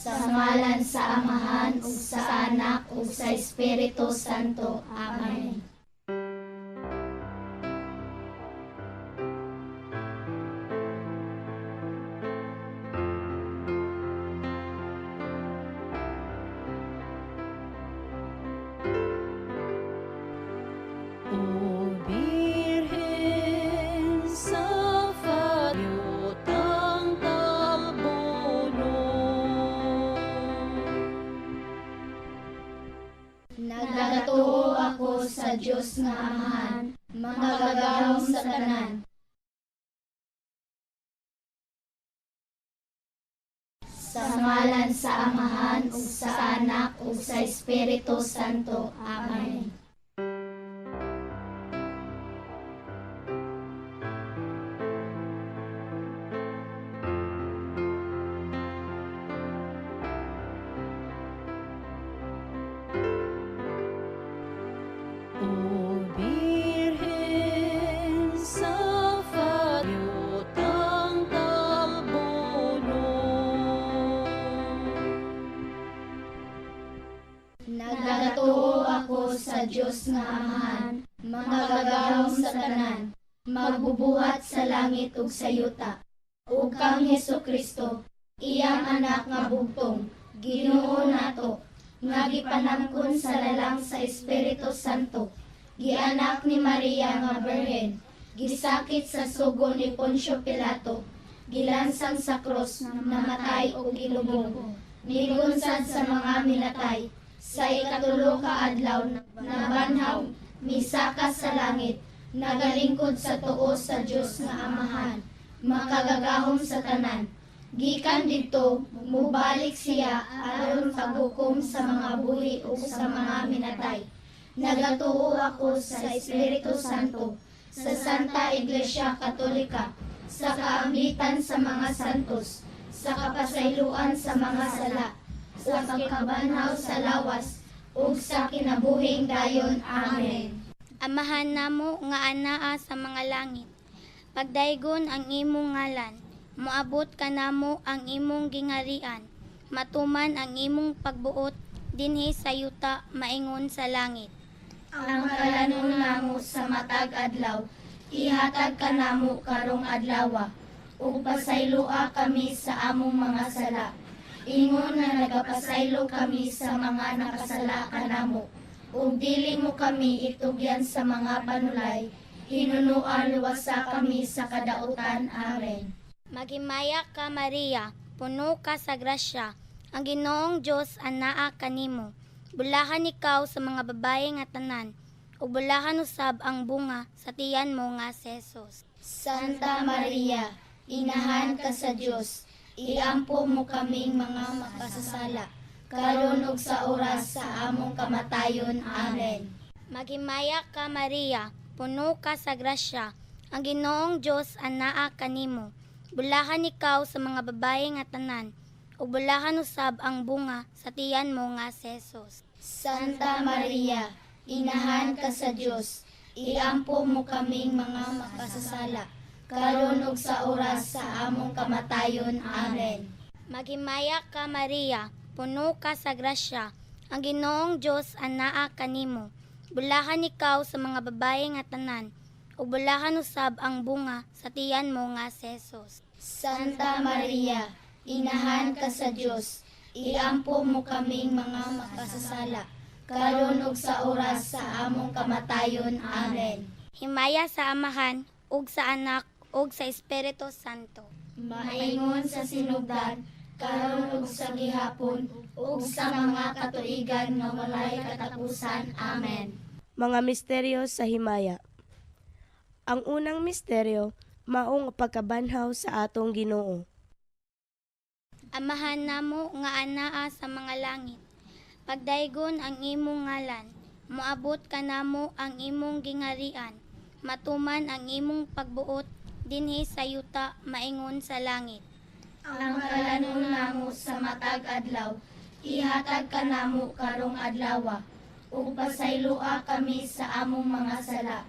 Sa ngalan sa Amahan ug sa Anak ug sa Espiritu Santo. Amen. O Birhen sa fayutang tabuno. Nagatuo ako sa Dios nga Amahan, makagagahom sa tanan. Sa ngalan sa Amahan ug sa Anak ug sa Espiritu Santo. Amen. O Birhen sa fayutang tabuno. Nagatuo ako sa Dios nga Amahan, makagagahom sa tanan, magbubuhat sa langit ug sa yuta, ug kang Hesus Kristo, iyang anak nga bugtong, Ginoo nato, nga gipanangkon sa lalang sa Espiritu Santo, gianak ni Maria nga Birhen, gisakit sa sugo ni Poncio Pilato, gilansang sa krus, namatay ug gilubong, nigunsad sa mga minatay, sa ikatulo ka adlaw nabanhaw, misaka sa langit, nagalingkod sa tuo sa Dios nga Amahan, makagagahom sa tanan. Gikan didto, mubalik siya aron paghukom sa mga buhi ug sa mga minatay. Nagatuo ako sa Espiritu Santo, sa Santa Iglesia Katolika, sa kaambitan sa mga santos, sa kapasayloan sa mga sala, sa pagkabanhaw sa lawas, ug sa kinabuhing dayon. Amen. Amahan namo nga anaa sa mga langit. Pagdaygon ang imong ngalan, moabot kanamo ang imong gingarian. Matuman ang imong pagbuot dinhi sa yuta maingon sa langit. Ang kalanon namo sa matag adlaw, ihatag kanamo karong adlawa, ug pasayloa kami sa among mga sala. Ingon na nagapasaylo kami sa mga nakasala kanamo, ug dili mo kami itugyan sa mga panulay, hinunoa luwasa kami sa kadautan. Amen. Maghimaya ka Maria, puno ka sa grasya. Ang Ginoong Dios anaa kanimo. Bulahan ikaw sa mga babae nga tanan, ug bulahan usab ang bunga sa tiyan mo nga si Jesus. Santa Maria, inahan ka sa Dios, iampo mo kaming mga makasasala, karon ug sa oras sa among kamatayon. Amen. Maghimaya ka Maria, puno ka sa grasya. Ang Ginoong Dios anaa kanimo. Bulahan ikaw sa mga babae nga tanan, ug bulahan usab ang bunga sa tiyan mo nga si Jesus. Santa Maria, inahan ka sa Dios, iampo mo kaming mga makasasala, karon ug sa oras sa among kamatayon. Amen. Maghimaya ka Maria, puno ka sa grasya. Ang Ginoong Dios anaa kanimo. Bulahan ikaw sa mga babae nga tanan, ug bulahan usab ang bunga sa tiyan mo nga si Jesus. Santa Maria, inahan ka sa Dios, iampo mo kaming mga makasasala, karon ug sa oras sa among kamatayon. Amen. Himaya sa Amahan ug sa Anak ug sa Espiritu Santo. Maingon sa sinugdan, karon ug sa gihapon, ug sa mga katuigan nga walay katapusan. Amen. Mga misteryo sa himaya. Ang unang misteryo, maong pagkabanhaw sa atong Ginoo. Amahan namo nga anaa sa mga langit. Pagdaygon ang imong ngalan, moabot kanamo ang imong gingarian. Matuman ang imong pagbuot dinhi sa yuta maingon sa langit. Ang kalanon namo sa matag adlaw, ihatag kanamo karong adlawa, ug pasayloa kami sa among mga sala.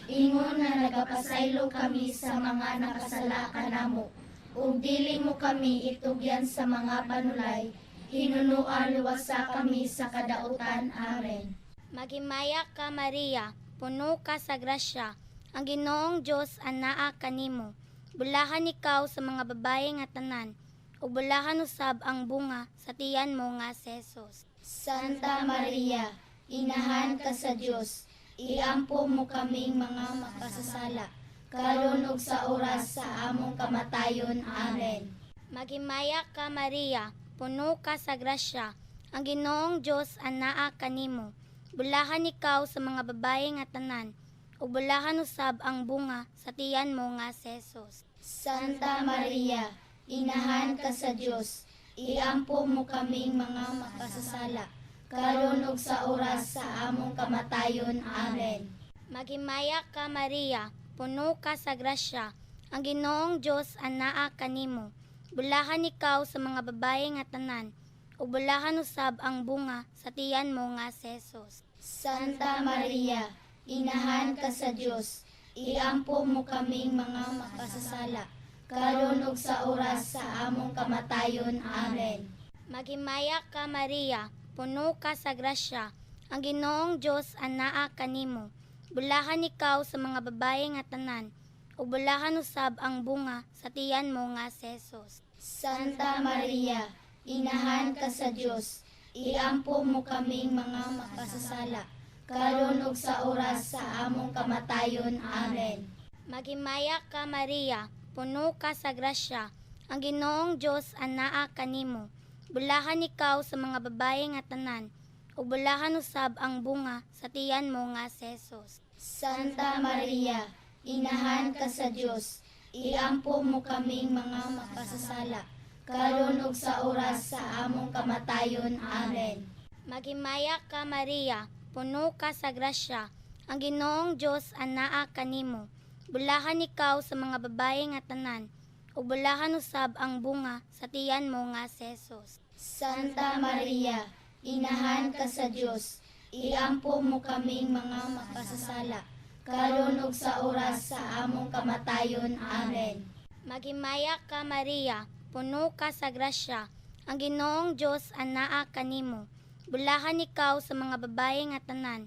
Ingon na nagapasaylo kami sa mga nakasala kanamo, ug dili mo kami itugyan sa mga panulay, Hinunua luwasa kami sa kadautan. Amen. Maghimaya ka Maria, puno ka sa grasya. Ang Ginoong Dios anaa kanimo. Bulahan ikaw sa mga babae nga tanan, ug bulahan usab ang bunga sa tiyan mo nga si Jesus. Santa Maria, inahan ka sa Dios, iampo mo kaming mga makasasala, karon ug sa oras sa among kamatayon. Amen. Maghimaya ka Maria, puno ka sa grasya. Ang Ginoong Dios anaa kanimo. Bulahan ikaw sa mga babae nga tanan, ug bulahan usab ang bunga sa tiyan mo nga si Jesus. Santa Maria, inahan ka sa Dios, iampo mo kaming mga makasasala, karon ug sa oras sa among kamatayon. Amen. Maghimaya ka Maria, puno ka sa grasya. Ang Ginoong Dios anaa kanimo. Bulahan ikaw sa mga babae nga tanan, ug bulahan usab ang bunga sa tiyan mo nga si Jesus. Santa Maria, inahan ka sa Dios, iampo mo kaming mga makasasala, karon ug sa oras sa among kamatayon. Amen. Maghimaya ka Maria, puno ka sa grasya. Ang Ginoong Dios anaa kanimo. Bulahan ikaw sa mga babae nga tanan, ug bulahan usab ang bunga sa tiyan mo nga si Jesus. Santa Maria, inahan ka sa Dios, iampo mo kaming mga makasasala, karon ug sa oras sa among kamatayon. Amen. Maghimaya ka Maria, puno ka sa grasya. Ang Ginoong Dios anaa kanimo. Bulahan ikaw sa mga babae nga tanan, ug bulahan usab ang bunga sa tiyan mo nga si Jesus. Santa Maria, inahan ka sa Dios, iampo mo kaming mga makasasala, karon ug sa oras sa among kamatayon. Amen. Maghimaya ka Maria, puno ka sa grasya. Ang Ginoong Dios anaa kanimo. Bulahan ikaw sa mga babae nga tanan, ug bulahan usab ang bunga sa tiyan mo nga si Jesus. Santa Maria, inahan ka sa Dios, iampo mo kaming mga makasasala, karon ug sa oras sa among kamatayon. Amen. Maghimaya ka Maria, puno ka sa grasya. Ang Ginoong Dios anaa kanimo. Bulahan ikaw sa mga babae nga tanan,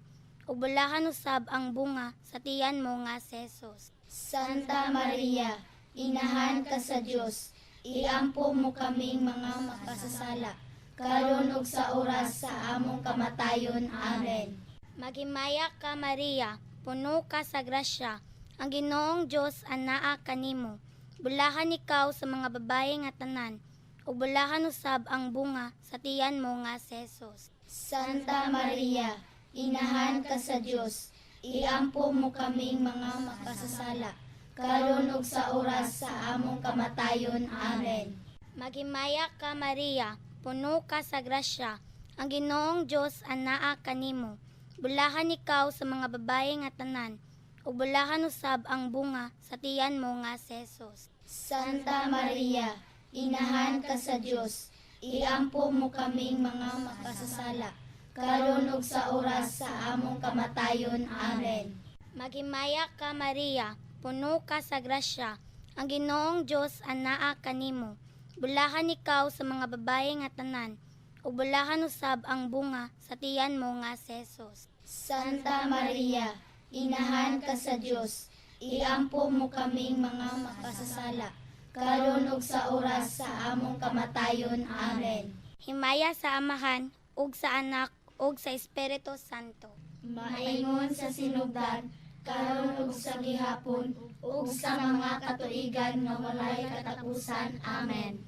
ug bulahan usab ang bunga sa tiyan mo nga si Jesus. Santa Maria, inahan ka sa Dios, iampo mo kaming mga makasasala, karon ug sa oras sa among kamatayon. Amen. Maghimaya ka Maria, puno ka sa grasya. Ang Ginoong Dios anaa kanimo. Bulahan ikaw sa mga babae nga tanan, ug bulahan usab ang bunga sa tiyan mo nga si Jesus. Santa Maria, inahan ka sa Dios, iampo mo kaming mga makasasala, karon ug sa oras sa among kamatayon. Amen. Maghimaya ka Maria, puno ka sa grasya. Ang Ginoong Dios anaa kanimo. Bulahan ikaw sa mga babae nga tanan, ug bulahan usab ang bunga sa tiyan mo nga si Jesus. Santa Maria, inahan ka sa Dios, iampo mo kaming mga makasasala, karon ug sa oras sa among kamatayon. Amen. Maghimaya ka Maria, puno ka sa grasya. Ang Ginoong Dios anaa kanimo. Bulahan ikaw sa mga babae nga tanan, ug bulahan usab ang bunga sa tiyan mo nga si Jesus. Santa Maria, inahan ka sa Dios, iampo mo kaming mga makasasala, karon ug sa oras sa among kamatayon. Amen. Himaya sa Amahan ug sa Anak ug sa Espiritu Santo. Maingon sa sinugdan, karon ug sa gihapon, ug sa mga katuigan nga walay katapusan. Amen.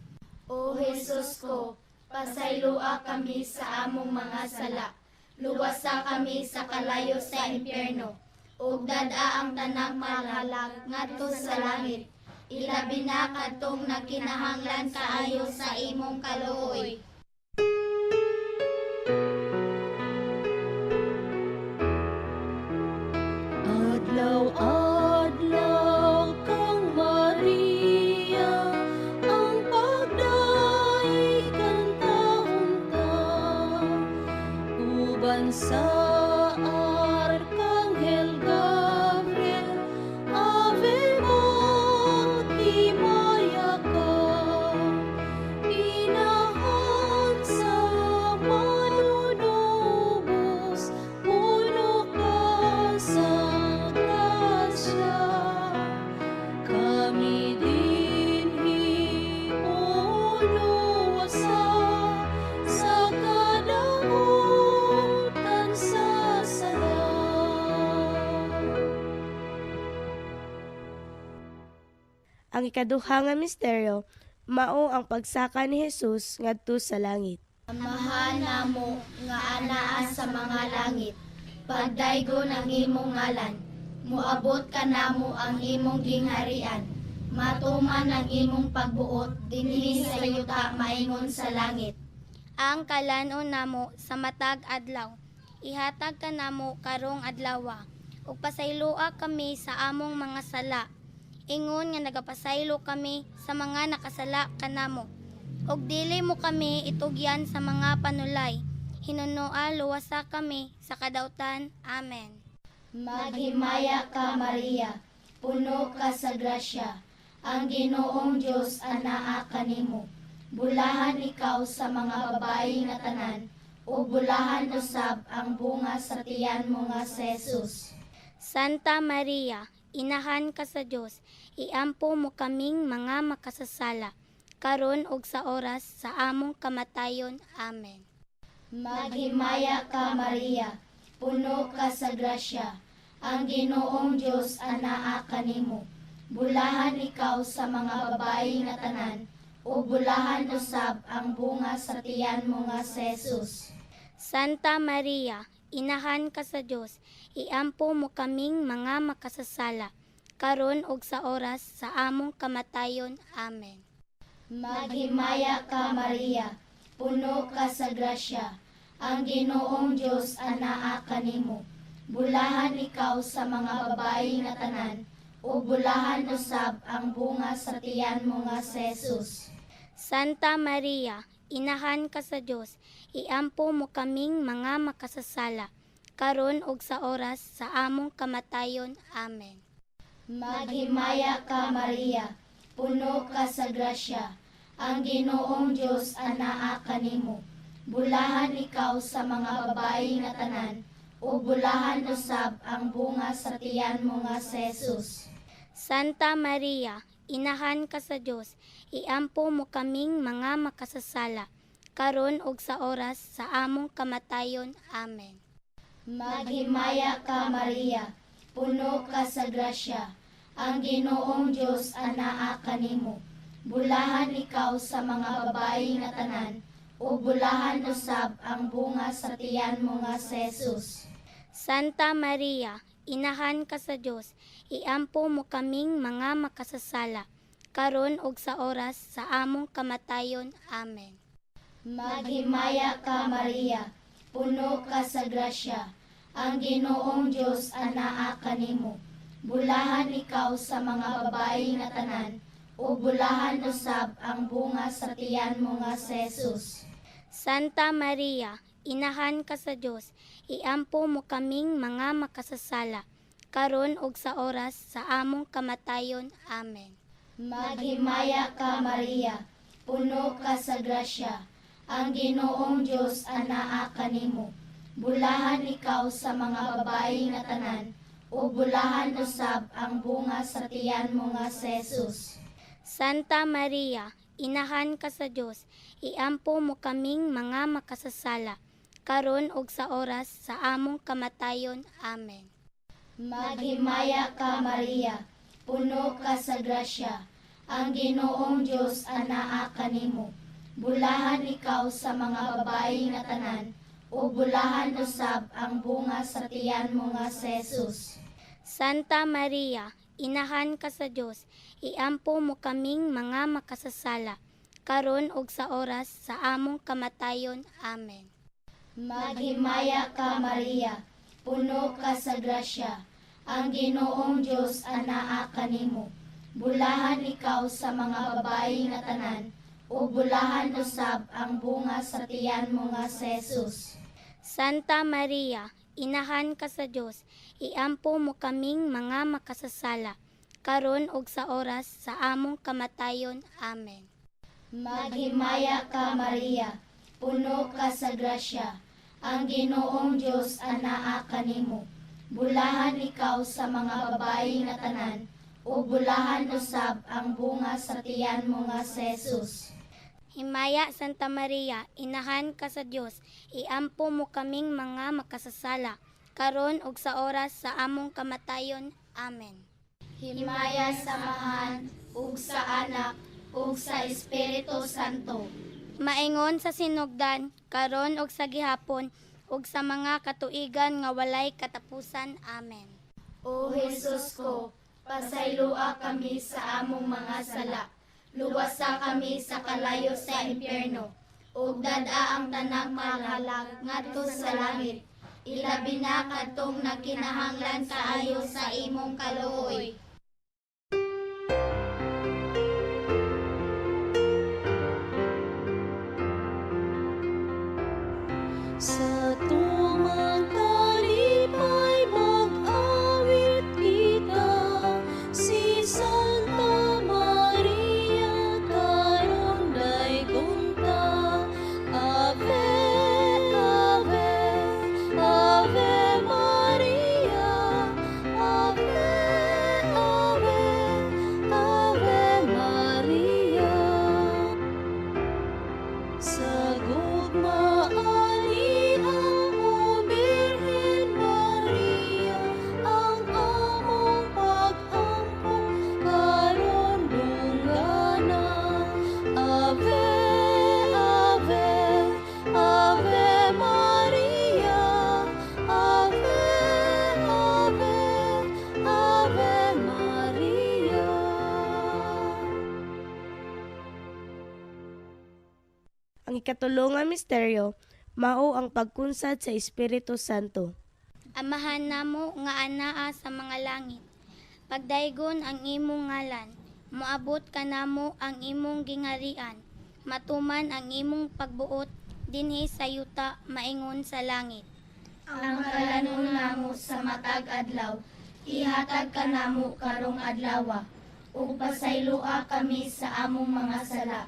O Jesus ko, pasayloa kami sa among mga sala. Luwasa kami sa kalayo sa impyerno. Ug dad-a ang tanang malalag ngadto sa langit. Ilabi na kadtong nagkinahanglan kaayo sa imong kaluoy. Adlaw-adlaw kang Maria, ang pagdaig kantahon ta. Uban sa Arkanghel Gabriel, Ave mo, himaya ka. Inahan sa Ikaduha nga misteryo mao ang pagsaka ni Jesus ngadto sa langit. Amahan namo nga anaa sa mga langit, pagdaygon ang imong ngalan, moabot kanamo ang imong gingharian, matuman ang imong pagbuot dinhi sa yuta maingon sa langit. Ang kalanon namo sa matag adlaw, ihatag kanamo karong adlawa, ug pasayloa kami sa among mga sala, ingon nga nagapasaylo kami sa mga nakasala kanamo. Ug dili mo kami itugyan sa mga panulay, hinunoa luwasa kami sa kadautan. Amen. Maghimaya ka, Maria, puno ka sa grasya, ang Ginoong Dios anaa kanimo. Bulahan ikaw sa mga babayi nga tanan, ug bulahan usab ang bunga sa tiyan mo nga si Jesus. Santa Maria, inahan ka sa Dios, iampo mo kaming mga makasasala, karon ug sa oras sa among kamatayon. Amen. Maghimaya ka, Maria, puno ka sa grasya, ang Ginoong Dios anaa kanimo. Bulahan ikaw sa mga babayi nga tanan, ug bulahan usab ang bunga sa tiyan mo nga si Jesus. Santa Maria, inahan ka sa Dios, iampo mo kaming mga makasasala, karon ug sa oras sa among kamatayon. Amen. Maghimaya ka, Maria, puno ka sa grasya, ang Ginoong Dios anaa kanimo. Bulahan ikaw sa mga babayi nga tanan, ug bulahan usab ang bunga sa tiyan mo nga si Jesus. Santa Maria, inahan ka sa Dios, iampo mo kaming mga makasasala, karon ug sa oras sa among kamatayon. Amen. Maghimaya ka, Maria, puno ka sa grasya, ang Ginoong Dios anaa kanimo. Bulahan ikaw sa mga babayi nga tanan, ug bulahan usab ang bunga sa tiyan mo nga si Jesus. Santa Maria, inahan ka sa Dios, iampo mo kaming mga makasasala, karon ug sa oras sa among kamatayon. Amen. Maghimaya ka, Maria, puno ka sa grasya, ang Ginoong Dios anaa kanimo. Bulahan ikaw sa mga babayi nga tanan, ug bulahan usab ang bunga sa tiyan mo nga si Jesus. Santa Maria, inahan ka sa Dios, iampo mo kaming mga makasasala, karon ug sa oras sa among kamatayon. Amen. Maghimaya ka, Maria, puno ka sa grasya, ang Ginoong Dios anaa kanimo. Bulahan ikaw sa mga babayi nga tanan, ug bulahan usab ang bunga sa tiyan mo nga si Jesus. Santa Maria, inahan ka sa Dios, iampo mo kaming mga makasasala, karon ug sa oras sa among kamatayon. Amen. Maghimaya ka, Maria, puno ka sa grasya, ang Ginoong Dios anaa kanimo. Bulahan ikaw sa mga babayi nga tanan, ug bulahan usab ang bunga sa tiyan mo nga si Jesus. Santa Maria, inahan ka sa Dios, iampo mo kaming mga makasasala, karon ug sa oras sa among kamatayon. Amen. Maghimaya ka, Maria, puno ka sa grasya, ang Ginoong Dios anaa kanimo. Bulahan ikaw sa mga babayi nga tanan, ug bulahan usab ang bunga sa tiyan mo nga si Jesus. Santa Maria, inahan ka sa Dios, iampo mo kaming mga makasasala, karon ug sa oras sa among kamatayon. Amen. Maghimaya ka, Maria, puno ka sa grasya, ang Ginoong Dios anaa kanimo. Bulahan ikaw sa mga babayi nga tanan, ug bulahan usab ang bunga sa tiyan mo nga si Jesus. Santa Maria, inahan ka sa Dios, iampo mo kaming mga makasasala, karon ug sa oras sa among kamatayon. Amen. Maghimaya ka, Maria, puno ka sa grasya, ang Ginoong Dios anaa kanimo. Bulahan ikaw sa mga babayi nga tanan, ug bulahan usab ang bunga sa tiyan mo nga si Jesus. Himaya Santa Maria, inahan ka sa Dios, iampo mo kaming mga makasasala, karon ug sa oras sa among kamatayon. Amen. Himaya sa Amahan, ug sa Anak, ug sa Espiritu Santo. Maingon sa sinugdan, karon ug sa gihapon, ug sa mga katuigan nga walay katapusan. Amen. O Jesus ko, pasayloa kami sa among mga sala. Luwasa kami sa kalayo sa impyerno. Ug dad-a ang tanang kalag ngadto sa langit. Ilabi na kadtong nagkinahanglan kaayo sa imong kaluoy. Sa tumang talipay mag-awit kita, si Santa Maria karon daygon ta. Ave, Ave, Ave Maria, Ave, Ave, Ave Maria. Sa gugmaan ang o Birhen Maria, ang among pag-ampo karon dunggana. Ave, Ave, Ave Maria, Ave, Ave, Ave Maria. Ang ikatulo nga misteryo mao ang pagkunsad sa Espiritu Santo. Amahan namo nga anaa sa mga langit. Pagdaygon ang imong ngalan, moabot kanamo ang imong gingarian. Matuman ang imong pagbuot dinhi sa yuta maingon sa langit. Ang kalanon namo sa matag adlaw, ihatag kanamo karong adlawa, ug pasayloa kami sa among mga sala.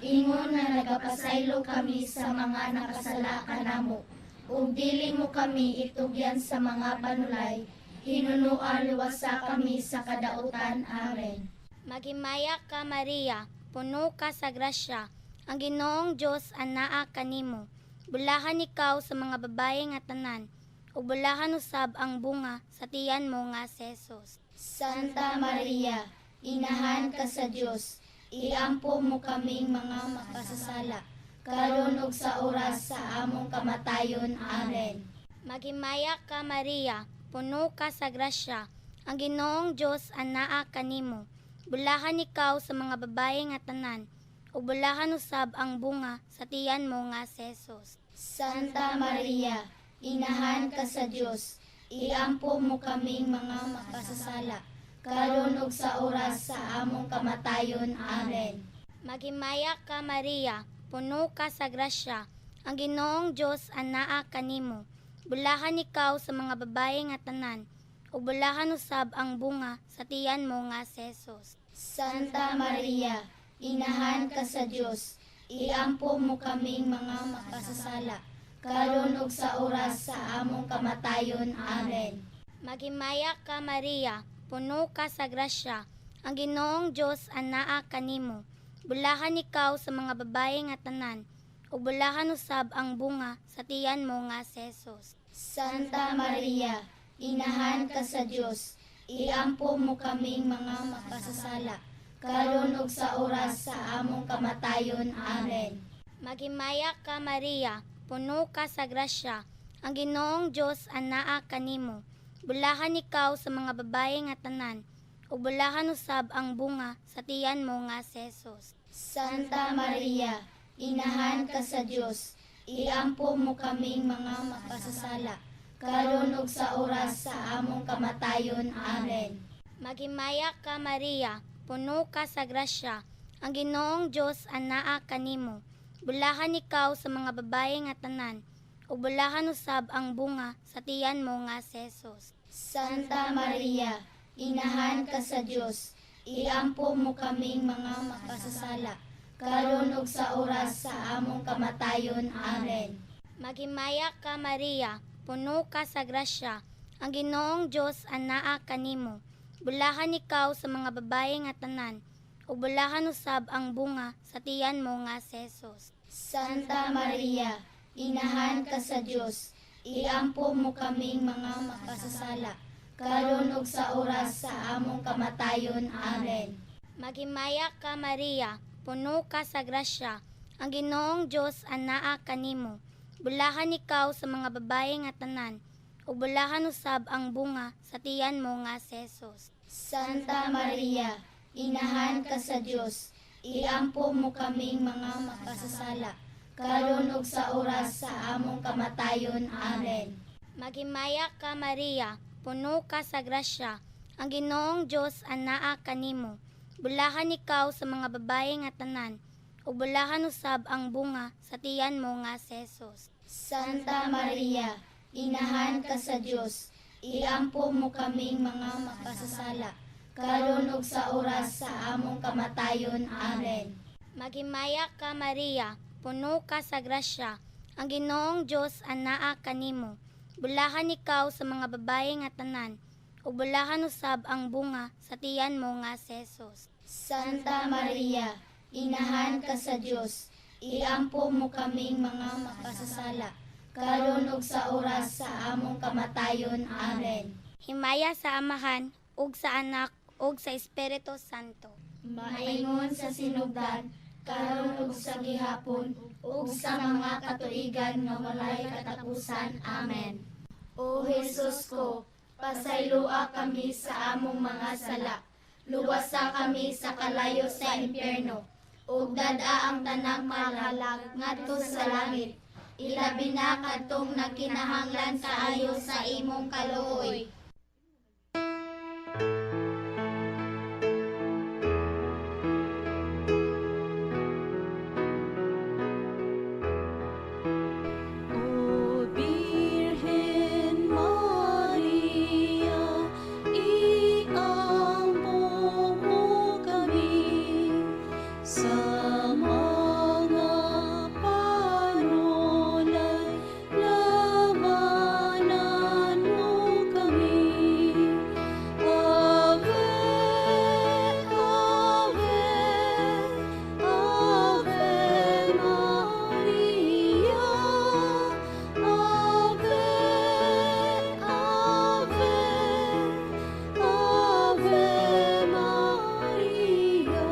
Ingon na nagapasaylo kami sa mga nakasala kanamo, ug dili mo kami itugyan sa mga panulay, hinunoa luwasa kami sa kadautan. Amen. Maghimaya ka Maria, puno ka sa grasya. Ang Ginoong Dios anaa kanimo. Bulahan ikaw sa mga babae nga tanan, ug bulahan usab ang bunga sa tiyan mo nga si Jesus. Santa Maria, inahan ka sa Dios, iampo mo kaming mga makasasala, karon ug sa oras sa among kamatayon. Amen. Maghimaya ka Maria, puno ka sa grasya. Ang Ginoong Dios anaa kanimo. Bulahan ikaw sa mga babae nga tanan, ug bulahan usab ang bunga sa tiyan mo nga si Jesus. Santa Maria, inahan ka sa Dios, iampo mo kaming mga makasasala, karon ug sa oras sa among kamatayon. Amen. Maghimaya ka Maria, puno ka sa grasya. Ang Ginoong Dios anaa kanimo. Bulahan ikaw sa mga babae nga tanan, ug bulahan usab ang bunga sa tiyan mo nga si Jesus. Santa Maria, inahan ka sa Dios, iampo mo kaming mga makasasala, karon ug sa oras sa among kamatayon. Amen. Maghimaya ka Maria, puno ka sa grasya. Ang Ginoong Dios anaa kanimo. Bulahan ikaw sa mga babae nga tanan, ug bulahan usab ang bunga sa tiyan mo nga si Jesus. Santa Maria, inahan ka sa Dios, iampo mo kaming mga makasasala, karon ug sa oras sa among kamatayon. Amen. Maghimaya ka Maria, puno ka sa grasya. Ang Ginoong Dios anaa kanimo. Bulahan ikaw sa mga babae nga tanan, ug bulahan usab ang bunga sa tiyan mo nga si Jesus. Santa Maria, inahan ka sa Dios, iampo mo kaming mga makasasala, karon ug sa oras sa among kamatayon. Amen. Maghimaya ka Maria, puno ka sa grasya. Ang Ginoong Dios anaa kanimo. Bulahan ikaw sa mga babae nga tanan, ug bulahan usab ang bunga sa tiyan mo nga si Jesus. Santa Maria, inahan ka sa Dios, iampo mo kaming mga makasasala, karon ug sa oras sa among kamatayon. Amen. Maghimaya ka Maria, puno ka sa grasya. Ang Ginoong Dios anaa kanimo. Bulahan ikaw sa mga babae nga tanan, ug bulahan usab ang bunga sa tiyan mo nga si Jesus. Santa Maria, inahan ka sa Dios, iampo mo kaming mga makasasala, karon ug sa oras sa among kamatayon. Amen. Maghimaya ka Maria, puno ka sa grasya. Ang Ginoong Dios anaa kanimo. Bulahan ikaw sa mga babae nga tanan, ug bulahan usab ang bunga sa tiyan mo nga si Jesus. Santa Maria, inahan ka sa Dios, iampo mo kaming mga makasasala, karon ug sa oras sa among kamatayon. Amen. Maghimaya ka Maria, puno ka sa grasya. Ang Ginoong Dios anaa kanimo. Bulahan ikaw sa mga babae nga tanan, ug bulahan usab ang bunga sa tiyan mo nga si Jesus. Santa Maria, inahan ka sa Dios, iampo mo kaming mga makasasala, karon ug sa oras sa among kamatayon. Amen. Maghimaya ka Maria, puno ka sa grasya. Ang Ginoong Dios anaa kanimo. Bulahan ikaw sa mga babae nga tanan, ug bulahan usab ang bunga sa tiyan mo nga si Jesus. Santa Maria, inahan ka sa Dios, iampo mo kaming mga makasasala, karon ug sa oras sa among kamatayon. Amen. Himaya sa Amahan ug sa Anak ug sa Espiritu Santo. Maingon sa sinugdan, karon ug sa gihapon, ug sa mga katuigan nga walay katapusan. Amen. O Jesus ko, pasayloa kami sa among mga sala. Luwasa kami sa kalayo sa impyerno. Ug dad-a ang tanang malalag ngadto sa langit. Ilabi na kadtong nagkinahanglan kaayo sa imong kaluoy. O Birhen Maria, iampo mo kami sa mga panulay, lamanan mo kami. Ave, Ave, Ave Maria, Ave, Ave, Ave Maria.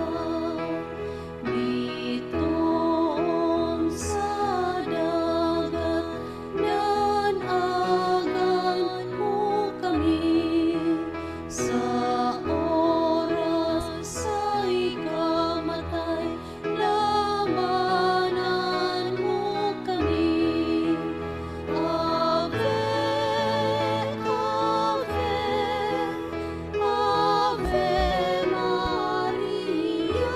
Bituon sa dagat, danagan mo kami sa oras sa ikamatay, lamanan mo kami. Ave, Ave, Ave Maria,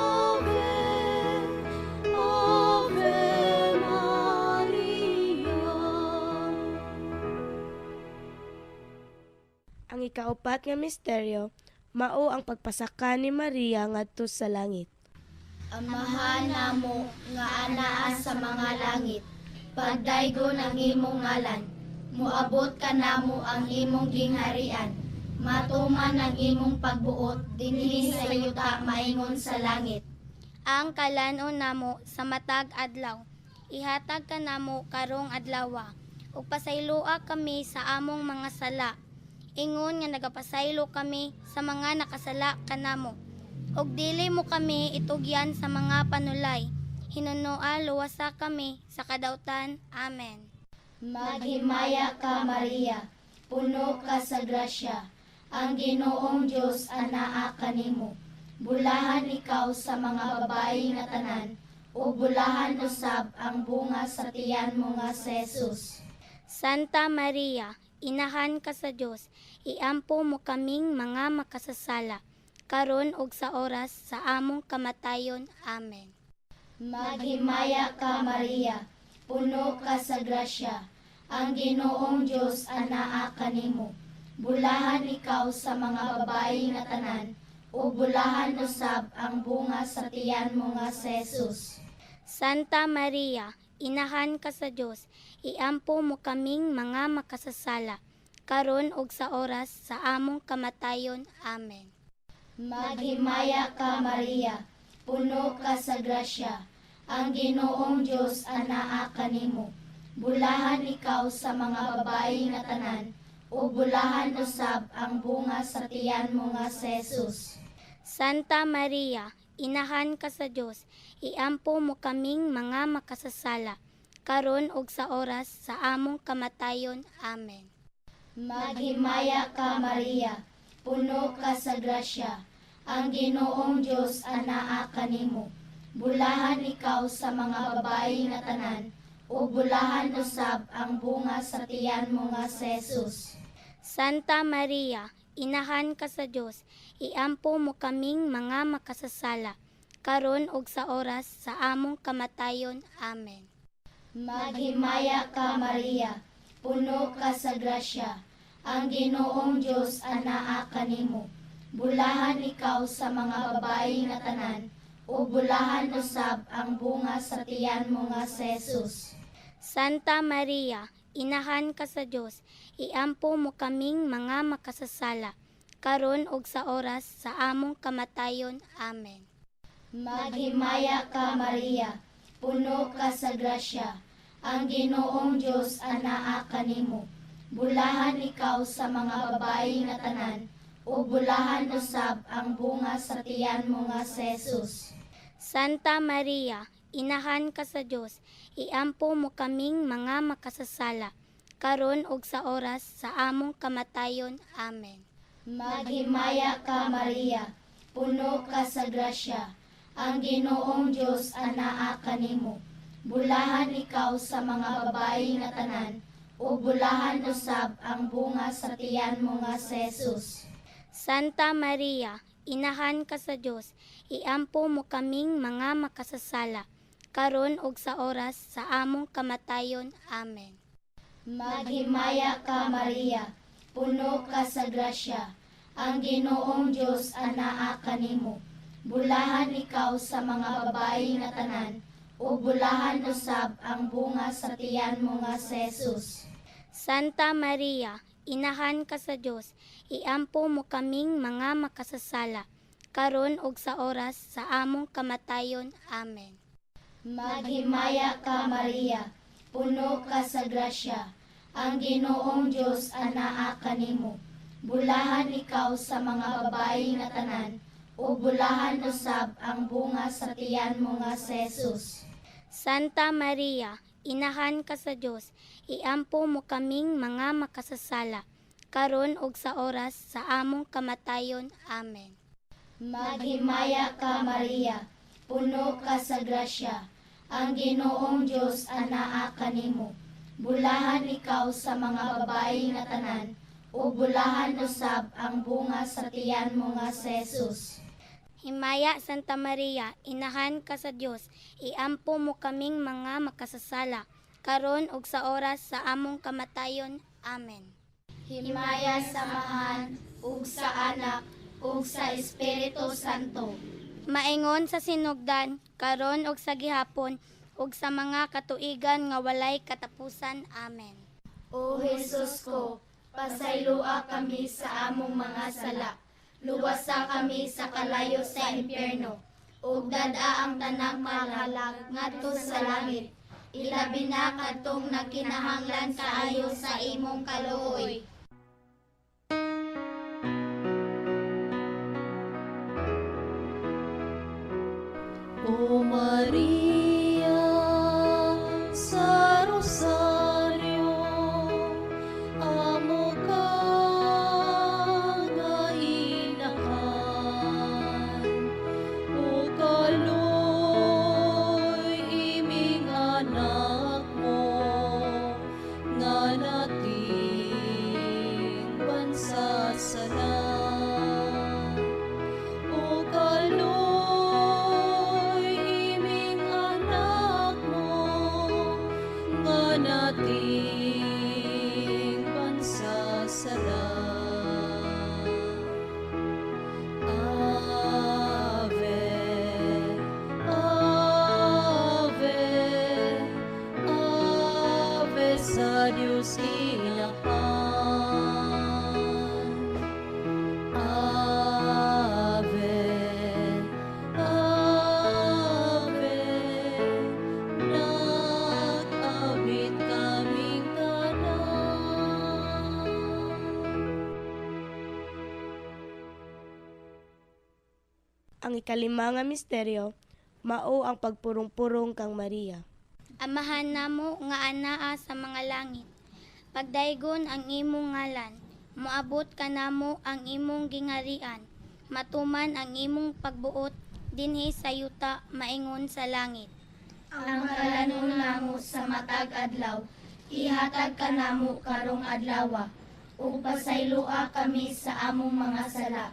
Ave, Ave, Ave Maria. Ang ikaupat nga misteryo mao ang pagpasaka ni Maria ngadto sa langit. Amahan namo nga anaa sa mga langit, pagdaygon ang imong ngalan, moabot kanamo ang imong gingharian, matuman ang imong pagbuot dinhi sa yuta maingon sa langit. Ang kalan-on namo sa matag adlaw, ihatag kanamo karong adlawa, ug pasayloa kami sa among mga sala. Ingon nga nagapasaylo kami sa mga nakasala kanamo. Ug dili mo kami itugyan sa mga panulay. Hinunoa luwasa kami sa kadautan. Amen. Maghimaya ka Maria, puno ka sa grasya, ang Ginoong Dios anaa kanimo. Bulahan ikaw sa mga babae nga tanan, ug bulahan usab ang bunga sa tiyan mo nga si Jesus. Santa Maria, inahan ka sa Dios, iampo mo kaming mga makasasala, karon ug sa oras sa among kamatayon. Amen. Maghimaya ka Maria, puno ka sa grasya, ang Ginoong Dios anaa kanimo. Bulahan ikaw sa mga babae nga tanan, ug bulahan usab ang bunga sa tiyan mo nga si Jesus. Santa Maria, inahan ka sa Dios, iampo mo kaming mga makasasala, karon ug sa oras sa among kamatayon. Amen. Maghimaya ka Maria, puno ka sa grasya, ang Ginoong Dios anaa kanimo. Bulahan ikaw sa mga babae nga tanan, Ug bulahan usab ang bunga sa tiyan mo nga si Jesus. Santa Maria, inahan ka sa Dios, iampo mo kaming mga makasasala, karon ug sa oras sa among kamatayon. Amen. Maghimaya ka, Maria, puno ka sa grasya. Ang Ginoong Dios anaa kanimo. Bulahan ikaw sa mga babayi nga tanan, ug bulahan usab ang bunga sa tiyan mo nga si Jesus. Santa Maria, inahan ka sa Dios, iampo mo kaming mga makasasala, karon ug sa oras sa among kamatayon. Amen. Maghimaya ka, Maria, puno ka sa grasya. Ang Ginoong Dios anaa kanimo. Bulahan ikaw sa mga babayi nga tanan, ug bulahan usab ang bunga sa tiyan mo nga si Jesus. Santa Maria, inahan ka sa Dios, iampo mo kaming mga makasasala, karon ug sa oras sa among kamatayon. Amen. Maghimaya ka, Maria, puno ka sa grasya. Ang Ginoong Dios anaa kanimo. Bulahan ikaw sa mga babayi nga tanan, ug bulahan usab ang bunga sa tiyan mo nga si Jesus. Santa Maria, inahan ka sa Dios, iampo mo kaming mga makasasala, karon ug sa oras sa among kamatayon. Amen. Maghimaya ka, Maria, puno ka sa grasya. Ang Ginoong Dios anaa kanimo. Bulahan ikaw sa mga babayi nga tanan, ug bulahan usab ang bunga sa tiyan mo nga si Jesus. Santa Maria, inahan ka sa Dios, iampo mo kaming mga makasasala, karon ug sa oras sa among kamatayon. Amen. Maghimaya ka, Maria, puno ka sa grasya. Ang Ginoong Dios anaa kanimo. Bulahan ikaw sa mga babayi nga tanan, ug bulahan usab ang bunga sa tiyan mo nga si Jesus. Santa Maria, inahan ka sa Dios, iampo mo kaming mga makasasala, karon ug sa oras sa among kamatayon. Amen. Maghimaya ka, Maria, puno ka sa grasya. Ang Ginoong Dios anaa kanimo. Bulahan ikaw sa mga babayi nga tanan, ug bulahan usab ang bunga sa tiyan mo nga si Jesus. Santa Maria, inahan ka sa Dios, iampo mo kaming mga makasasala, karon ug sa oras sa among kamatayon. Amen. Maghimaya ka, Maria, puno ka sa grasya. Ang Ginoong Dios anaa kanimo. Bulahan ikaw sa mga babayi nga tanan, ug bulahan usab ang bunga sa tiyan mo nga si Jesus. Himaya Santa Maria, inahan ka sa Dios, iampo mo kaming mga makasasala, karon ug sa oras sa among kamatayon. Amen. Himaya sa Amahan, ug sa Anak, ug sa Espiritu Santo. Maingon sa sinugdan, karon ug sa gihapon, ug sa mga katuigan nga walay katapusan. Amen. O Jesus ko, pasayloa kami sa among mga sala. Luwasa kami sa kalayo sa impyerno. Ug dad-a ang tanang kalag ngadto sa langit. Ilabi na kadtong nagkinahanglan kaayo sa imong kaluoy. O Maria sa Rosario, amo ka nga inahan. O kaloy iming anak mo, nga natingban sa sala. O kaloy iming Ang ikalima nga misteryo mao ang pagpurong-purong kang Maria. Amahan namo nga anaa sa mga langit. Pagdaygon ang imong ngalan, moabot kanamo ang imong gingarian. Matuman ang imong pagbuot dinhi sa yuta maingon sa langit. Ang kalanon namo sa matag adlaw, ihatag kanamo karong adlawa, ug pasayloa kami sa among mga sala.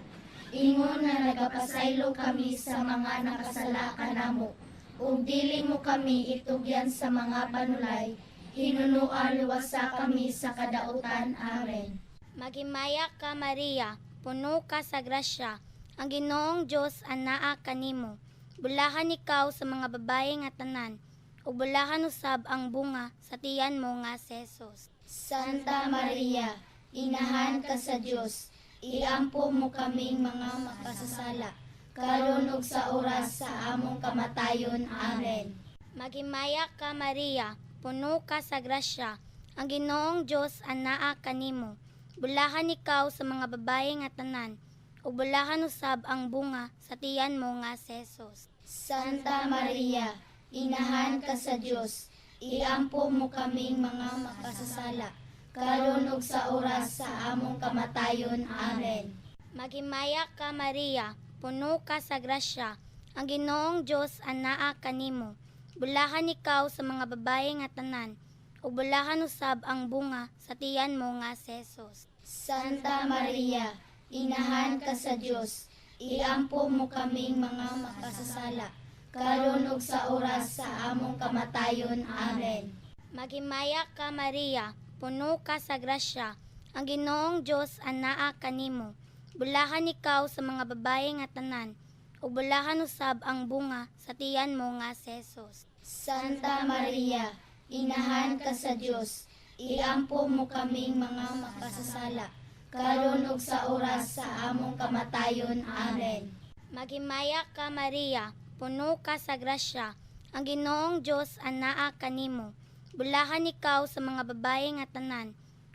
Ingon nga nagapasaylo kami sa mga nakasala kanamo, ug dili mo kami itugyan sa mga panulay, hinunoa luwasa kami sa kadautan. Amen. Maghimaya ka, Maria, puno ka sa grasya. Ang Ginoong Dios anaa kanimo. Bulahan ikaw sa mga babae nga tanan, ug bulahan usab ang bunga sa tiyan mo nga si Jesus. Santa Maria, inahan ka sa Dios, iampo mo kaming mga makasasala, karon ug sa oras sa among kamatayon. Amen. Maghimaya ka, Maria, puno ka sa grasya. Ang Ginoong Dios anaa kanimo. Bulahan ikaw sa mga babae nga tanan, ug bulahan usab ang bunga sa tiyan mo nga si Jesus. Santa Maria, inahan ka sa Dios, iampo mo kaming mga makasasala, karon ug sa oras sa among kamatayon. Amen. Maghimaya ka, Maria, puno ka sa grasya. Ang Ginoong Dios anaa kanimo. Bulahan ikaw sa mga babae nga tanan, ug bulahan usab ang bunga sa tiyan mo nga si Jesus. Santa Maria, inahan ka sa Dios, iampo mo kaming mga makasasala, karon ug sa oras sa among kamatayon. Amen. Maghimaya ka, Maria, puno ka sa grasya. Ang Ginoong Dios anaa kanimo. Bulahan ikaw sa mga babae nga tanan, ug bulahan usab ang bunga sa tiyan mo nga si Jesus. Santa Maria, inahan ka sa Dios, iampo mo kaming mga makasasala, karon ug sa oras sa among kamatayon. Amen. Maghimaya ka, Maria, puno ka sa grasya. Ang Ginoong Dios anaa kanimo. Bulahan ikaw sa mga babae nga tanan,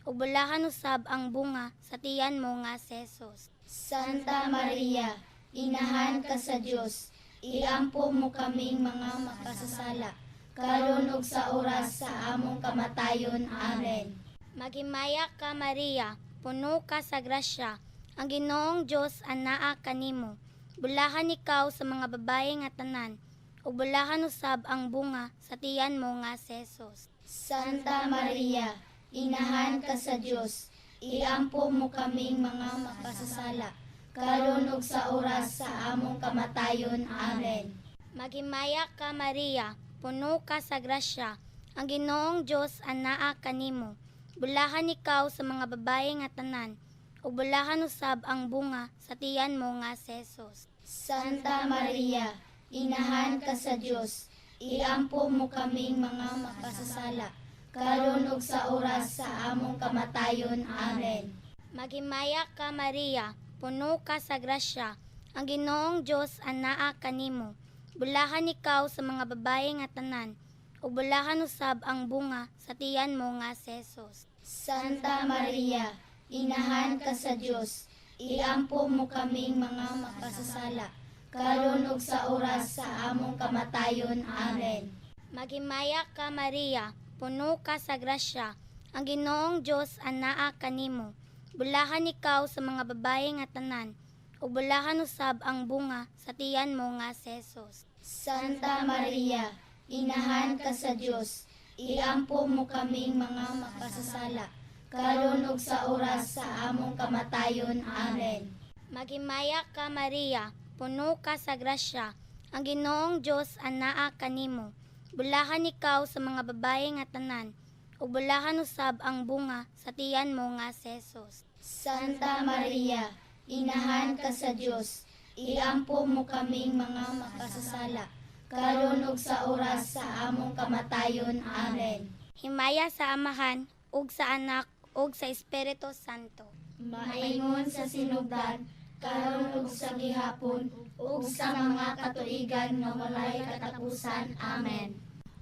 ug bulahan usab ang bunga sa tiyan mo nga si Jesus. Santa Maria, inahan ka sa Dios, iampo mo kaming mga makasasala, karon ug sa oras sa among kamatayon. Amen. Maghimaya ka, Maria, puno ka sa grasya. Ang Ginoong Dios anaa kanimo. Bulahan ikaw sa mga babae nga tanan, ug bulahan usab ang bunga sa tiyan mo nga si Jesus. Santa Maria, inahan ka sa Dios, iampo mo kaming mga makasasala, karon ug sa oras sa among kamatayon. Amen. Maghimaya ka, Maria, puno ka sa grasya. Ang Ginoong Dios anaa kanimo. Bulahan ikaw sa mga babae nga tanan, ug bulahan usab ang bunga sa tiyan mo nga si Jesus. Santa Maria, inahan ka sa Dios, iampo mo kaming mga makasasala, karon ug sa oras sa among kamatayon. Amen. Maghimaya ka, Maria, puno ka sa grasya. Ang Ginoong Dios anaa kanimo. Bulahan ikaw sa mga babae nga tanan, ug bulahan usab ang bunga sa tiyan mo nga si Jesus. Santa Maria, inahan ka sa Dios, iampo mo kaming mga makasasala, karon ug sa oras sa among kamatayon. Amen. Maghimaya ka, Maria, puno ka sa grasya. Ang Ginoong Dios anaa kanimo. Bulahan ikaw sa mga babae nga tanan, ug bulahan usab ang bunga sa tiyan mo nga si Jesus. Santa Maria, inahan ka sa Dios, iampo mo kaming mga makasasala, karon ug sa oras sa among kamatayon. Amen. Maghimaya ka, Maria, puno ka sa grasya. Ang Ginoong Dios anaa kanimo. Bulahan ikaw sa mga babae nga tanan, ug bulahan usab ang bunga sa tiyan mo nga si Jesus. Santa Maria, inahan ka sa Dios, iampo mo kaming mga makasasala, karon ug sa oras sa among kamatayon. Amen. Himaya sa Amahan ug sa Anak ug sa Espiritu Santo. Maingon sa sinugdan, karon ug sa gihapon, ug sa mga katuigan nga walay katapusan. Amen.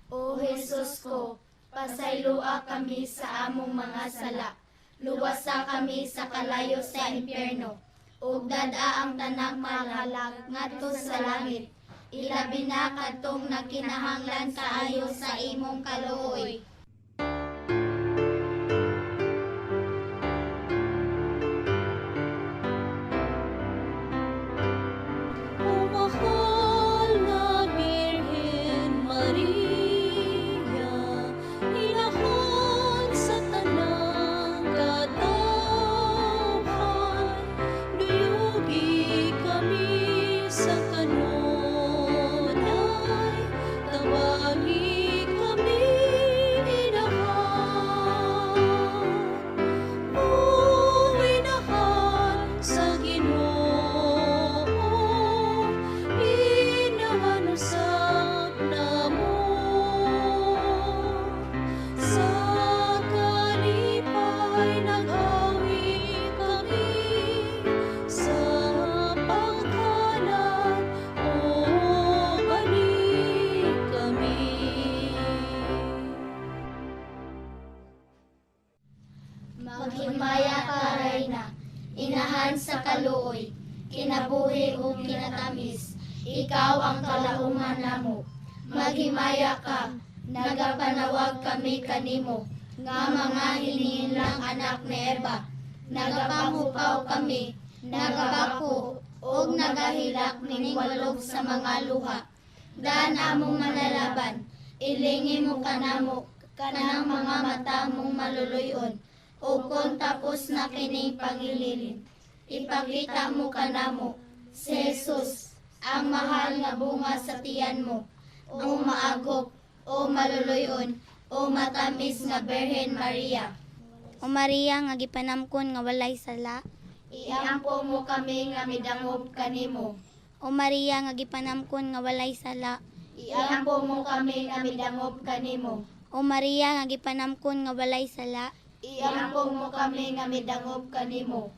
O Jesus ko, pasayloa kami sa among mga sala. Luwasa kami sa kalayo sa impyerno. Ug dad-a ang tanang malalak ngadto sa langit. Ilabi na kadtong nagkinahanglan kaayo sa imong kaluoy. O mahal na Birhen Maria, Inahan sa tanang katawhan, duyugi kami sa kanunay, tabangi kami inahan. O inahan sa Ginoo, inahan usab namo. Sa kalipay nag-awit kami, sa pagkalat o balik kami. Maghimaya ka, Reyna, inahan sa kaluoy, kinabuhi ug kinatamis, ikaw ang kalauman namo. Maghimaya ka, nagapanawag kami kanimo, nga mga hinihinlang anak ni Eva. Nagapangupaw kami, nagabako, ug nagahilak nining walog sa mga luha. Daan among manalaban, ilingi mo kanamo, kanang mga mata mong maluluyon, o kung tapos na kining pangililin. Ipakita mo kanamo, si Jesus, ang mahal nga bunga sa tiyan mo, o maagop, o maluluyon, o matamis nga Birhen Maria. O Maria nga gipanamkon nga walay sala, Iampo mo kami nga midangop kanimo. O Maria nga gipanamkon nga walay sala, Iampo mo kami nga midangop kanimo. O Maria nga gipanamkon nga walay sala, Iampo mo kami nga midangop kanimo.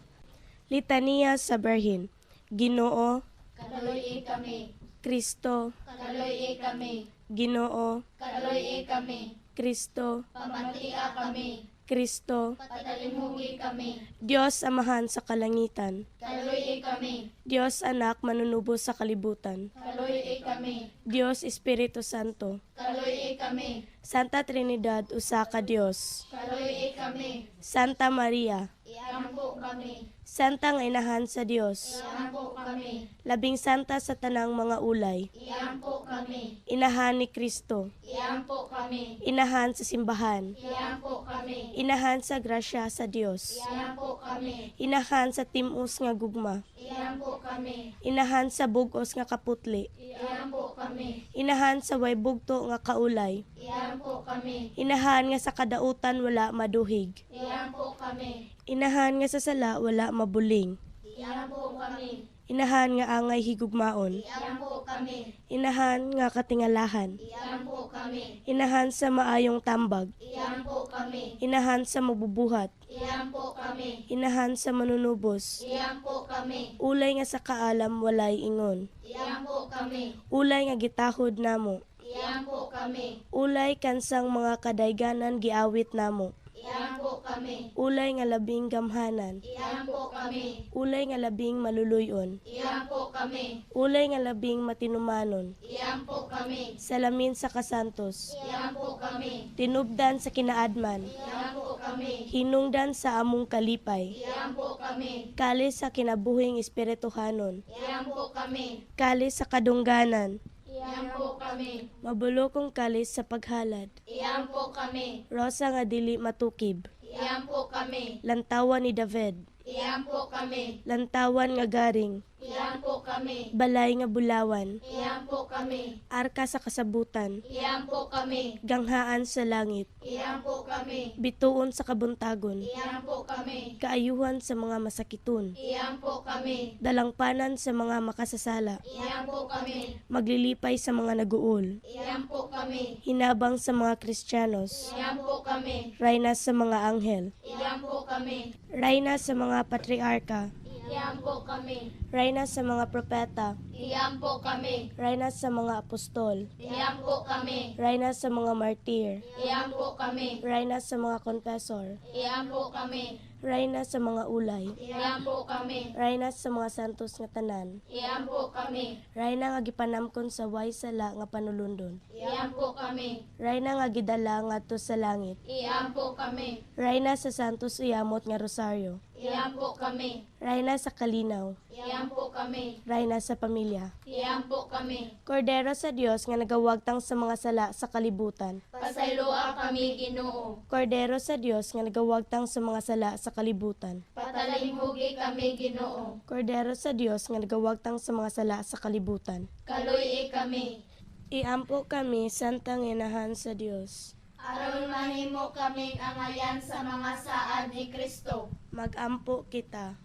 Litanya sa Berhin. Ginoo, Kaloy kami, Kristo, kaloy kami, Ginoo, kaloy kami, Kristo, pamatia kami, Kristo, patalimugi kami, Diyos Amahan sa kalangitan, kaloy kami, Diyos Anak manunubos sa kalibutan, kaloy kami, Diyos Espiritu Santo, kaloy kami, Santa Trinidad usa ka Dios, kaloy kami, Santa Maria, iampo kami, Santa nga inahan sa Dios, iampo kami, labing santa sa tanang mga ulay, iampo kami, inahan ni Kristo, iampo kami, inahan sa simbahan, iampo kami, inahan sa grasya sa Dios, iampo kami, inahan sa timos nga gugma, iampo kami, inahan sa bugos nga kaputli, iampo kami, inahan sa way bugto nga kaulay, iampo kami, inahan nga sa kadautan wala maduhig, iampo kami, inahan nga sa sala wala mabuling, iampo kami, inahan nga angay higugmaon, iampo kami, inahan nga katingalahan, iampo kami, inahan sa maayong tambag, iampo kami, inahan sa mabubuhat, iampo kami, inahan sa manunubos, iampo kami, ulay nga sa kaalam walay ingon, iampo kami, ulay nga gitahod namo, iampo kami, ulay kansang mga kadayganan giawit namo, iampo kami, ulay nga labing gamhanan, iampo kami, ulay nga labing maluluyon, iampo kami, ulay nga labing matinumanon, iampo kami, salamin sa kasantos, iampo kami, tinubdan sa kinaadman, iampo kami, hinungdan sa among kalipay, iampo kami, kalis sa kinabuhing espirituhanon, iampo kami, kalis sa kadungganan, iampo kami, mabulokong kalis sa paghalad, iampo kami, rosa nga dili matukib, iampo kami, lantawan ni David, iampo kami, lantawan nga garing, iampo kami, balay nga bulawan, iampo kami, arka sa kasabutan, iampo kami, ganghaan sa langit, iampo kami, bituon sa kabuntagon, iampo kami, kaayuhan sa mga masakiton, iampo kami, dalangpanan sa mga makasasala, iampo kami, maglilipay sa mga naguol, iampo kami, hinabang sa mga Kristiyanos, iampo kami, rayna sa mga anghel, iampo kami, rayna sa mga patriarka, Iampo kami. Rayna sa mga propeta. Iampo kami. Rayna sa mga apostol. Iampo kami. Rayna sa mga martir. Iampo kami. Rayna sa mga confessor. Iampo kami. Rayna sa mga ulay. Iampo kami. Rayna sa mga santos nga tanan. Iampo kami. Rayna nga gipanamkon sa way sala nga panulundon. Iampo kami. Rayna nga gidala ngadto sa langit. Iampo kami. Rayna sa Santos Uyamot nga Rosaryo. Iampo kami. Rayna sa kalinaw. Iampo kami. Rayna sa pamilya. Iampo kami. Kordero sa Dios nga nagawagtang sa mga sala sa kalibutan. Pasayloa kami, Ginoo. Kordero sa Dios nga nagawagtang sa mga sala sa kalibutan. Patalimhugi kami, Ginoo. Kordero sa Dios nga nagawagtang sa mga sala sa kalibutan. Kaluy kami. Iampo kami, Santang Inahan sa Dios. Aron mahimo kaming angayan sa mga saad ni Kristo. Magampo kita.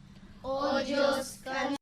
O Dios, kami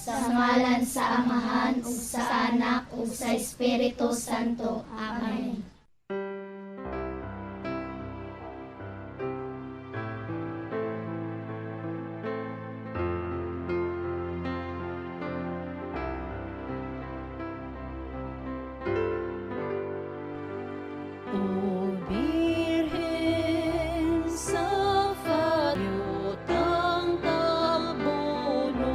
Sa ngalan sa Amahan ug sa Anak ug sa Espiritu Santo. Amen. O Birhen sa fayutang tabono.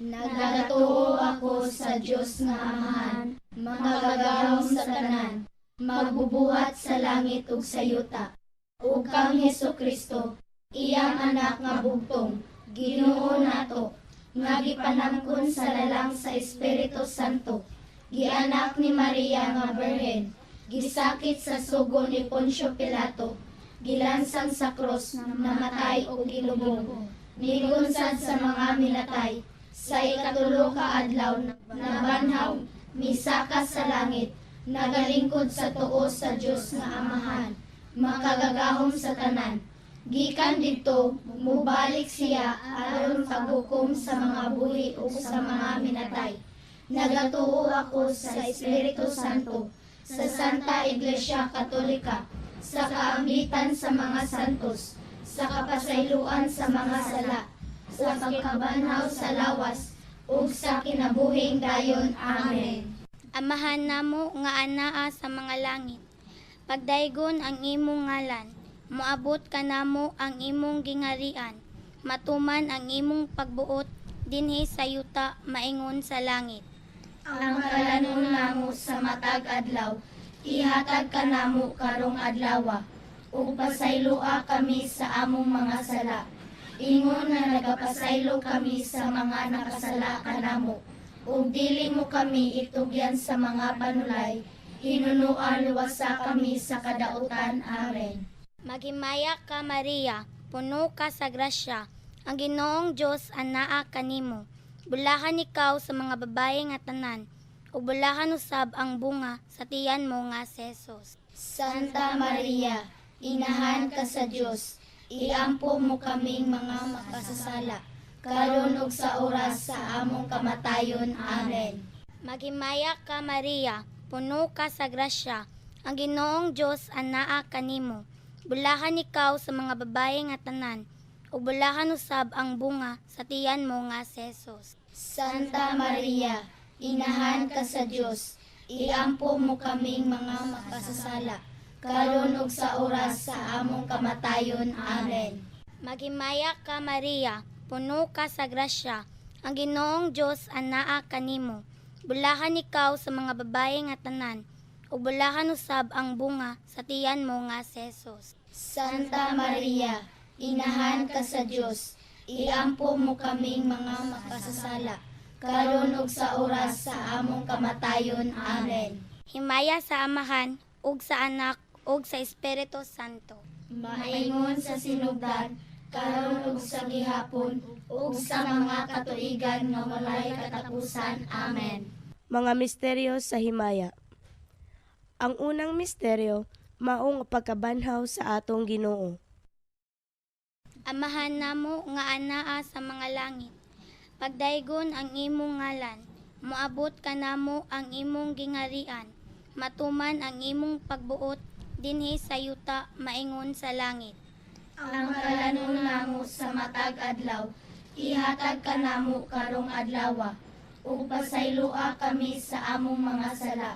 Nagatuo ako sa Dios nga Amahan, makagagahom sa tanan, magbubuhat sa langit ug sa yuta, ug kang Hesus Kristo, iyang anak nga bugtong, Ginoo nato, nga gipanangkon sa lalang sa Espiritu Santo, gianak ni Maria nga Birhen, gisakit sa sugo ni Poncio Pilato, gilansang sa krus, namatay ug gilubong, nigunsad sa mga minatay, sa ikatulo ka adlaw nabanhaw, misaka sa langit, nagalingkod sa tuo sa Dios nga Amahan, makagagahom sa tanan. Gikan didto, mubalik siya aron paghukom sa mga buhi ug sa mga minatay. Nagatuo ako sa Espiritu Santo, sa Santa Iglesia Katolika, sa kaambitan sa mga santos, sa kapasayloan sa mga sala, sa pagkabanhaw sa lawas, ug sa kinabuhing dayon. Amen. Amahan namo nga anaa sa mga langit. Pagdaygon ang imong ngalan, moabot kanamo ang imong gingarian. Matuman ang imong pagbuot dinhi sa yuta maingon sa langit. Ang kalanon namo sa matag adlaw, ihatag kanamo karong adlawa, ug pasayloa kami sa among mga sala. Ingon nga nagapasaylo kami sa mga nakasala kanamo, ug dili mo kami itugyan sa mga panulay, hinunoa luwasa kami sa kadautan. Amen. Maghimaya ka Maria, puno ka sa grasya. Ang Ginoong Dios anaa kanimo. Bulahan ikaw sa mga babae nga tanan, ug bulahan usab ang bunga sa tiyan mo nga si Jesus. Santa Maria, inahan ka sa Dios, iampo mo kaming mga makasasala, karon ug sa oras sa among kamatayon. Amen. Maghimaya ka Maria, puno ka sa grasya. Ang Ginoong Dios anaa kanimo. Bulahan ikaw sa mga babae nga tanan, ug bulahan usab ang bunga sa tiyan mo nga si Jesus. Santa Maria, inahan ka sa Dios, iampo mo kaming mga makasasala, karon ug sa oras sa among kamatayon. Amen. Maghimaya ka Maria, puno ka sa grasya. Ang Ginoong Dios anaa kanimo. Bulahan ikaw sa mga babae nga tanan, ug bulahan usab ang bunga sa tiyan mo nga si Jesus. Santa Maria, inahan ka sa Dios, iampo mo kaming mga makasasala, karon ug sa oras sa among kamatayon. Amen. Himaya sa Amahan ug sa Anak ug sa Espiritu Santo. Maingon sa sinugdan, karon ug sa gihapon, ug sa mga katuigan nga walay katapusan. Amen. Mga misteryo sa himaya. Ang unang misteryo, maong pagkabanhaw sa atong Ginoo. Amahan namo nga anaa sa mga langit. Pagdaygon ang imong ngalan, moabot kanamo ang imong gingarian. Matuman ang imong pagbuot dinhi sa yuta maingon sa langit. Ang kalanon namo sa matag adlaw, ihatag kanamo karong adlawa, ug pasayloa kami sa among mga sala.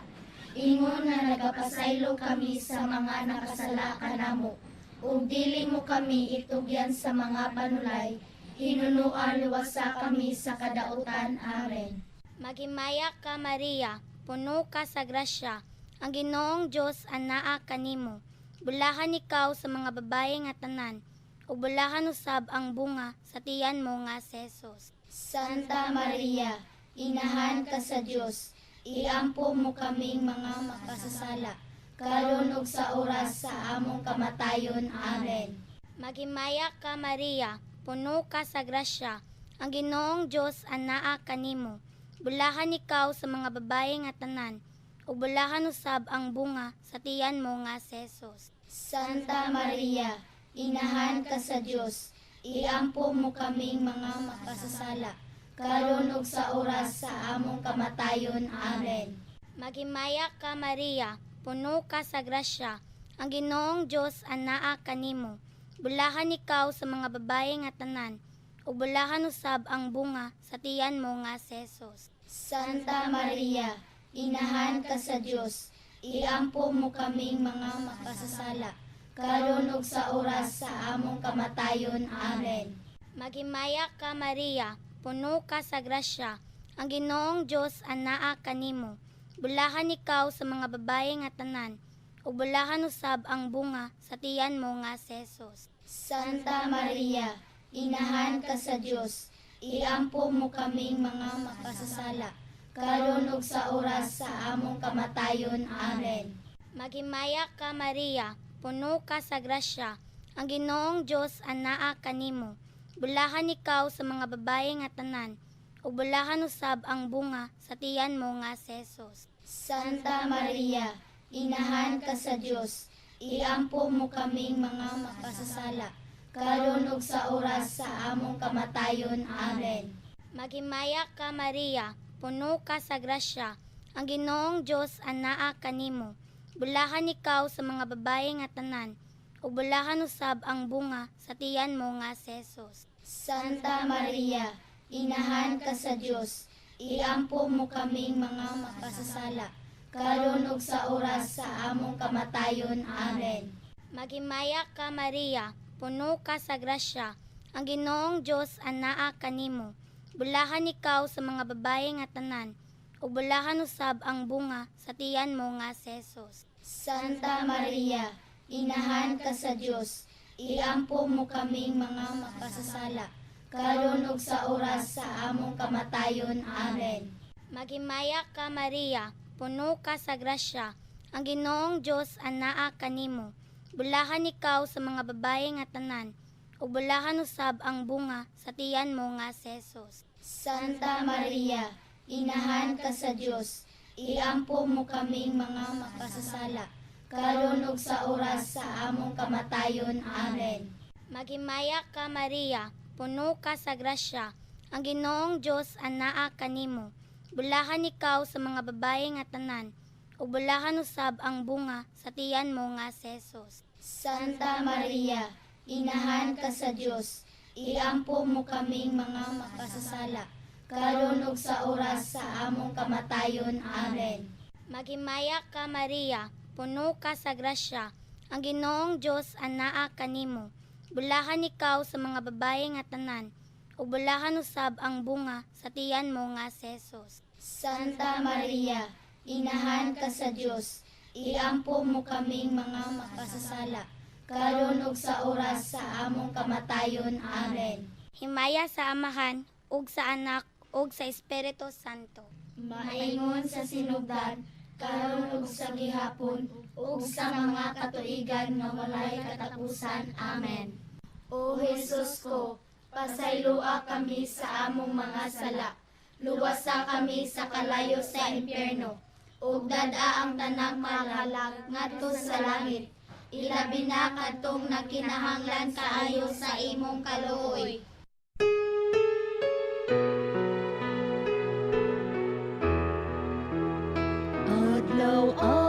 Ingon nga nagapasaylo kami sa mga nakasala kanamo, ug dili mo kami itugyan sa mga panulay, hinunoa luwasa kami sa kadautan. Amen. Maghimaya ka Maria, puno ka sa grasya. Ang Ginoong Dios anaa kanimo. Bulahan ikaw sa mga babae nga tanan, ug bulahan usab ang bunga sa tiyan mo nga si Jesus. Santa Maria, inahan ka sa Dios, iampo mo kaming mga makasasala, karon ug sa oras sa among kamatayon. Amen. Maghimaya ka Maria, puno ka sa grasya. Ang Ginoong Dios anaa kanimo. Bulahan ikaw sa mga babae nga tanan, ug bulahan usab ang bunga sa tiyan mo nga si Jesus. Santa Maria, inahan ka sa Dios, Iampo mo kaming mga makasasala, karon ug sa oras sa among kamatayon. Amen. Maghimaya ka Maria, puno ka sa grasya. Ang Ginoong Dios anaa kanimo. Bulahan ikaw sa mga babae nga tanan, ug bulahan usab ang bunga sa tiyan mo nga si Jesus. Santa Maria, inahan ka sa Dios, iampo mo kaming mga makasasala, karon ug sa oras sa among kamatayon. Amen. Maghimaya ka Maria, puno ka sa grasya. Ang Ginoong Dios anaa kanimo. Bulahan ikaw sa mga babae nga tanan, ug bulahan usab ang bunga sa tiyan mo nga si Jesus. Santa Maria, inahan ka sa Dios, iampo mo kaming mga makasasala, karon ug sa oras sa among kamatayon. Amen. Maghimaya ka Maria, puno ka sa grasya. Ang Ginoong Dios anaa kanimo. Bulahan ikaw sa mga babae nga tanan, ug bulahan usab ang bunga sa tiyan mo nga si Jesus. Santa Maria, inahan ka sa Dios, iampo mo kaming mga makasasala, karon ug sa oras sa among kamatayon. Amen. Maghimaya ka Maria, puno ka sa grasya. Ang Ginoong Dios anaa kanimo. Bulahan ikaw sa mga babae nga tanan, ug bulahan usab ang bunga sa tiyan mo nga si Jesus. Santa Maria, inahan ka sa Dios, iampo mo kaming mga makasasala, karon ug sa oras sa among kamatayon. Amen. Maghimaya ka Maria, puno ka sa grasya. Ang Ginoong Dios anaa kanimo. Bulahan ikaw sa mga babae nga tanan, ug bulahan usab ang bunga sa tiyan mo nga si Jesus. Santa Maria, inahan ka sa Dios, iampo mo kaming mga makasasala, karon ug sa oras sa among kamatayon. Amen. Maghimaya ka Maria, puno ka sa grasya. Ang Ginoong Dios anaa kanimo. Bulahan ikaw sa mga babae nga tanan, ug bulahan usab ang bunga sa tiyan mo nga si Jesus. Santa Maria, inahan ka sa Dios, iampo mo kaming mga makasasala, karon ug sa oras sa among kamatayon. Amen. Maghimaya ka Maria, puno ka sa grasya. Ang Ginoong Dios anaa kanimo. Bulahan ikaw sa mga babae nga tanan, ug bulahan usab ang bunga sa tiyan mo nga si Jesus. Santa Maria, inahan ka sa Dios, iampo mo kaming mga makasasala, karon ug sa oras sa among kamatayon. Amen. Maghimaya ka Maria, puno ka sa grasya. Ang Ginoong Dios anaa kanimo. Bulahan ikaw sa mga babae nga tanan, ug bulahan usab ang bunga sa tiyan mo nga si Jesus. Santa Maria, inahan ka sa Dios, iampo mo kaming mga makasasala, karon ug sa oras sa among kamatayon. Amen. Himaya sa Amahan ug sa Anak ug sa Espiritu Santo. Maingon sa sinugdan, karon ug sa gihapon, ug sa mga katuigan nga walay katapusan. Amen. O Jesus ko, pasayloa kami sa among mga sala. Luwasa kami sa kalayo sa impyerno. Ug dad-a ang tanang malalag ngadto sa langit. Ilabi na kadtong nagkinahanglan kaayo sa imong kaluoy.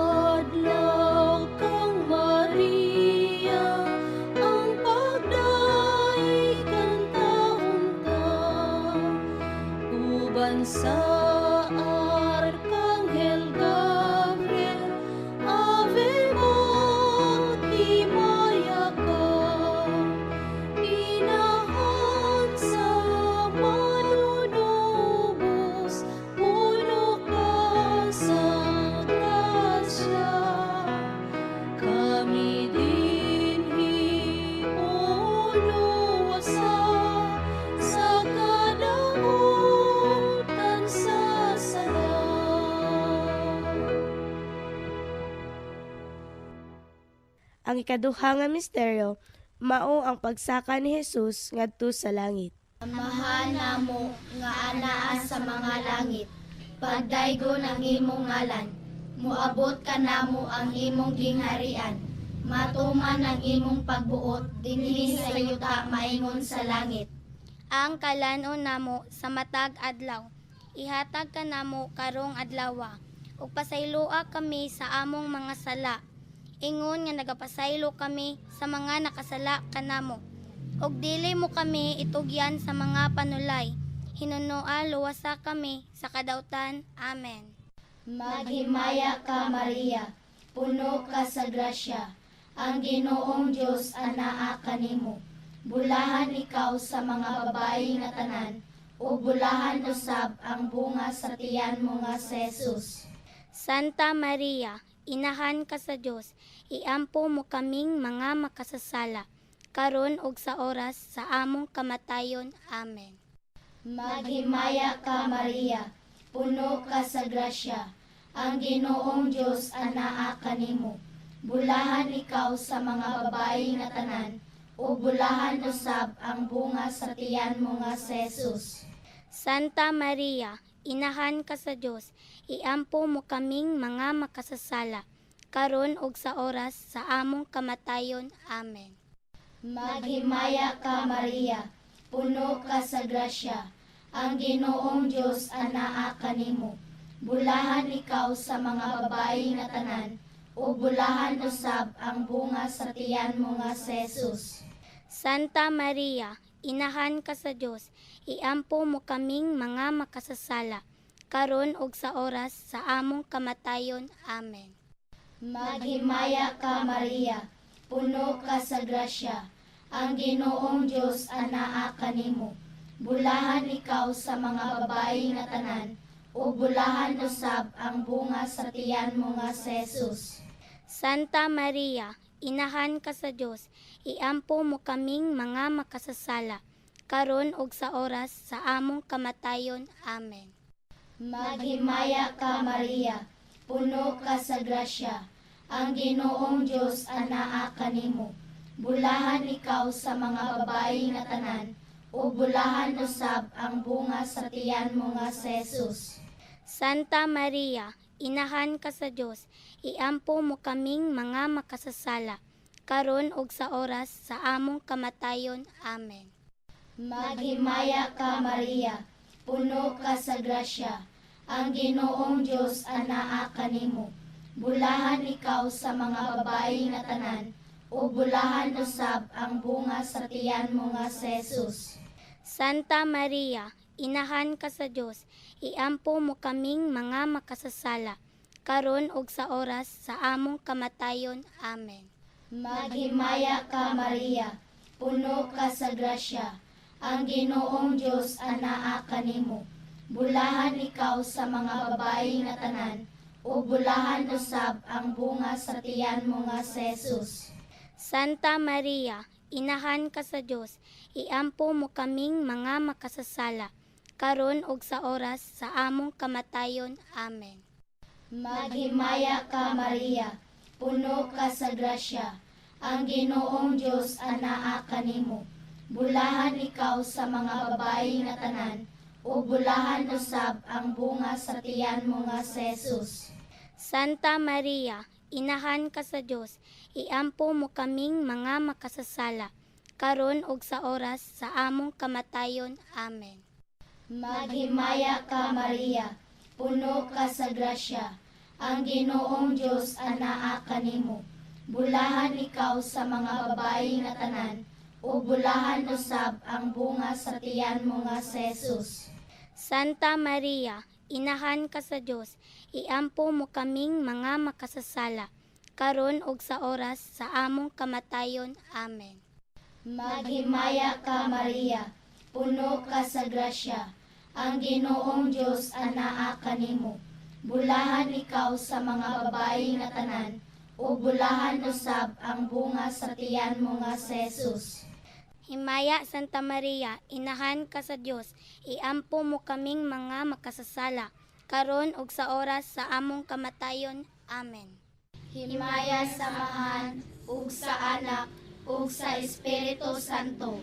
Adlaw-adlaw kang Maria, ang pagdaig kang taon ta. Uban sa Arkanghel Gabriel, Ave mo, himaya ka. Inahan sa manunubos, puno ka sa grasya. Kami dinhi uluwasa sa kadautan sa sala. Ang ikaduha nga misteryo mao ang pagsaka ni Jesus ngadto sa langit. Amahan namo nga anaa sa mga langit, pagdaygon ang imong ngalan, moabot kanamo ang imong gingharian. Matuman ang imong pagbuot dinhi sa yuta maingon sa langit. Ang kalanon namo sa matag adlaw, ihatag kanamo karong adlawa, ug pasayloa kami sa among mga sala, ingon nga nagapasaylo kami sa mga nakasala kanamo. Ug dili mo kami itugyan sa mga panulay, hinunoa luwasa kami sa kadautan. Amen. Maghimaya ka, Maria, puno ka sa grasya. Ang Ginoong Dios anaa kanimo. Bulahan ikaw sa mga babae nga tanan, ug bulahan usab ang bunga sa tiyan mo nga si Jesus. Santa Maria, inahan ka sa Dios, iampo mo kaming mga makasasala, karon ug sa oras sa among kamatayon. Amen. Maghimaya ka, Maria, puno ka sa grasya. Ang Ginoong Dios anaa kanimo. Bulahan ikaw sa mga babae nga tanan, ug bulahan usab ang bunga sa tiyan mo nga si Jesus. Santa Maria, inahan ka sa Dios, iampo mo kaming mga makasasala, karon ug sa oras sa among kamatayon. Amen. Maghimaya ka, Maria, puno ka sa grasya. Ang Ginoong Dios anaa kanimo. Bulahan ikaw sa mga babae nga tanan, ug bulahan usab ang bunga sa tiyan mo nga si Jesus. Santa Maria, inahan ka sa Dios, iampo mo kaming mga makasasala, karon ug sa oras sa among kamatayon. Amen. Maghimaya ka, Maria, puno ka sa grasya. Ang Ginoong Dios anaa kanimo. Bulahan ikaw sa mga babae nga tanan, ug bulahan usab ang bunga sa tiyan mo nga si Jesus. Santa Maria, inahan ka sa Dios, iampo mo kaming mga makasasala, karon ug sa oras sa among kamatayon. Amen. Maghimaya ka, Maria, puno ka sa grasya. Ang Ginoong Dios anaa kanimo. Bulahan ikaw sa mga babae nga tanan, ug bulahan usab ang bunga sa tiyan mo nga si Jesus. Santa Maria, inahan ka sa Dios, iampo mo kaming mga makasasala, karon ug sa oras sa among kamatayon. Amen. Maghimaya ka, Maria, puno ka sa grasya. Ang Ginoong Dios anaa kanimo. Bulahan ikaw sa mga babae nga tanan, ug bulahan usab ang bunga sa tiyan mo nga si Jesus. Santa Maria, inahan ka sa Dios, iampo mo kaming mga makasasala, karon ug sa oras sa among kamatayon. Amen. Maghimaya ka, Maria, puno ka sa grasya. Ang Ginoong Dios anaa kanimo. Bulahan ikaw sa mga babae nga tanan, ug bulahan usab ang bunga sa tiyan mo nga si Jesus. Santa Maria, inahan ka sa Dios, iampo mo kaming mga makasasala, karon ug sa oras sa among kamatayon. Amen. Maghimaya ka, Maria, puno ka sa grasya. Ang Ginoong Dios anaa kanimo. Bulahan ikaw sa mga babae nga tanan, ug bulahan usab ang bunga sa tiyan mo nga si Jesus. Santa Maria, inahan ka sa Dios, iampo mo kaming mga makasasala, karon ug sa oras sa among kamatayon. Amen. Maghimaya ka, Maria, puno ka sa grasya. Ang Ginoong Dios anaa kanimo. Bulahan ikaw sa mga babae nga tanan, ug bulahan usab ang bunga sa tiyan mo nga si Jesus. Santa Maria, inahan ka sa Dios, iampo mo kaming mga makasasala, karon ug sa oras sa among kamatayon. Amen. Maghimaya ka, Maria, puno ka sa grasya. Ang Ginoong Dios anaa kanimo. Bulahan ikaw sa mga babae nga tanan, ug bulahan usab ang bunga sa tiyan mo nga si Jesus. Himaya, Santa Maria, inahan ka sa Dios, iampo mo kaming mga makasasala, karon ug sa oras sa among kamatayon. Amen. Himaya sa Amahan, ug sa Anak, ug sa Espiritu Santo.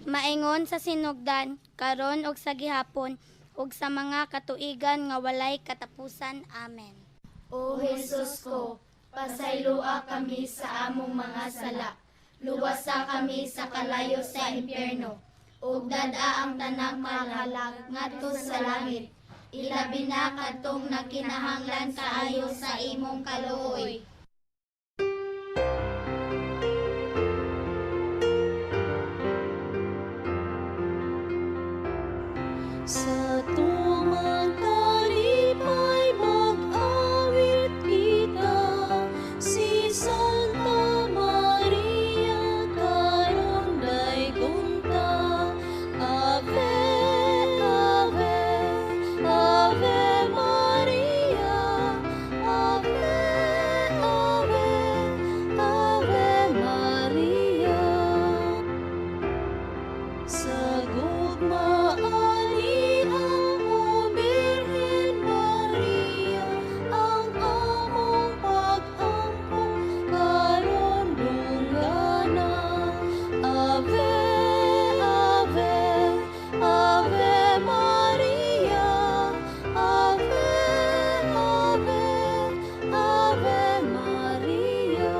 Maingon sa sinugdan, karon ug sa gihapon, ug sa mga katuigan nga walay katapusan. Amen. O Jesus ko, Pasayloa kami sa among mga sala. Luwasa kami sa kalayo sa impyerno. Ug dad-a ang tanang kalag ngadto sa langit. Ilabi na kadtong nagkinahanglan kaayo sa imong kaluoy. Sa tumang kalipay mag-awit kita, si Santa Maria karon daygon ta. Ave, Ave, Ave Maria, Ave, Ave, Ave Maria. Sa gugma ani ang o Birhen Maria, ang among pag-ampo karon dunggana. Ave, Ave, Ave Maria, Ave, Ave, Ave Maria.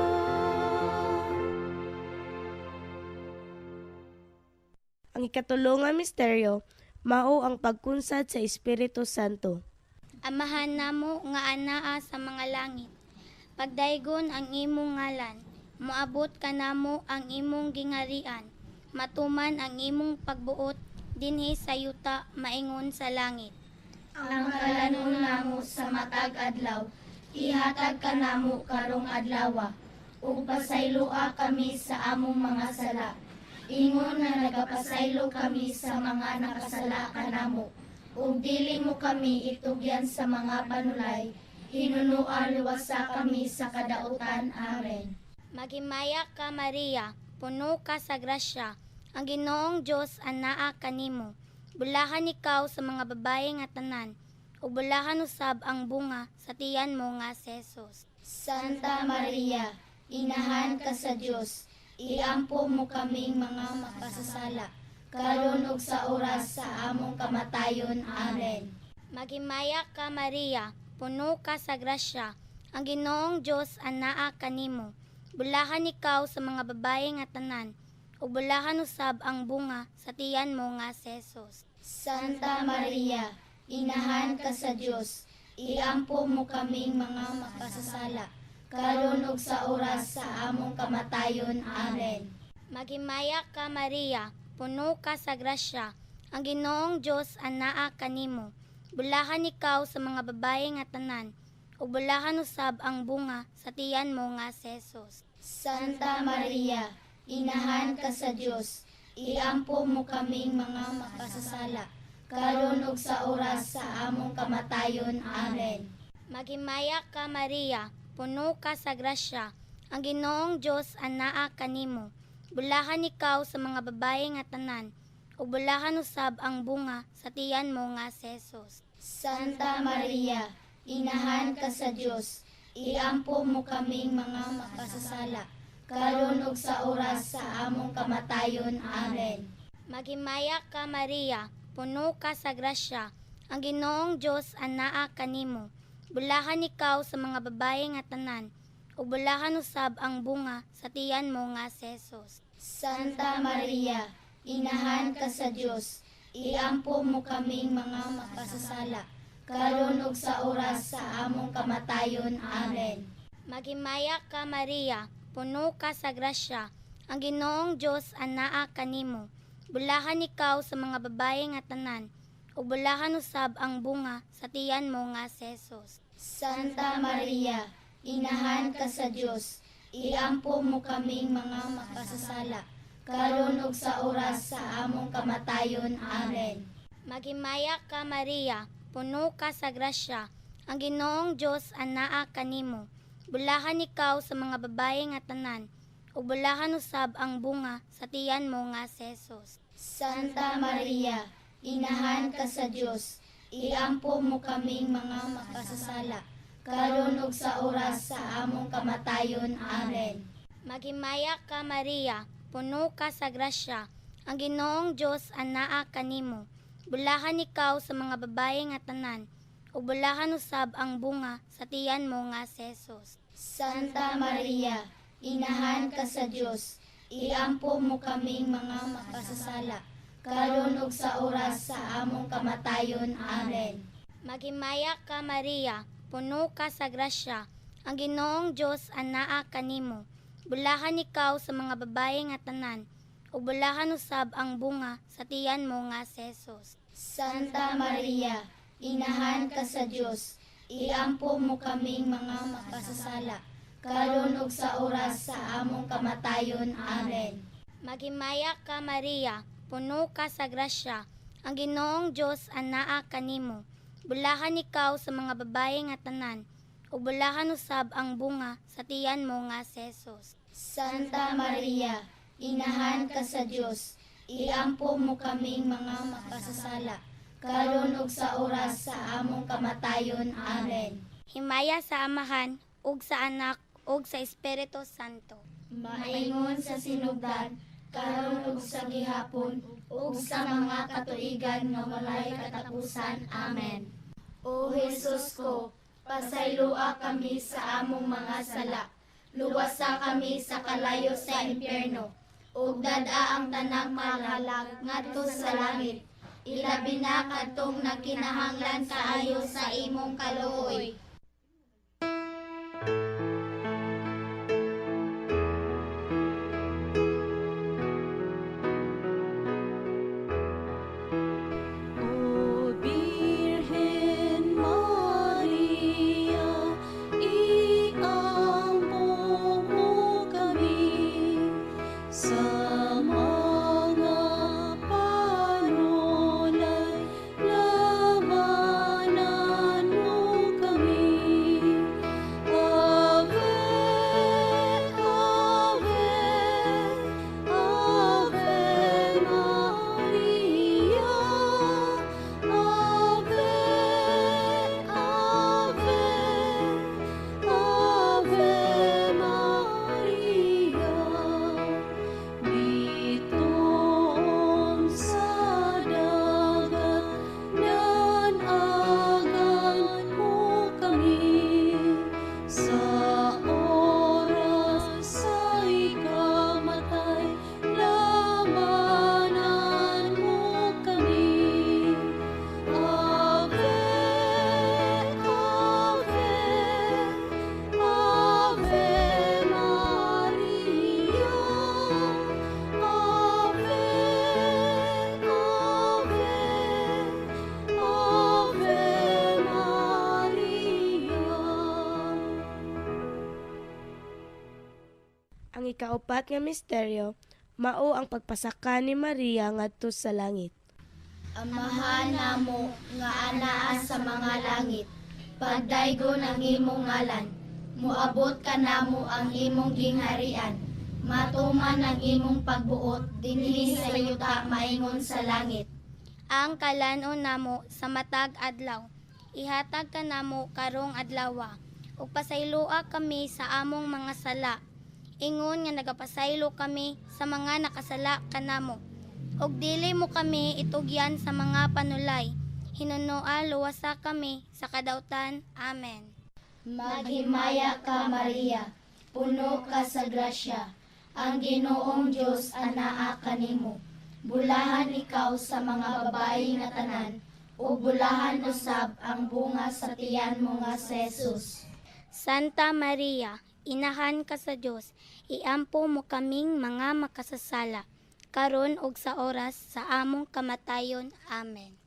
Ang ikatulo nga misteryo mao ang pagkunsad sa Espiritu Santo. Amahan namo nga anaa sa mga langit. Pagdaygon ang imong ngalan, moabot kanamo ang imong gingarian. Matuman ang imong pagbuot dinhi sa yuta maingon sa langit. Ang kalanon namo sa matag adlaw, ihatag kanamo karong adlawa, ug pasayloa kami sa among mga sala. Ingon nga nagapasaylo kami sa mga nakasala kanamo, ug dili mo kami itugyan sa mga panulay, hinunua luwasa kami sa kadautan. Amen. Maghimaya ka, Maria, puno ka sa grasya. Ang Ginoong Dios anaa kanimo. Bulahan ikaw sa mga babae nga tanan, ug bulahan usab ang bunga sa tiyan mo nga si Jesus. Santa Maria, inahan ka sa Dios, iampo mo kaming mga makasasala, karon ug sa oras sa among kamatayon. Amen. Maghimaya ka, Maria, puno ka sa grasya. Ang Ginoong Dios anaa kanimo. Bulahan ikaw sa mga babae nga tanan, ug bulahan usab ang bunga sa tiyan mo nga si Jesus. Santa Maria, inahan ka sa Dios, iampo mo kaming mga makasasala, karon ug sa oras sa among kamatayon. Amen. Maghimaya ka, Maria, puno ka sa grasya. Ang Ginoong Dios anaa kanimo. Bulahan ikaw sa mga babae nga tanan, ug bulahan usab ang bunga sa tiyan mo nga si Jesus. Santa Maria, inahan ka sa Dios, iampo mo kaming mga makasasala, karon ug sa oras sa among kamatayon. Amen. Maghimaya ka, Maria, puno ka sa grasya. Ang Ginoong Dios anaa kanimo. Bulahan ikaw sa mga babae nga tanan, ug bulahan usab ang bunga sa tiyan mo nga si Jesus. Santa Maria, inahan ka sa Dios, iampo mo kaming mga makasasala, karon ug sa oras sa among kamatayon. Amen. Maghimaya ka, Maria, puno ka sa grasya. Ang Ginoong Dios anaa kanimo. Bulahan ikaw sa mga babae nga tanan, ug bulahan usab ang bunga sa tiyan mo nga si Jesus. Santa Maria, inahan ka sa Dios, iampo mo kaming mga makasasala, karon ug sa oras sa among kamatayon. Amen. Maghimaya ka, Maria, puno ka sa grasya. Ang Ginoong Dios anaa kanimo. Bulahan ikaw sa mga babae nga tanan, ug bulahan usab ang bunga sa tiyan mo nga si Jesus. Santa Maria, inahan ka sa Dios, iampo mo kaming mga makasasala, karon ug sa oras sa among kamatayon. Amen. Maghimaya ka, Maria, puno ka sa grasya. Ang Ginoong Dios anaa kanimo. Bulahan ikaw sa mga babae nga tanan, ug bulahan usab ang bunga sa tiyan mo nga si Jesus. Santa Maria, inahan ka sa Dios, iampo mo kaming mga makasasala, karon ug sa oras sa among kamatayon. Amen. Maghimaya ka, Maria, puno ka sa grasya. Ang Ginoong Dios anaa kanimo. Bulahan ikaw sa mga babae nga tanan, ug bulahan usab ang bunga sa tiyan mo nga si Jesus. Santa Maria, inahan ka sa Dios, iampo mo kaming mga makasasala, karon ug sa oras sa among kamatayon. Amen. Maghimaya ka Maria, puno ka sa grasya. Ang Ginoong Dios anaa kanimo. Bulahan ikaw sa mga babae nga tanan, ug bulahan usab ang bunga sa tiyan mo nga si Jesus. Santa Maria, inahan ka sa Dios, iampo mo kaming mga makasasala, karon ug sa oras sa among kamatayon. Amen. Maghimaya ka Maria, puno ka sa grasya. Ang Ginoong Dios anaa kanimo. Bulahan ikaw sa mga babae nga tanan, ug bulahan usab ang bunga sa tiyan mo nga si Jesus. Santa Maria, inahan ka sa Dios, iampo mo kaming mga makasasala, karon ug sa oras sa among kamatayon. Amen. Himaya sa Amahan ug sa Anak ug sa Espiritu Santo. Maingon sa sinugdan, karon ug sa gihapon, ug sa mga katuigan nga walay katapusan. Amen. O Jesus ko, pasayloa kami sa among mga sala. Luwasa kami sa kalayo sa impyerno. Ug dad-a ang tanang malalag ngadto sa langit. Ilabi na kadtong nagkinahanglan kaayo sa imong kaluoy. O Birhen Maria, iampo mo kami sa mga panulay, labanan mo kami. Ave, Ave, Ave Maria, Ave, Ave, Ave Maria. Bituon sa dagat, nanagan mo kami sa oras sa ikamatay, labanan mo kami. Ave, Ave, Ave Maria, Ave, Ave, Ave Maria. Ang ikaupat nga misteryo mao ang pagpasaka ni Maria ngadto sa langit. Amahan namo nga anaa sa mga langit, pagdaygon ang imong ngalan, moabot kanamo ang imong gingharian, matuman ang imong pagbuot dinhi sa yuta maingon sa langit. Ang kalan-on namo sa matag adlaw, ihatag kanamo karong adlawa, ug pasayloa kami sa among mga sala. Ingon nga nagapasaylo kami sa mga nakasala kanamo. Ug dili mo kami itugyan sa mga panulay. Hinunoa luwasa kami sa kadautan. Amen. Maghimaya ka Maria, puno ka sa grasya, ang Ginoong Dios anaa kanimo. Bulahan ikaw sa mga babae nga tanan, ug bulahan usab ang bunga sa tiyan mo nga si Jesus. Santa Maria, inahan ka sa Dios, iampo mo kaming mga makasasala, karon ug sa oras sa among kamatayon. Amen.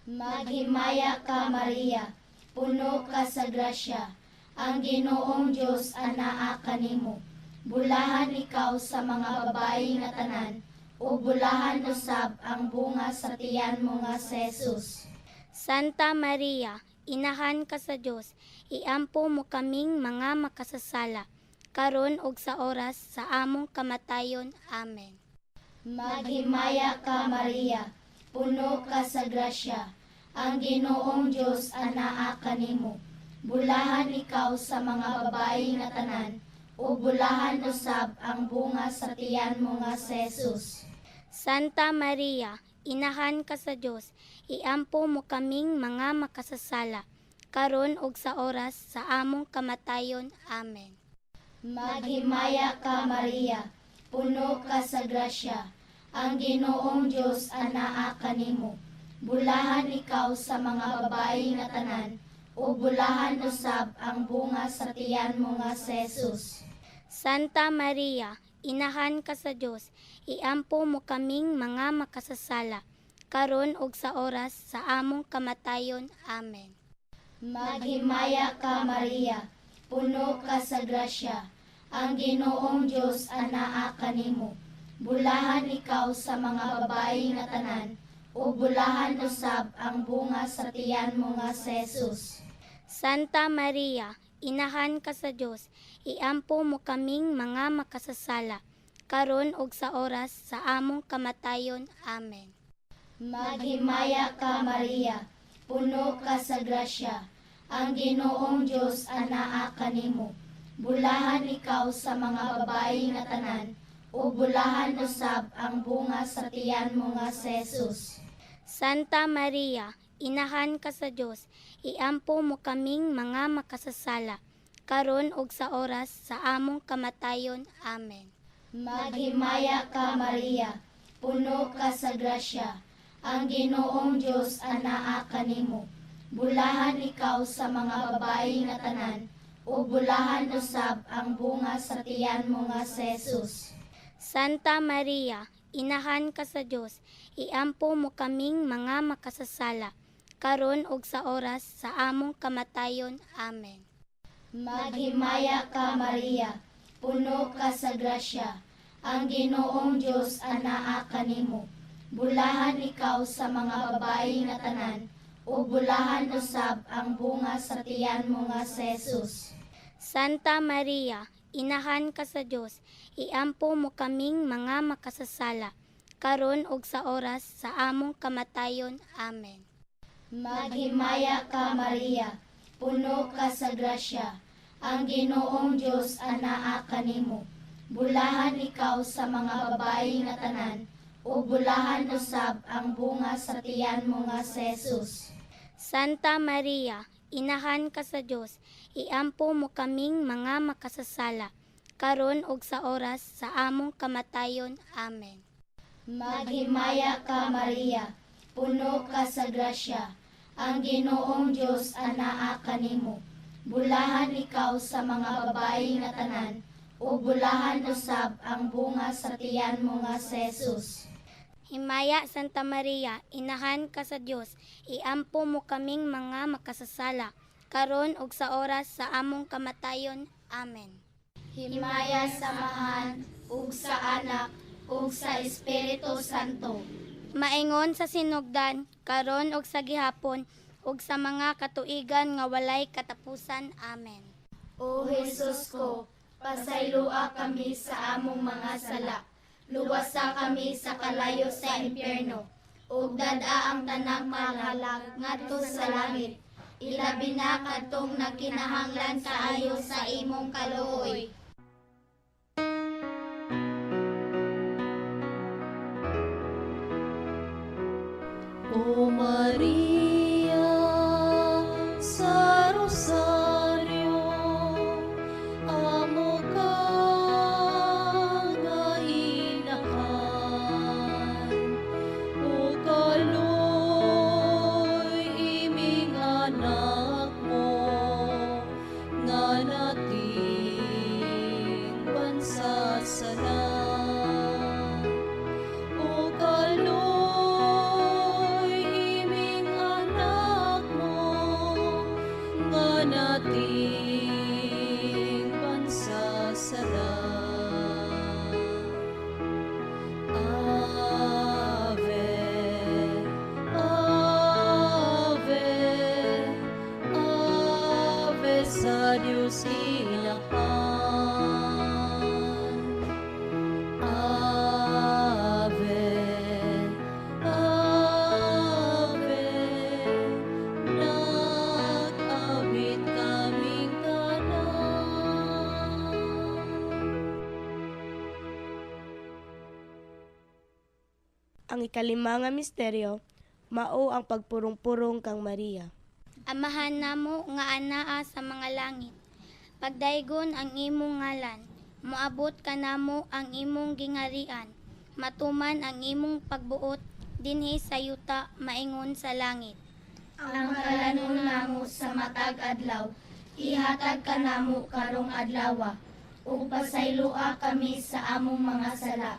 Maghimaya ka Maria, puno ka sa grasya, ang Ginoong Dios anaa kanimo. Bulahan ikaw sa mga babae nga tanan, ug bulahan usab ang bunga sa tiyan mo nga si Jesus. Santa Maria, inahan ka sa Dios, iampo mo kaming mga makasasala, karon ug sa oras sa among kamatayon. Amen. Maghimaya ka Maria, puno ka sa grasya, ang Ginoong Dios anaa kanimo. Bulahan ikaw sa mga babae nga tanan, ug bulahan usab ang bunga sa tiyan mo nga si Jesus. Santa Maria, inahan ka sa Dios, iampo mo kaming mga makasasala, karon ug sa oras sa among kamatayon. Amen. Maghimaya ka, Maria, puno ka sa grasya. Ang Ginoong Dios anaa kanimo. Bulahan ikaw sa mga babae nga tanan, ug bulahan usab ang bunga sa tiyan mo nga si Jesus. Santa Maria, inahan ka sa Dios, iampo mo kaming mga makasasala, karon ug sa oras sa among kamatayon. Amen. Maghimaya ka, Maria, puno ka sa grasya. Ang Ginoong Dios anaa kanimo. Bulahan ikaw sa mga babae nga tanan, ug bulahan usab ang bunga sa tiyan mo nga si Jesus. Santa Maria, inahan ka sa Dios, iampo mo kaming mga makasasala, karon ug sa oras sa among kamatayon. Amen. Maghimaya ka, Maria, puno ka sa grasya. Ang Ginoong Dios anaa kanimo. Bulahan ikaw sa mga babae nga tanan, ug bulahan usab ang bunga sa tiyan mo nga si Jesus. Santa Maria, inahan ka sa Dios, iampo mo kaming mga makasasala, karon ug sa oras sa among kamatayon. Amen. Maghimaya ka, Maria, puno ka sa grasya. Ang Ginoong Dios anaa kanimo. Bulahan ikaw sa mga babae nga tanan, ug bulahan usab ang bunga sa tiyan mo nga si Jesus. Santa Maria, inahan ka sa Dios, iampo mo kaming mga makasasala, karon ug sa oras sa among kamatayon. Amen. Maghimaya ka, Maria, puno ka sa grasya. Ang Ginoong Dios anaa kanimo. Bulahan ikaw sa mga babae nga tanan, ug bulahan usab ang bunga sa tiyan mo nga si Jesus. Santa Maria, inahan ka sa Dios, iampo mo kaming mga makasasala, karon ug sa oras sa among kamatayon. Amen. Maghimaya ka, Maria, puno ka sa grasya. Ang Ginoong Dios anaa kanimo. Bulahan ikaw sa mga babae nga tanan, ug bulahan usab ang bunga sa tiyan mo nga si Jesus. Santa Maria, inahan ka sa Dios, iampo mo kaming mga makasasala, karon ug sa oras sa among kamatayon. Amen. Maghimaya ka, Maria, puno ka sa grasya. Ang Ginoong Dios anaa kanimo. Bulahan ikaw sa mga babae nga tanan, ug bulahan usab ang bunga sa tiyan mo nga si Jesus. Himaya Santa Maria, inahan ka sa Dios, iampo mo kaming mga makasasala, karon ug sa oras sa among kamatayon. Amen. Himaya sa Amahan, ug sa Anak, ug sa Espiritu Santo. Maingon sa sinugdan, karon ug sa gihapon, ug sa mga katuigan nga walay katapusan. Amen. O Jesus ko, pasayloa kami sa among mga sala. Luwasa kami sa kalayo sa impyerno. Ug dad-a ang tanang kalag ngadto sa langit. Ilabi na kadtong nagkinahanglan kaayo sa imong kaluoy. O Maria sa Rosario, amo ka nga inahan. O kaloy iming anak mo, nga nating pansasala. O kaloy iming anak mo, nga nating pansasala. Ave, Ave, Ave sa Diyos Inahan. Ave, Ave, nag-awit kaming tanan. Ang ikalima nga misteryo, mao ang pagpurong-purong kang Maria. Amahan namo nga anaa sa mga langit. Pagdaygon ang imong ngalan, moabot kanamo ang imong gingarian. Matuman ang imong pagbuot dinhi sa yuta maingon sa langit. Ang kalanon namo sa matag adlaw, ihatag kanamo karong adlawa, ug pasayloa kami sa among mga sala.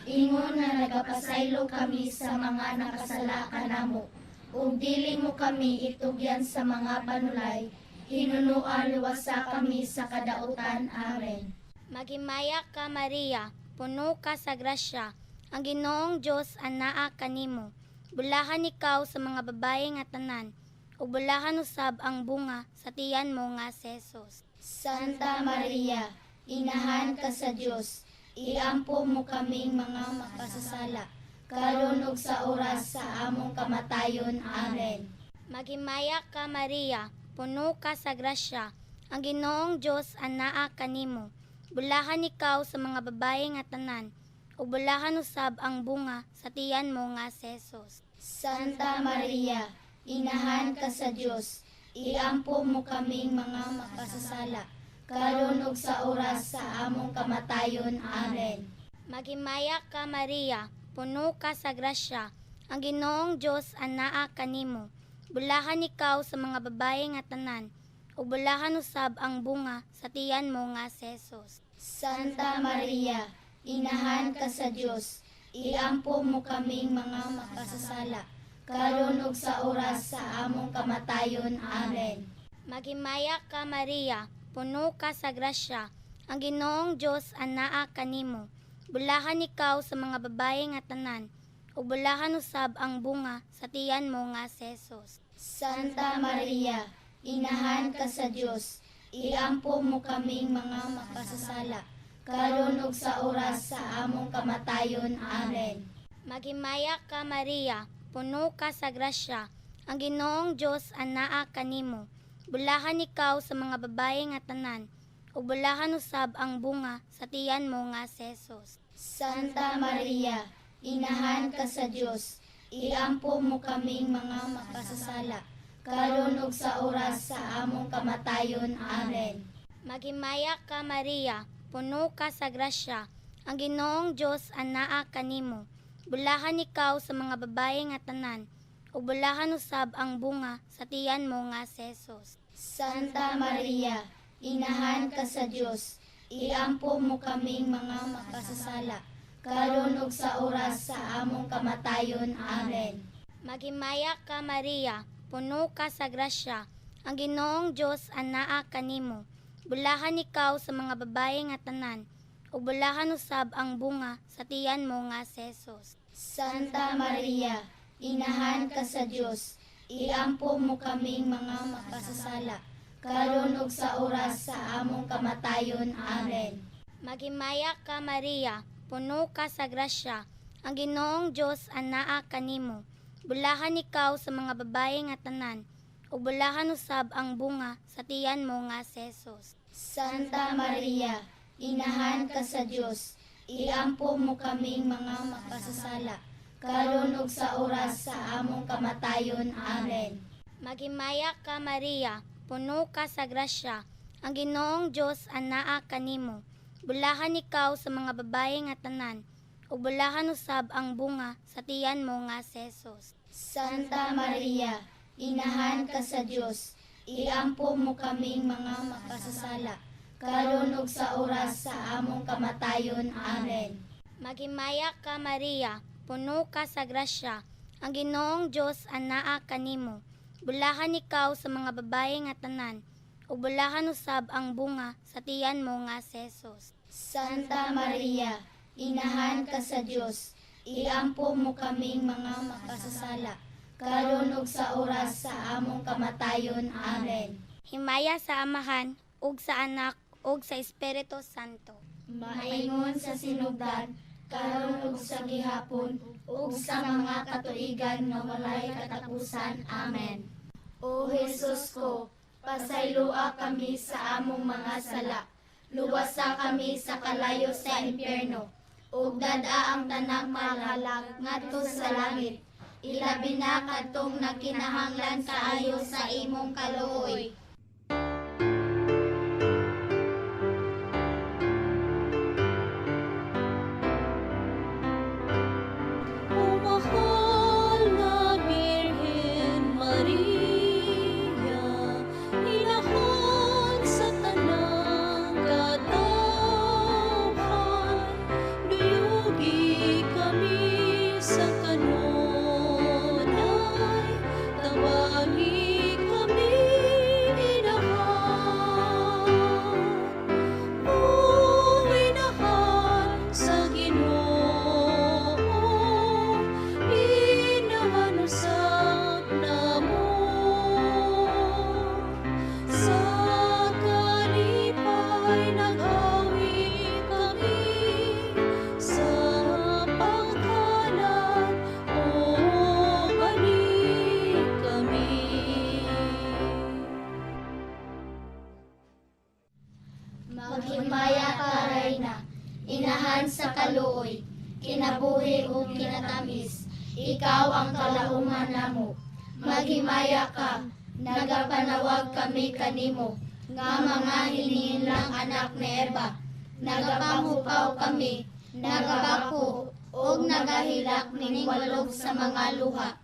Ingon nga nagapasaylo kami sa mga nakasala kanamo. Ug dili mo kami itugyan sa mga panulay, hinunoa luwasa kami sa kadautan. Amen. Maghimaya ka, Maria, puno ka sa grasya. Ang Ginoong Dios anaa kanimo. Bulahan ikaw sa mga babae nga tanan, ug bulahan usab ang bunga sa tiyan mo nga si Jesus. Santa Maria, inahan ka sa Dios, iampo mo kaming mga makasasala, karon ug sa oras sa among kamatayon. Amen. Maghimaya ka, Maria, puno ka sa grasya. Ang Ginoong Dios anaa kanimo. Bulahan ikaw sa mga babae nga tanan, ug bulahan usab ang bunga sa tiyan mo nga si Jesus. Santa Maria, inahan ka sa Dios, iampo mo kaming mga makasasala, karon ug sa oras sa among kamatayon. Amen. Maghimaya ka, Maria, puno ka sa grasya. Ang Ginoong Dios anaa kanimo. Bulahan ikaw sa mga babae nga tanan, ug bulahan usab ang bunga sa tiyan mo nga si Jesus. Santa Maria, inahan ka sa Dios, iampo mo kaming mga makasasala, karon ug sa oras sa among kamatayon. Amen. Maghimaya ka, Maria, puno ka sa grasya. Ang Ginoong Dios anaa kanimo. Bulahan ikaw sa mga babae nga tanan, ug bulahan usab ang bunga sa tiyan mo nga si Jesus. Santa Maria, inahan ka sa Dios, iampo mo kaming mga makasasala, karon ug sa oras sa among kamatayon. Amen. Maghimaya ka, Maria, puno ka sa grasya. Ang Ginoong Dios anaa kanimo. Bulahan ikaw sa mga babae nga tanan, ug bulahan usab ang bunga sa tiyan mo nga si Jesus. Santa Maria, inahan ka sa Dios, iampo mo kaming mga makasasala, karon ug sa oras sa among kamatayon. Amen. Maghimaya ka, Maria, puno ka sa grasya. Ang Ginoong Dios anaa kanimo. Bulahan ikaw sa mga babae nga tanan, ug bulahan usab ang bunga sa tiyan mo nga si Jesus. Santa Maria, inahan ka sa Dios, iampo mo kaming mga makasasala, karon ug sa oras sa among kamatayon. Amen. Maghimaya ka, Maria, puno ka sa grasya. Ang Ginoong Dios anaa kanimo. Bulahan ikaw sa mga babae nga tanan, ug bulahan usab ang bunga sa tiyan mo nga si Jesus. Santa Maria, inahan ka sa Dios, iampo mo kaming mga makasasala, karon ug sa oras sa among kamatayon. Amen. Maghimaya ka, Maria, puno ka sa grasya. Ang Ginoong Dios anaa kanimo. Bulahan ikaw sa mga babae nga tanan, ug bulahan usab ang bunga sa tiyan mo nga si Jesus. Santa Maria, inahan ka sa Dios, iampo mo kaming mga makasasala, karon ug sa oras sa among kamatayon. Amen. Maghimaya ka, Maria, puno ka sa grasya. Ang Ginoong Dios anaa kanimo. Bulahan ikaw sa mga babae nga tanan, ug bulahan usab ang bunga sa tiyan mo nga si Jesus. Santa Maria, inahan ka sa Dios, iampo mo kaming mga makasasala, karon ug sa oras sa among kamatayon. Amen. Maghimaya ka, Maria, puno ka sa grasya. Ang Ginoong Dios anaa kanimo. Bulahan ikaw sa mga babae nga tanan, ug bulahan usab ang bunga sa tiyan mo nga si Jesus. Santa Maria, inahan ka sa Dios, iampo mo kaming mga makasasala, karon ug sa oras sa among kamatayon. Amen. Himaya sa Amahan ug sa Anak ug sa Espiritu Santo. Maingon sa sinugdan, karon ug sa gihapon, ug sa mga katuigan nga walay katapusan. Amen. O Jesus ko, pasayloa kami sa among mga sala. Luwasa kami sa kalayo sa impyerno. Ug dad-a ang tanang mga kalag ngadto sa langit. Ilabi na kadtong nagkinahanglan kaayo sa imong kaluoy. O mahal nga Birhen Maria, Inahan sa tanang katawhan, duyugi kami sa kanunay, tabangi kami inahan. O inahan sa Ginoo, inahan usab namo. Sa kalipay nag-awit kami, sa pagkalat o balik kami. Maghimaya ka, Reyna, inahan sa kaluoy, kinabuhi ug kinatamis, ikaw ang kalauman namo. Maghimaya ka, nagapanawag kami kanimo, nga mga hinihinlang anak ni Eva. Nagapanghukaw kami, nagabako, ug nagahilak ning walog sa mga luha.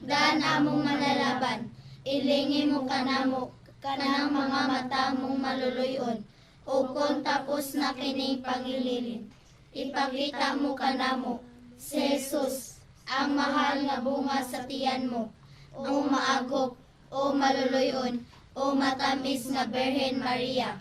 Daan among manalaban, ilingi mo kanamo, kanang mga mata mong maluluyon, ug kon tapos na kining pangililin. Ipakita mo kanamo, si Jesus, ang mahal nga bunga sa tiyan mo, o maagop, o maluluyon, o matamis nga Birhen Maria.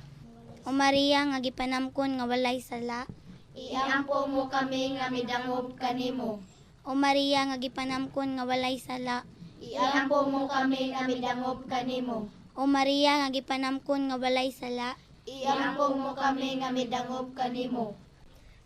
O Maria nga gipanamkon nga walay sala. Iampo mo kami nga midangop kanimo. O Maria nga gipanamkon nga walay sala. Iampo mo kami nga midangop kanimo. O Maria nga gipanamkon nga walay sala. Iampo mo kami nga midangop kanimo.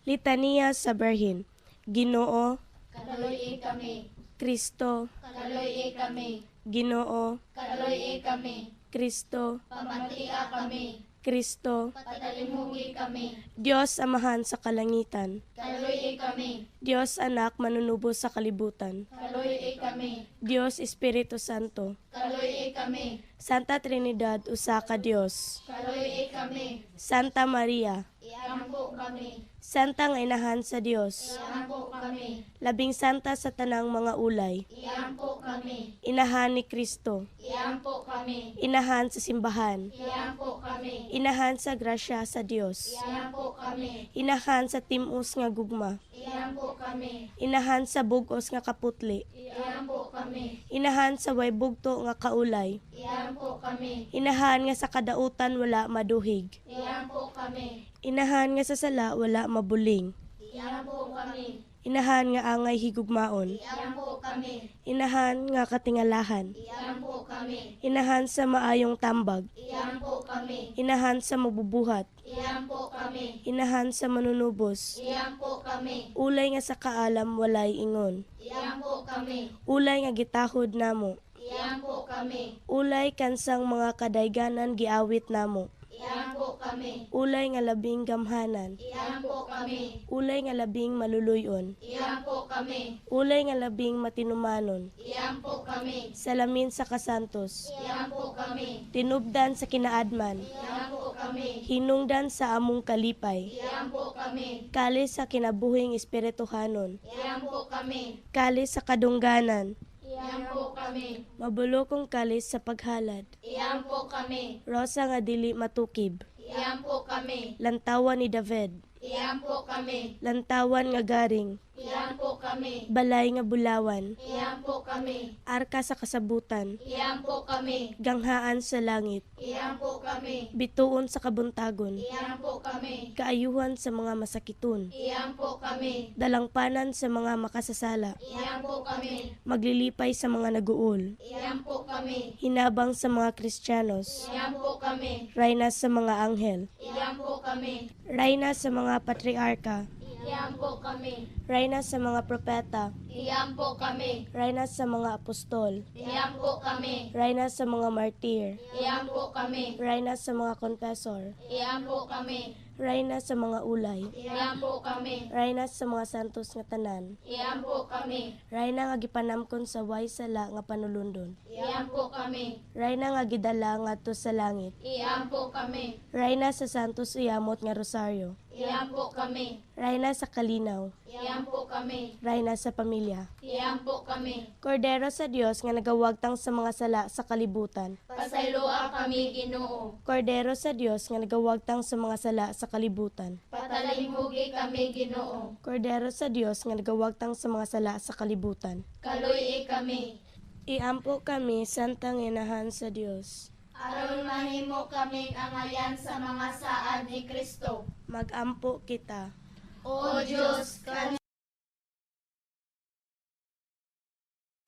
Litaniya sa Berhin. Ginoo, Kaluoy kami, Kristo, kaluoy kami, Ginoo, kaluoy kami, Kristo, pamatia kami, Kristo, patalimugi kami, Diyos Amahan sa kalangitan, kaluoy kami, Diyos Anak manunubos sa kalibutan, kaluoy kami, Diyos Espiritu Santo, kaluoy kami, Santa Trinidad usa ka Dios, kaluoy kami, Santa Maria, iampo kami, Santa nga inahan sa Dios, iampo kami, labing santa sa tanang mga ulay, iampo kami, inahan ni Kristo, iampo kami, inahan sa simbahan, iampo kami, inahan sa grasya sa Dios, iampo kami, inahan sa timos nga gugma, iampo kami, inahan sa bugos nga kaputli, iampo kami, inahan sa way bugto nga kaulay, iampo kami, inahan nga sa kadautan wala maduhig, iampo kami, inahan nga sa sala wala mabuling, iampo kami, inahan nga angay higugmaon, iampo kami, inahan nga katingalahan, iampo kami, inahan sa maayong tambag, iampo kami, inahan sa mabubuhat, iampo kami, inahan sa manunubos, iampo kami, ulay nga sa kaalam walay ingon, iampo kami, ulay nga gitahod namo, iampo kami, ulay kansang mga kadayganan giawit namo, iampo kami, ulay nga labing gamhanan, iampo kami, ulay nga labing maluluyon, iampo kami, ulay nga labing matinumanon, iampo kami, salamin sa kasantos, iampo kami, tinubdan sa kinaadman, iampo kami, hinungdan sa among kalipay, iampo kami, kalis sa kinabuhing espirituhanon, iampo kami, kalis sa kadungganan, iampo kami, mabulokong kalis sa paghalad, iampo kami, rosa nga dili matukib, iampo kami, lantawan ni David, iampo kami, lantawan nga garing, iampo kami, balay nga bulawan, iampo kami, arka sa kasabutan, iampo kami, ganghaan sa langit, iampo kami, bituon sa kabuntagon, iampo kami, kaayuhan sa mga masakiton, iampo kami, dalangpanan sa mga makasasala, iampo kami, maglilipay sa mga naguol, iampo kami, hinabang sa mga Kristiyanos, iampo kami, rayna sa mga anghel, iampo kami, rayna sa mga patriarka, iampo kami, rayna sa mga propeta, iampo kami, rayna sa mga apostol, iampo kami, rayna sa mga martir, iampo kami, rayna sa mga confessor, iampo kami, Rayna sa mga ulay. Iampo kami. Rayna sa mga santos nga tanan. Iampo kami. Rayna nga gipanamkon sa way sala nga panulundon. Iampo kami. Rayna nga gidala ngadto sa langit. Iampo kami. Rayna sa santos uyamot nga rosaryo. Iampo kami. Rayna sa kalinaw. Iampo kami. Rayna sa pamilya. Iampo kami. Kordero sa Dios nga nagawagtang sa mga sala sa kalibutan. Pasayloa kami, Ginoo. Kordero sa Dios nga nagawagtang sa mga sala sa kalibutan. Patalimhugi kami, Ginoo. Kordero sa Dios nga nagawagtang sa mga sala sa kalibutan. Kaluy kami. Iampo kami, Santang Inahan sa Dios. Aron mahimo kaming angayan sa mga saad ni Kristo. Magampo kita. O Diyos, kami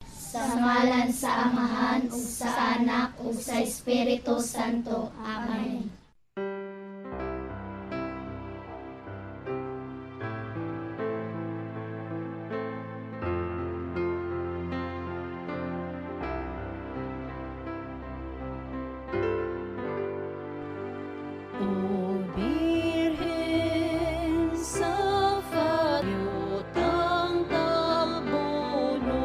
sa ngalan sa Amahan ug sa Anak ug sa Espiritu Santo. Amen. O Birhen sa fayutang tabono.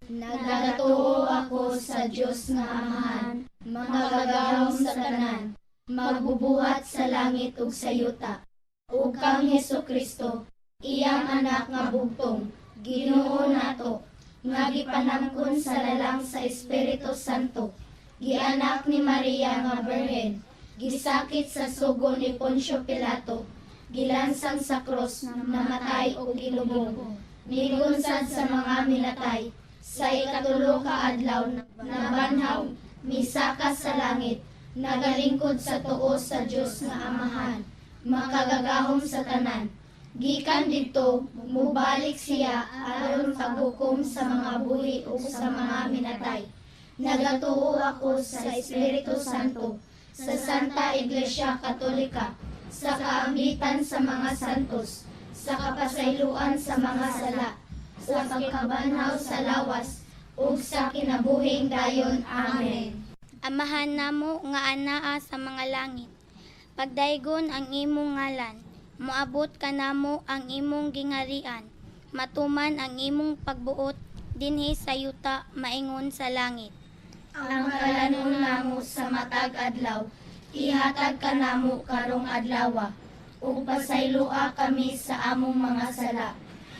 Nagatuo ako sa Dios nga Amahan, makagagahom sa tanan, magbubuhat sa langit ug sa yuta, ug kang Hesus Kristo, iyang anak nga bugtong, Ginoo nato, nga gipanangkon sa lalang sa Espiritu Santo, gianak ni Maria nga Birhen, gisakit sa sugo ni Poncio Pilato, gilansang sa krus, namatay ug gilubong, nigunsad sa mga minatay, sa ikatulo ka adlaw nabanhaw, misaka sa langit, nagalingkod sa tuo sa Dios nga Amahan, makagagahom sa tanan. Gikan didto, mubalik siya aron paghukom sa mga buhi ug sa mga minatay. Nagatuo ako sa Espiritu Santo, sa Santa Iglesia Katolika, sa kaambitan sa mga santos, sa kapasayloan sa mga sala, sa pagkabanhaw sa lawas, ug sa kinabuhing dayon. Amen. Amahan namo nga anaa sa mga langit. Pagdaygon ang imong ngalan, moabot kanamo ang imong gingarian. Matuman ang imong pagbuot dinhi sa yuta maingon sa langit. Ang kalanon namo sa matag adlaw, ihatag kanamo karong adlawa, ug pasayloa kami sa among mga sala.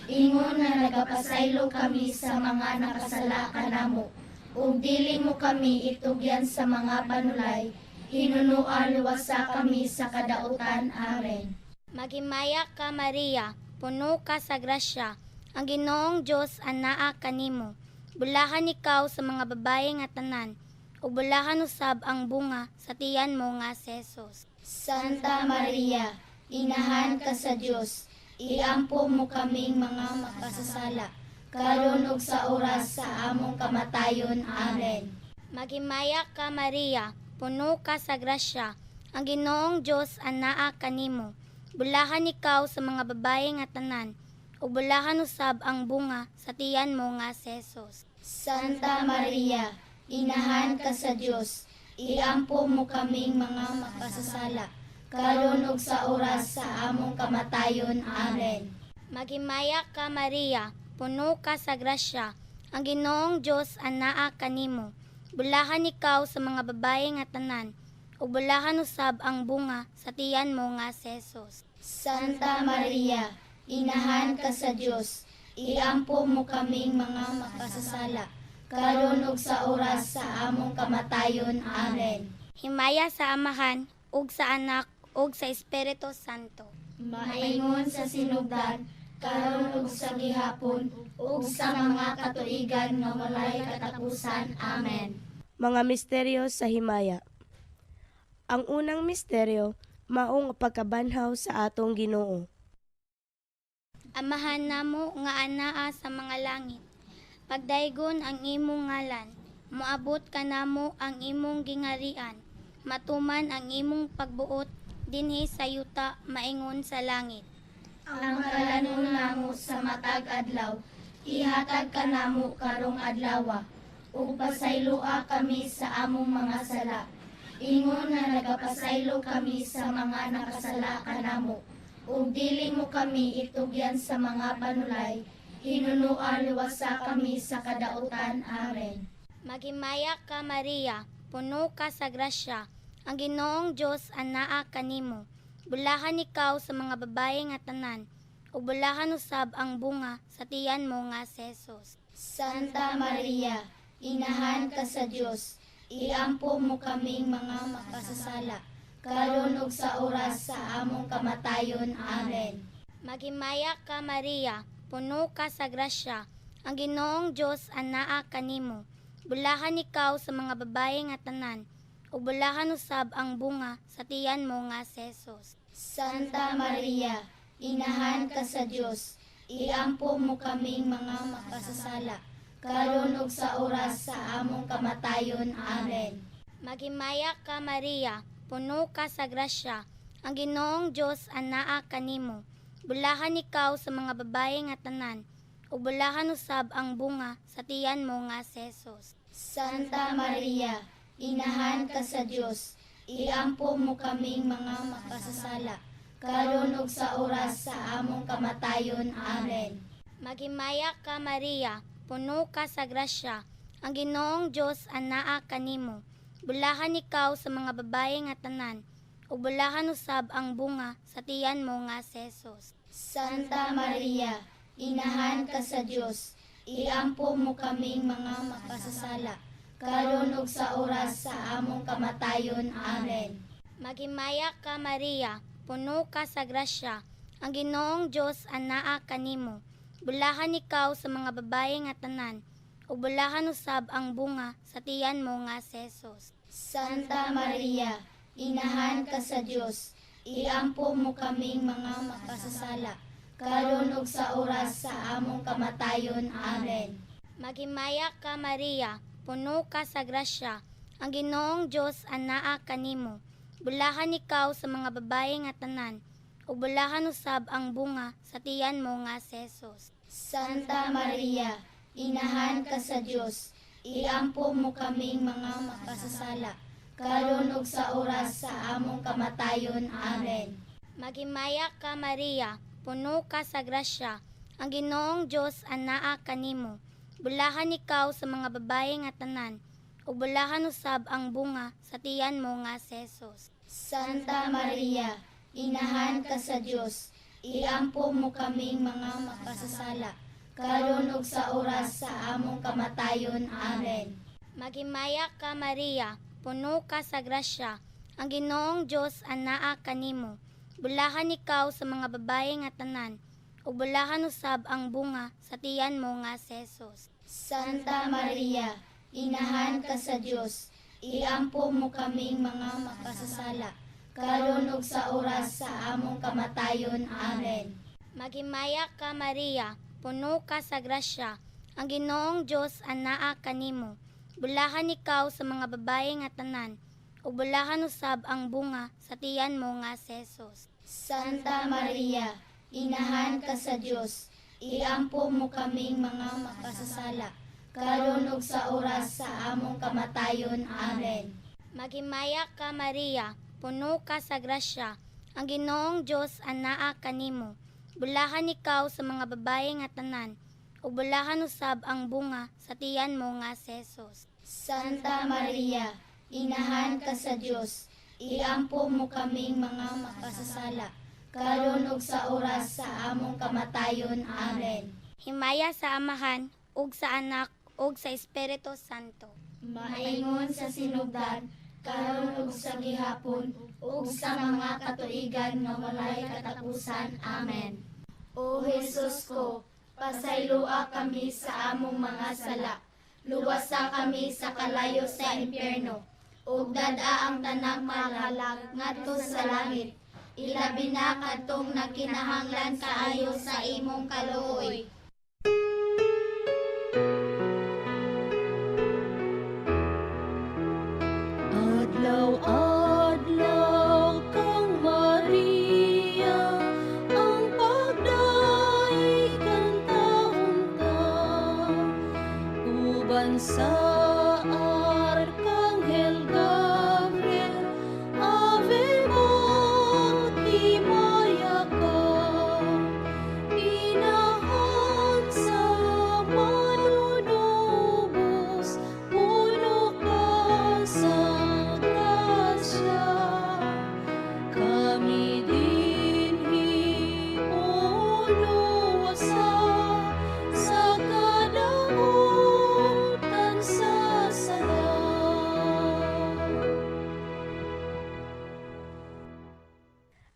Ingon na nagapasaylo kami sa mga nakasala kanamo, ug dili mo kami itugyan sa mga panulay, hinunoa luwasa kami sa kadautan. Amen. Maghimaya ka Maria, puno ka sa grasya. Ang Ginoong Dios anaa kanimo. Bulahan ikaw sa mga babae nga tanan, ug bulahan usab ang bunga sa tiyan mo nga si Jesus. Santa Maria, inahan ka sa Dios, iampo mo kaming mga makasasala, karon ug sa oras sa among kamatayon. Amen. Maghimaya ka Maria, puno ka sa grasya. Ang Ginoong Dios anaa kanimo. Bulahan ikaw sa mga babae nga tanan, ug bulahan usab ang bunga sa tiyan mo nga si Jesus. Santa Maria, inahan ka sa Dios, iampo mo kaming mga makasasala, karon ug sa oras sa among kamatayon. Amen. Maghimaya ka Maria, puno ka sa grasya. Ang Ginoong Dios anaa kanimo. Bulahan ikaw sa mga babae nga tanan, ug bulahan usab ang bunga sa tiyan mo nga si Jesus. Santa Maria, inahan ka sa Dios, iampo mo kaming mga makasasala, karon ug sa oras sa among kamatayon. Amen. Himaya sa Amahan ug sa Anak ug sa Espiritu Santo. Maingon sa sinugdan, karon ug sa gihapon, ug sa mga katuigan nga walay katapusan. Amen. Mga misteryo sa himaya. Ang unang misteryo, maong pagkabanhaw sa atong Ginoo. Amahan namo nga anaa sa mga langit. Pagdaygon ang imong ngalan, moabot kanamo ang imong gingarian. Matuman ang imong pagbuot dinhi sa yuta maingon sa langit. Ang kalanon namo sa matag adlaw, ihatag kanamo karong adlawa, ug pasayloa kami sa among mga sala. Ingon nga nagapasaylo kami sa mga nakasala kanamo. Ug dili mo kami itugyan sa mga panulay, hinunua luwasa kami sa kadautan. Amen. Maghimaya ka Maria, puno ka sa grasya. Ang Ginoong Dios anaa kanimo. Bulahan ikaw sa mga babae nga tanan, ug bulahan usab ang bunga sa tiyan mo nga si Jesus. Santa Maria, inahan ka sa Dios, iampo mo kaming mga makasasala, karon ug sa oras sa among kamatayon. Amen. Maghimaya ka Maria, puno ka sa grasya. Ang Ginoong Dios anaa kanimo. Bulahan ikaw sa mga babae nga tanan, ug bulahan usab ang bunga sa tiyan mo nga si Jesus. Santa Maria, inahan ka sa Dios, iampo mo kaming mga makasasala, karon ug sa oras sa among kamatayon. Amen. Maghimaya ka Maria, puno ka sa grasya. Ang Ginoong Dios anaa kanimo. Bulahan ikaw sa mga babae nga tanan, ug bulahan usab ang bunga sa tiyan mo nga si Jesus. Santa Maria, inahan ka sa Dios, iampo mo kaming mga makasasala, karon ug sa oras sa among kamatayon. Amen. Maghimaya ka Maria, puno ka sa grasya. Ang Ginoong Dios anaa kanimo. Bulahan ikaw sa mga babae nga tanan, ug bulahan usab ang bunga sa tiyan mo nga si Jesus. Santa Maria, inahan ka sa Dios, iampo mo kaming mga makasasala, karon ug sa oras sa among kamatayon. Amen. Maghimaya ka Maria, puno ka sa grasya. Ang Ginoong Dios anaa kanimo. Bulahan ikaw sa mga babae nga tanan, ug bulahan usab ang bunga sa tiyan mo nga si Jesus. Santa Maria, inahan ka sa Dios, iampo mo kaming mga makasasala, karon ug sa oras sa among kamatayon. Amen. Maghimaya ka Maria, puno ka sa grasya. Ang Ginoong Dios anaa kanimo. Bulahan ikaw sa mga babae nga tanan, ug bulahan usab ang bunga sa tiyan mo nga si Jesus. Santa Maria, inahan ka sa Dios, iampo mo kaming mga makasasala, karon ug sa oras sa among kamatayon. Amen. Maghimaya ka Maria, puno ka sa grasya. Ang Ginoong Dios anaa kanimo. Bulahan ikaw sa mga babae nga tanan, ug bulahan usab ang bunga sa tiyan mo nga si Jesus. Santa Maria, inahan ka sa Dios, iampo mo kaming mga makasasala, karon ug sa oras sa among kamatayon. Amen. Maghimaya ka Maria, puno ka sa grasya. Ang Ginoong Dios anaa kanimo. Bulahan ikaw sa mga babae nga tanan, ug bulahan usab ang bunga sa tiyan mo nga si Jesus. Santa Maria, inahan ka sa Dios, iampo mo kaming mga makasasala, karon ug sa oras sa among kamatayon. Amen. Maghimaya ka Maria, puno ka sa grasya. Ang Ginoong Dios anaa kanimo. Bulahan ikaw sa mga babae nga tanan, ug bulahan usab ang bunga sa tiyan mo nga si Jesus. Santa Maria, inahan ka sa Dios, iampo mo kaming mga makasasala, karon ug sa oras sa among kamatayon. Amen. Maghimaya ka Maria, puno ka sa grasya. Ang Ginoong Dios anaa kanimo. Bulahan ikaw sa mga babae nga tanan, ug bulahan usab ang bunga sa tiyan mo nga si Jesus. Santa Maria, inahan ka sa Dios, iampo mo kaming mga makasasala, karon ug sa oras sa among kamatayon. Amen. Himaya sa Amahan ug sa Anak ug sa Espiritu Santo. Maingon sa sinugdan, karon ug sa gihapon, ug sa mga katuigan nga walay katapusan. Amen. O Jesus ko, pasayloa kami sa among mga sala. Luwasa kami sa kalayo sa impyerno. Ug dad-a ang tanang malalag ngadto sa langit. Ilabi na kadtong nagkinahanglan kaayo sa imong kaluoy. Adlaw-adlaw kang Maria, ang pagdaig kang taon ta. Uban sa Arkanghel Gabriel,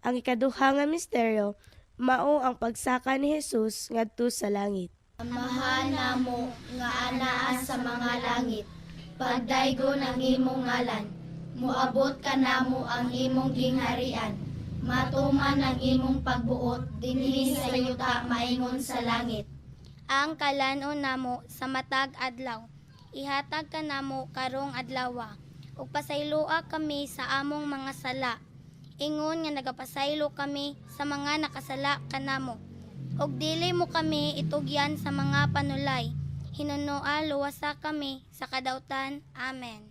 Ang ikaduha nga misteryo mao ang pagsaka ni Jesus ngadto sa langit. Amahan namo nga anaa sa mga langit, pagdaygon ang imong ngalan, moabot kanamo ang imong gingharian, matuman ang imong pagbuot dinhi sa yuta maingon sa langit. Ang kalanon namo sa matag adlaw, ihatag kanamo karong adlawa, ug pasayloa kami sa among mga sala, ingon nga nagapasaylo kami sa mga nakasala kanamo. Ug dili mo kami itugyan sa mga panulay, hinunoa luwasa kami sa kadautan. Amen.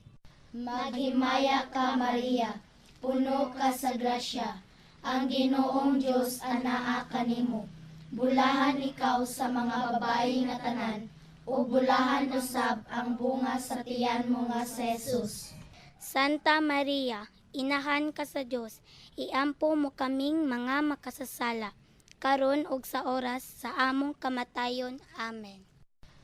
Maghimaya ka, Maria, puno ka sa grasya, ang Ginoong Dios anaa kanimo. Bulahan ikaw sa mga babae nga tanan, ug bulahan usab ang bunga sa tiyan mo nga si Jesus. Santa Maria, inahan ka sa Dios, iampo mo kaming mga makasasala, karon ug sa oras sa among kamatayon. Amen.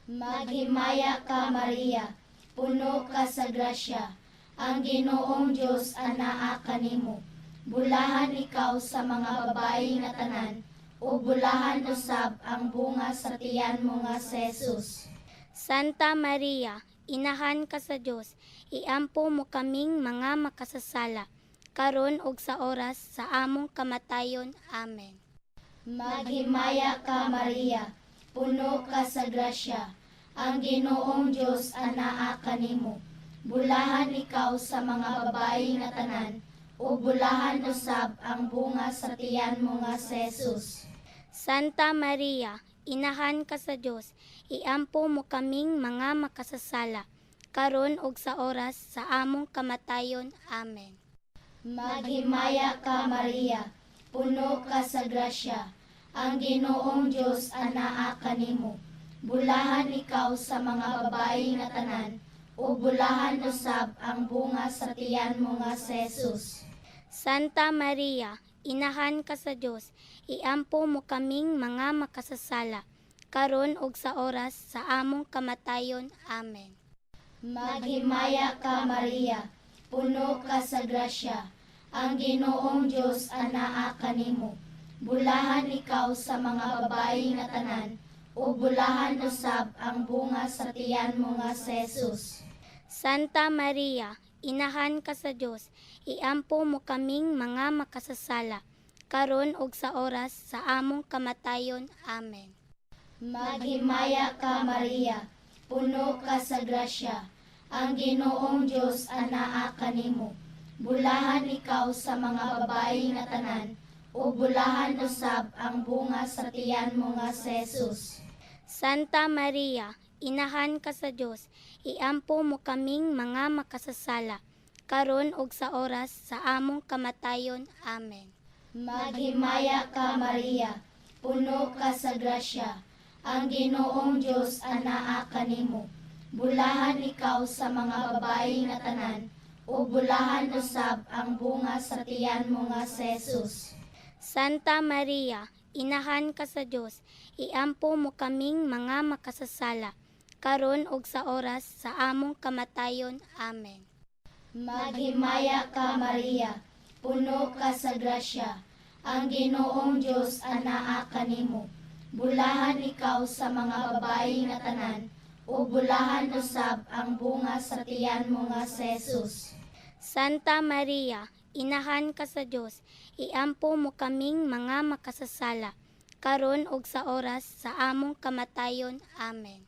Maghimaya ka, Maria, puno ka sa grasya, ang Ginoong Dios anaa kanimo. Bulahan ikaw sa mga babae nga tanan, ug bulahan usab ang bunga sa tiyan mo nga si Jesus. Santa Maria, inahan ka sa Dios, iampo mo kaming mga makasasala, karon ug sa oras sa among kamatayon. Amen. Maghimaya ka, Maria, puno ka sa grasya, ang Ginoong Dios anaa kanimo. Bulahan ikaw sa mga babae nga tanan, ug bulahan usab ang bunga sa tiyan mo nga si Jesus. Santa Maria, inahan ka sa Dios, iampo mo kaming mga makasasala, karon ug sa oras sa among kamatayon. Amen. Maghimaya ka, Maria, puno ka sa grasya, ang Ginoong Dios anaa kanimo. Bulahan ikaw sa mga babae nga tanan, ug bulahan usab ang bunga sa tiyan mo nga si Jesus. Santa Maria, inahan ka sa Dios, iampo mo kaming mga makasasala, karon ug sa oras sa among kamatayon. Amen. Maghimaya ka, Maria, puno ka sa grasya, ang Ginoong Dios anaa kanimo. Bulahan ikaw sa mga babae nga tanan, ug bulahan usab ang bunga sa tiyan mo nga si Jesus. Santa Maria, inahan ka sa Dios, iampo mo kaming mga makasasala, karon ug sa oras sa among kamatayon. Amen. Maghimaya ka, Maria, puno ka sa grasya, ang Ginoong Dios anaa kanimo. Bulahan ikaw sa mga babae nga tanan, ug bulahan usab ang bunga sa tiyan mo nga si Jesus. Santa Maria, inahan ka sa Dios, iampo mo kaming mga makasasala, karon ug sa oras sa among kamatayon. Amen. Maghimaya ka, Maria, puno ka sa grasya, ang Ginoong Dios anaa kanimo. Bulahan ikaw sa mga babae nga tanan, ug bulahan usab ang bunga sa tiyan mo nga si Jesus. Santa Maria, inahan ka sa Dios, iampo mo kaming mga makasasala, karon ug sa oras sa among kamatayon. Amen. Maghimaya ka, Maria, puno ka sa grasya, ang Ginoong Dios anaa kanimo. Bulahan ikaw sa mga babae nga tanan, ug bulahan usab ang bunga sa tiyan mo nga si Jesus. Santa Maria, inahan ka sa Dios, iampo mo kaming mga makasasala, karon ug sa oras sa among kamatayon. Amen.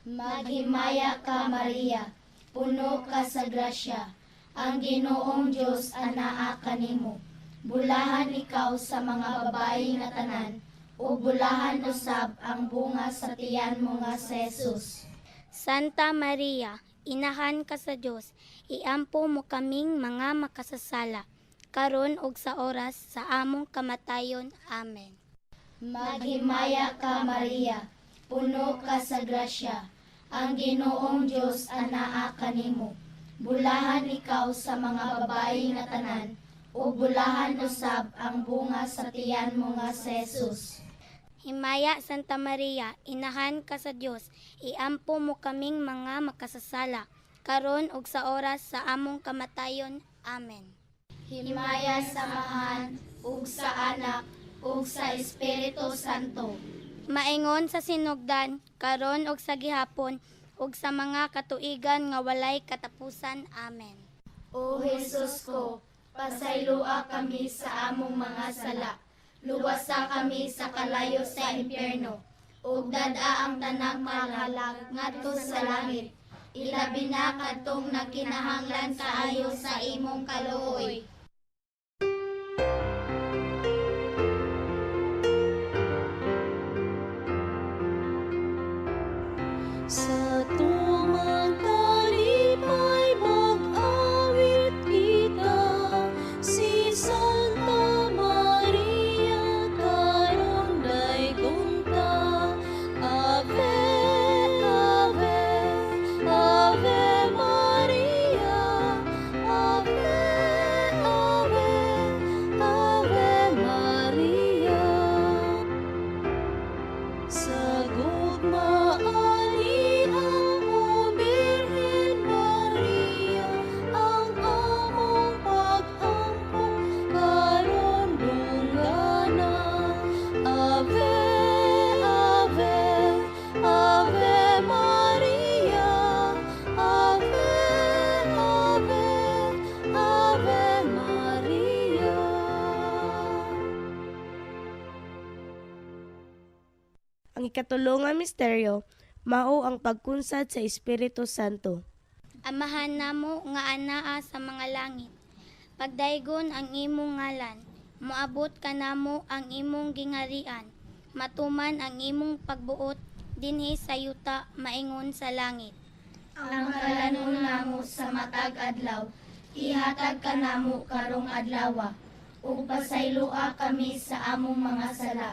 Maghimaya ka, Maria, puno ka sa grasya, ang Ginoong Dios anaa kanimo. Bulahan ikaw sa mga babae nga tanan, ug bulahan usab ang bunga sa tiyan mo nga si Jesus. Santa Maria, inahan ka sa Dios, iampo mo kaming mga makasasala, karon ug sa oras sa among kamatayon. Amen. Maghimaya ka, Maria, puno ka sa grasya, ang Ginoong Dios anaa kanimo. Bulahan ikaw sa mga babae nga tanan, ug bulahan usab ang bunga sa tiyan mo nga si Jesus. Himaya, Santa Maria, inahan ka sa Dios, iampo mo kaming mga makasasala, karon ug sa oras sa among kamatayon. Amen. Himaya sa Amahan, ug sa Anak, ug sa Espiritu Santo. Maingon sa sinugdan, karon ug sa gihapon, ug sa mga katuigan nga walay katapusan. Amen. O Jesus ko, pasayloa kami sa among mga sala. Luwasa kami sa kalayo sa impyerno. Ug dad-a ang tanang kalag ngadto sa langit. Ilabi na kadtong nagkinahanglan kaayo sa imong kaluoy. Sa tumang kalipay mag-awit kita, si Santa Maria karon daygon ta. Ave, Ave, Ave Maria, Ave, Ave, Ave Maria. Sa gugma ani ang o Birhen Maria, ang among pag-ampo karon dunggana. Ave, Ave, Ave Maria, Ave, Ave, Ave Maria. Ang ikatulo nga misteryo mao ang pagkunsad sa Espiritu Santo. Amahan namo nga anaa sa mga langit. Pagdaygon ang imong ngalan, moabot kanamo ang imong gingarian. Matuman ang imong pagbuot dinhi sa yuta maingon sa langit. Ang kalanon namo sa matag adlaw, ihatag kanamo karong adlawa, ug pasayloa kami sa among mga sala.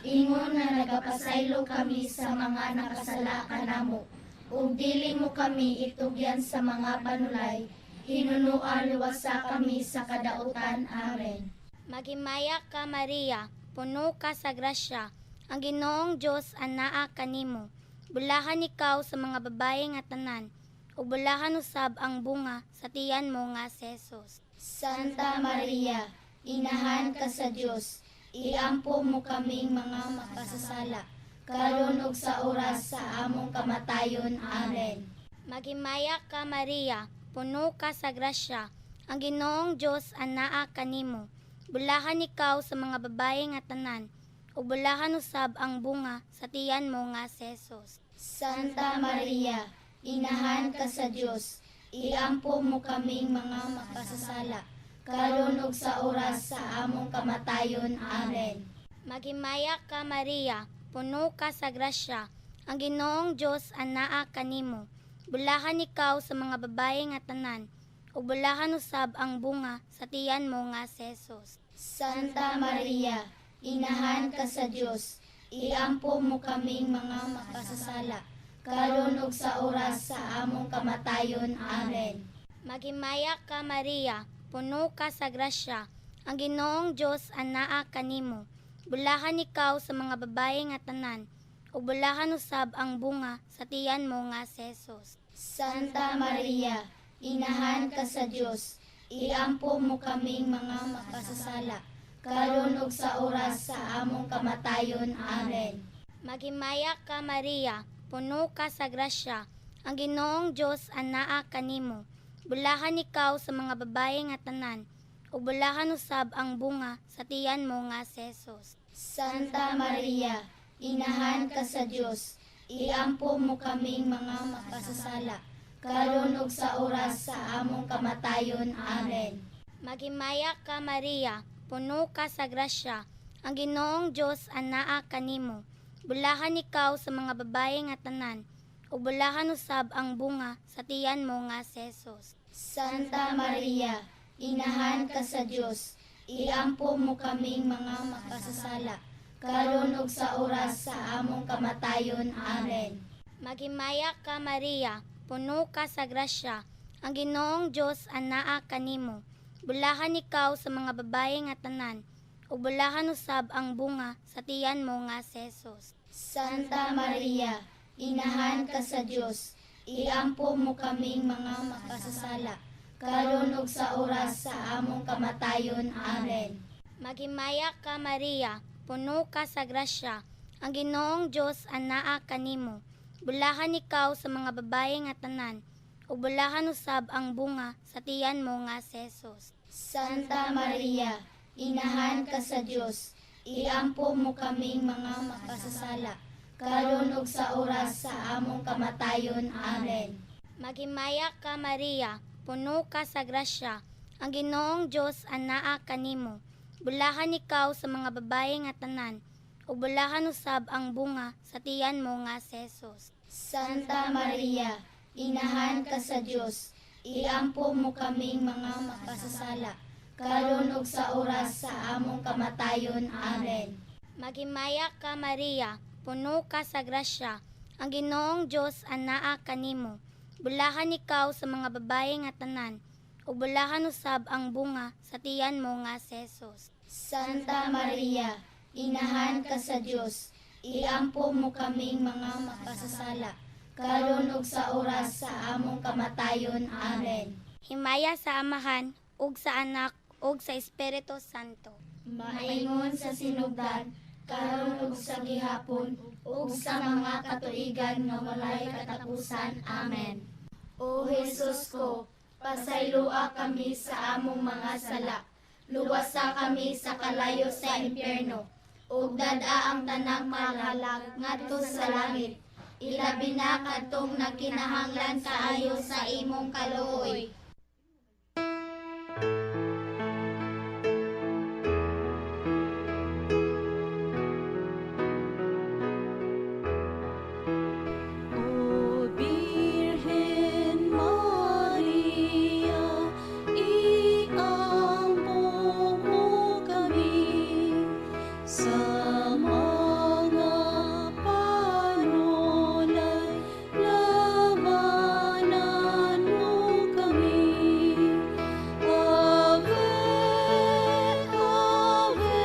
Ingon nga nagapasaylo kami sa mga nakasala kanamo, ug dili mo kami itugyan sa mga panulay, hinunoa luwasa kami sa kadautan. Amen. Maghimaya ka Maria, puno ka sa grasya. Ang Ginoong Dios anaa kanimo. Bulahan ikaw sa mga babae nga tanan, ug bulahan usab ang bunga sa tiyan mo nga si Jesus. Santa Maria, inahan ka sa Dios, iampo mo kaming mga makasasala, karon ug sa oras sa among kamatayon. Amen. Maghimaya ka Maria, puno ka sa grasya. Ang Ginoong Dios anaa kanimo. Bulahan ikaw sa mga babae nga tanan, ug bulahan usab ang bunga sa tiyan mo nga si Jesus. Santa Maria, inahan ka sa Dios, iampo mo kaming mga makasasala, karon ug sa oras sa among kamatayon. Amen. Maghimaya ka Maria, puno ka sa grasya. Ang Ginoong Dios anaa kanimo. Bulahan ikaw sa mga babae nga tanan, ug bulahan usab ang bunga sa tiyan mo nga si Jesus. Santa Maria, inahan ka sa Dios, iampo mo kaming mga makasasala, karon ug sa oras sa among kamatayon. Amen. Maghimaya ka Maria, puno ka sa grasya. Ang Ginoong Dios anaa kanimo. Bulahan ikaw sa mga babae nga tanan, ug bulahan usab ang bunga sa tiyan mo nga si Jesus. Santa Maria, inahan ka sa Dios, iampo mo kaming mga makasasala, karon ug sa oras sa among kamatayon. Amen. Maghimaya ka Maria, puno ka sa grasya. Ang Ginoong Dios anaa kanimo. Bulahan ikaw sa mga babae nga tanan, ug bulahan usab ang bunga sa tiyan mo nga si Jesus. Santa Maria, inahan ka sa Dios, iampo mo kaming mga makasasala, karon ug sa oras sa among kamatayon. Amen. Maghimaya ka Maria, puno ka sa grasya. Ang Ginoong Dios anaa kanimo. Bulahan ikaw sa mga babae nga tanan, ug bulahan usab ang bunga sa tiyan mo nga si Jesus. Santa Maria, inahan ka sa Dios, iampo mo kaming mga makasasala, karon ug sa oras sa among kamatayon. Amen. Maghimaya ka Maria, puno ka sa grasya. Ang Ginoong Dios anaa kanimo. Bulahan ikaw sa mga babae nga tanan, ug bulahan usab ang bunga sa tiyan mo nga si Jesus. Santa Maria, inahan ka sa Dios, iampo mo kaming mga makasasala, karon ug sa oras sa among kamatayon. Amen. Maghimaya ka Maria, puno ka sa grasya. Ang Ginoong Dios anaa kanimo. Bulahan ikaw sa mga babae nga tanan, ug bulahan usab ang bunga sa tiyan mo nga si Jesus. Santa Maria, inahan ka sa Dios, iampo mo kaming mga makasasala, karon ug sa oras sa among kamatayon. Amen. Maghimaya ka Maria, puno ka sa grasya. Ang Ginoong Dios anaa kanimo. Bulahan ikaw sa mga babae nga tanan, ug bulahan usab ang bunga sa tiyan mo nga si Jesus. Santa Maria, inahan ka sa Dios, iampo mo kaming mga makasasala, karon ug sa oras sa among kamatayon. Amen. Maghimaya ka Maria, puno ka sa grasya. Ang Ginoong Dios anaa kanimo. Bulahan ikaw sa mga babae nga tanan, ug bulahan usab ang bunga sa tiyan mo nga si Jesus. Santa Maria, inahan ka sa Dios, iampo mo kaming mga makasasala, karon ug sa oras sa among kamatayon. Amen. Himaya sa Amahan ug sa Anak ug sa Espiritu Santo. Maingon sa sinugdan, karon ug sa gihapon, ug sa mga katuigan nga walay katapusan. Amen. O Jesus ko, pasayloa kami sa among mga sala. Luwasa kami sa kalayo sa impyerno. Ug dad-a ang tanang malalag ngadto sa langit. Ilabi na kadtong nagkinahanglan kaayo sa imong kaluoy. O Birhen Maria, iampo mo kami sa mga panulay, labanan mo kami. Ave, Ave,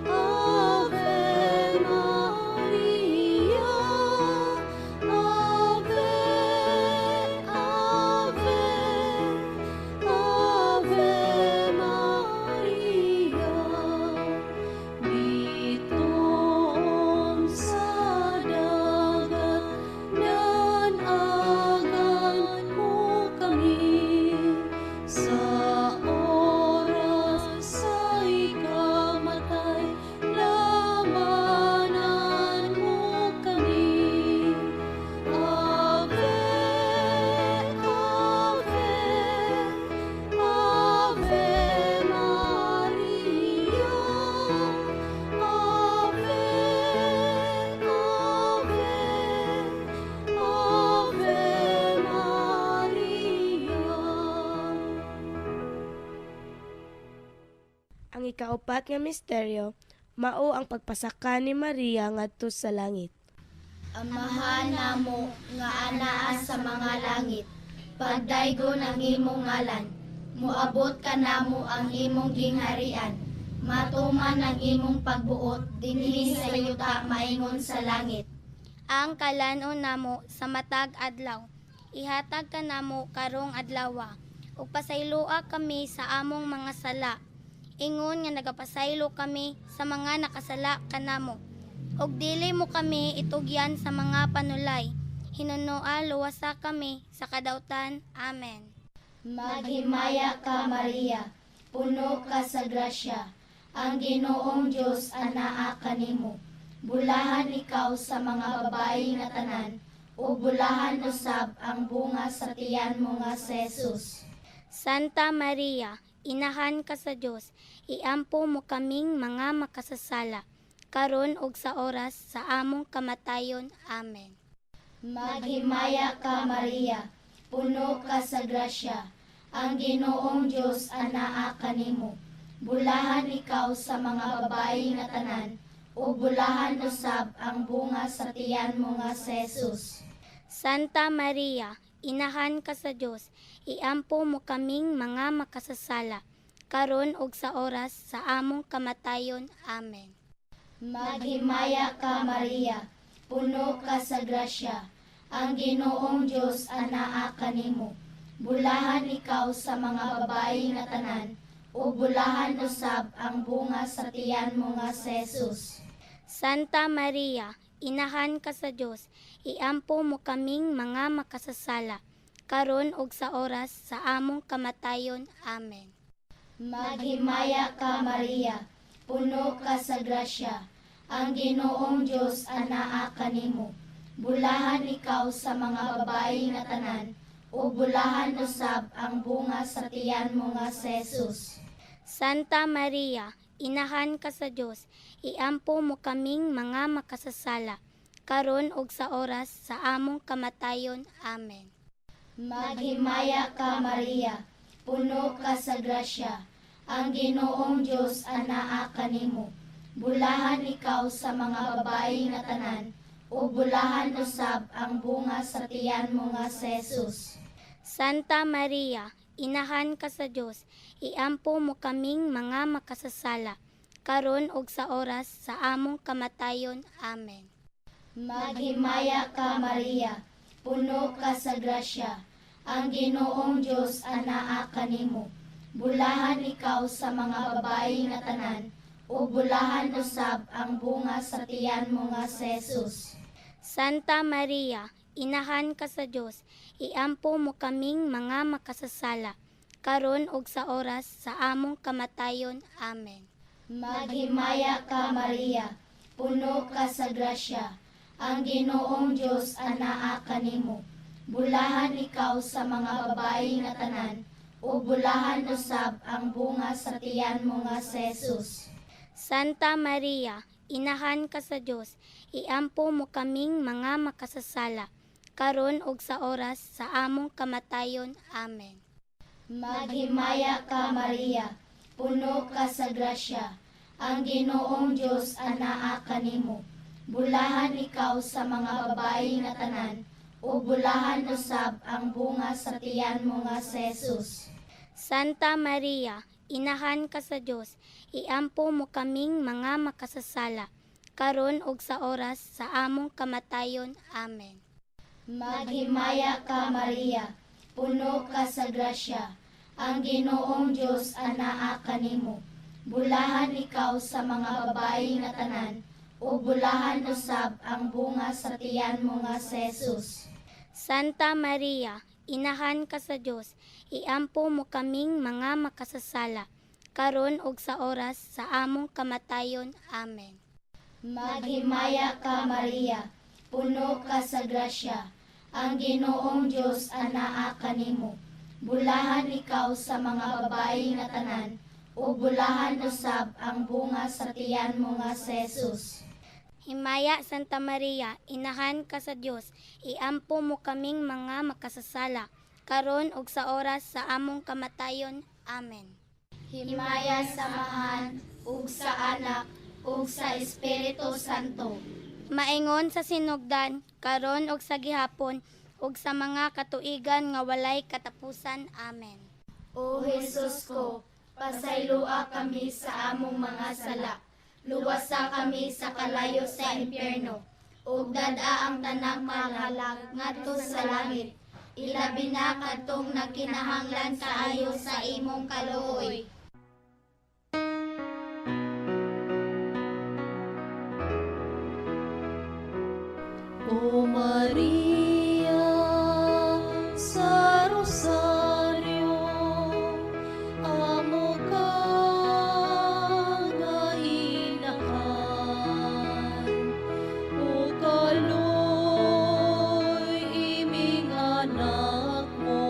Ave Maria, Ave, Ave, Ave Maria. Bituon sa dagat, nanagan mo kami sa oras sa ikamatay, labanan mo kami. Ave, Ave, Ave Maria, Ave, Ave, Ave Maria. Ang ikaupat nga misteryo mao ang pagpasaka ni Maria ngadto sa langit. Amahan namo nga anaa sa mga langit, pagdaygon ang imong ngalan, moabot kanamo ang imong gingharian, matuman ang imong pagbuot dinhi sa yuta maingon sa langit. Ang kalan-on namo sa matag adlaw, ihatag kanamo karong adlawa, ug pasayloa kami sa among mga sala. Ingon nga nagapasaylo kami sa mga nakasala kanamo. Ug dili mo kami itugyan sa mga panulay. Hinunoa luwasa kami sa kadautan. Amen. Maghimaya ka Maria, puno ka sa grasya, ang Ginoong Dios anaa kanimo. Bulahan ikaw sa mga babae nga tanan, ug bulahan usab ang bunga sa tiyan mo nga si Jesus. Santa Maria, inahan ka sa Dios, iampo mo kaming mga makasasala, karon ug sa oras sa among kamatayon. Amen. Maghimaya ka Maria, puno ka sa grasya, ang Ginoong Dios anaa kanimo. Bulahan ikaw sa mga babae nga tanan, ug bulahan usab ang bunga sa tiyan mo nga si Jesus. Santa Maria, inahan ka sa Dios, iampo mo kaming mga makasasala, karon ug sa oras sa among kamatayon. Amen. Maghimaya ka Maria, puno ka sa grasya, ang Ginoong Dios anaa kanimo. Bulahan ikaw sa mga babae nga tanan, Ug bulahan usab ang bunga sa tiyan mo nga si Jesus. Santa Maria, inahan ka sa Dios, iampo mo kaming mga makasasala, karon ug sa oras sa among kamatayon. Amen. Maghimaya ka, Maria, puno ka sa grasya. Ang Ginoong Dios anaa kanimo. Bulahan ikaw sa mga babae nga tanan, ug bulahan usab ang bunga sa tiyan mo nga si Jesus. Santa Maria, inahan ka sa Dios, iampo mo kaming mga makasasala, karon ug sa oras sa among kamatayon. Amen. Maghimaya ka, Maria, puno ka sa grasya. Ang Ginoong Dios anaa kanimo. Bulahan ikaw sa mga babae nga tanan, ug bulahan usab ang bunga sa tiyan mo nga si Jesus. Santa Maria, inahan ka sa Dios, iampo mo kaming mga makasasala, karon ug sa oras sa among kamatayon. Amen. Maghimaya ka, Maria, puno ka sa grasya. Ang Ginoong Dios anaa kanimo. Bulahan ikaw sa mga babae nga tanan, ug bulahan usab ang bunga sa tiyan mo nga si Jesus. Santa Maria, inahan ka sa Dios, iampo mo kaming mga makasasala, karon ug sa oras sa among kamatayon. Amen. Maghimaya ka, Maria, puno ka sa grasya. Ang Ginoong Dios anaa kanimo. Bulahan ikaw sa mga babae nga tanan, ug bulahan usab ang bunga sa tiyan mo nga si Jesus. Santa Maria, inahan ka sa Dios, iampo mo kaming mga makasasala, karon ug sa oras sa among kamatayon. Amen. Maghimaya ka, Maria, puno ka sa grasya. Ang Ginoong Dios anaa kanimo. Bulahan ikaw sa mga babae nga tanan, ug bulahan usab ang bunga sa tiyan mo nga si Jesus. Santa Maria, inahan ka sa Dios, iampo mo kaming mga makasasala, karon ug sa oras sa among kamatayon. Amen. Maghimaya ka, Maria, puno ka sa grasya. Ang Ginoong Dios anaa kanimo. Bulahan ikaw sa mga babae nga tanan, ug bulahan usab ang bunga sa tiyan mo nga si Jesus. Santa Maria, inahan ka sa Dios, iampo mo kaming mga makasasala, karon ug sa oras sa among kamatayon. Amen. Maghimaya ka, Maria, puno ka sa grasya. Ang Ginoong Dios anaa kanimo. Bulahan ikaw sa mga babae nga tanan, ug bulahan usab ang bunga sa tiyan mo nga si Jesus. Himaya Santa Maria, inahan ka sa Dios, iampo mo kaming mga makasasala, karon ug sa oras sa among kamatayon. Amen. Himaya sa Amahan, ug sa Anak, ug sa Espiritu Santo. Maingon sa sinugdan, karon ug sa gihapon, ug sa mga katuigan nga walay katapusan. Amen. O Jesus ko, pasayloa kami sa among mga sala. Luwasa kami sa kalayo sa impyerno. Ug dad-a ang tanang kalag ngadto sa langit. Ilabi na kadtong nagkinahanglan kaayo sa imong kaluoy. O Maria sa Rosario, amo ka nga inahan. O kaloy iming anak mo,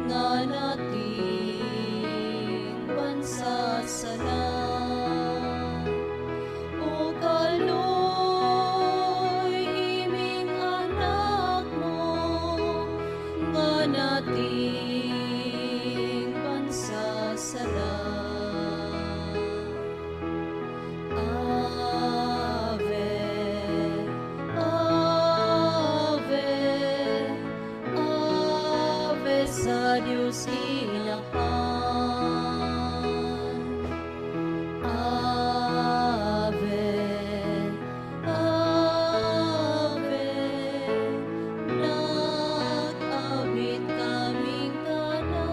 nga nating pansasala. O kaloy iming anak mo, nga nating pansasala. Ave, Ave, Ave sa Dios Inahan. Ave, Ave, nag-awit kaming tanan.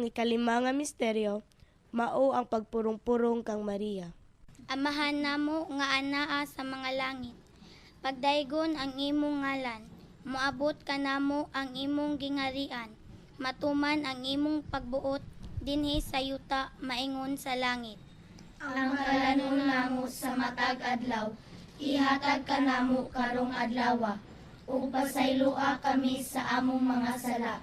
Ang ikalima nga misteryo, mao ang pagpurong-purong kang Maria. Amahan namo nga anaa sa mga langit. Pagdaygon ang imong ngalan, moabot kanamo ang imong gingarian. Matuman ang imong pagbuot dinhi sa yuta maingon sa langit. Ang kalanon namo sa matag adlaw, ihatag kanamo karong adlawa, ug pasayloa kami sa among mga sala.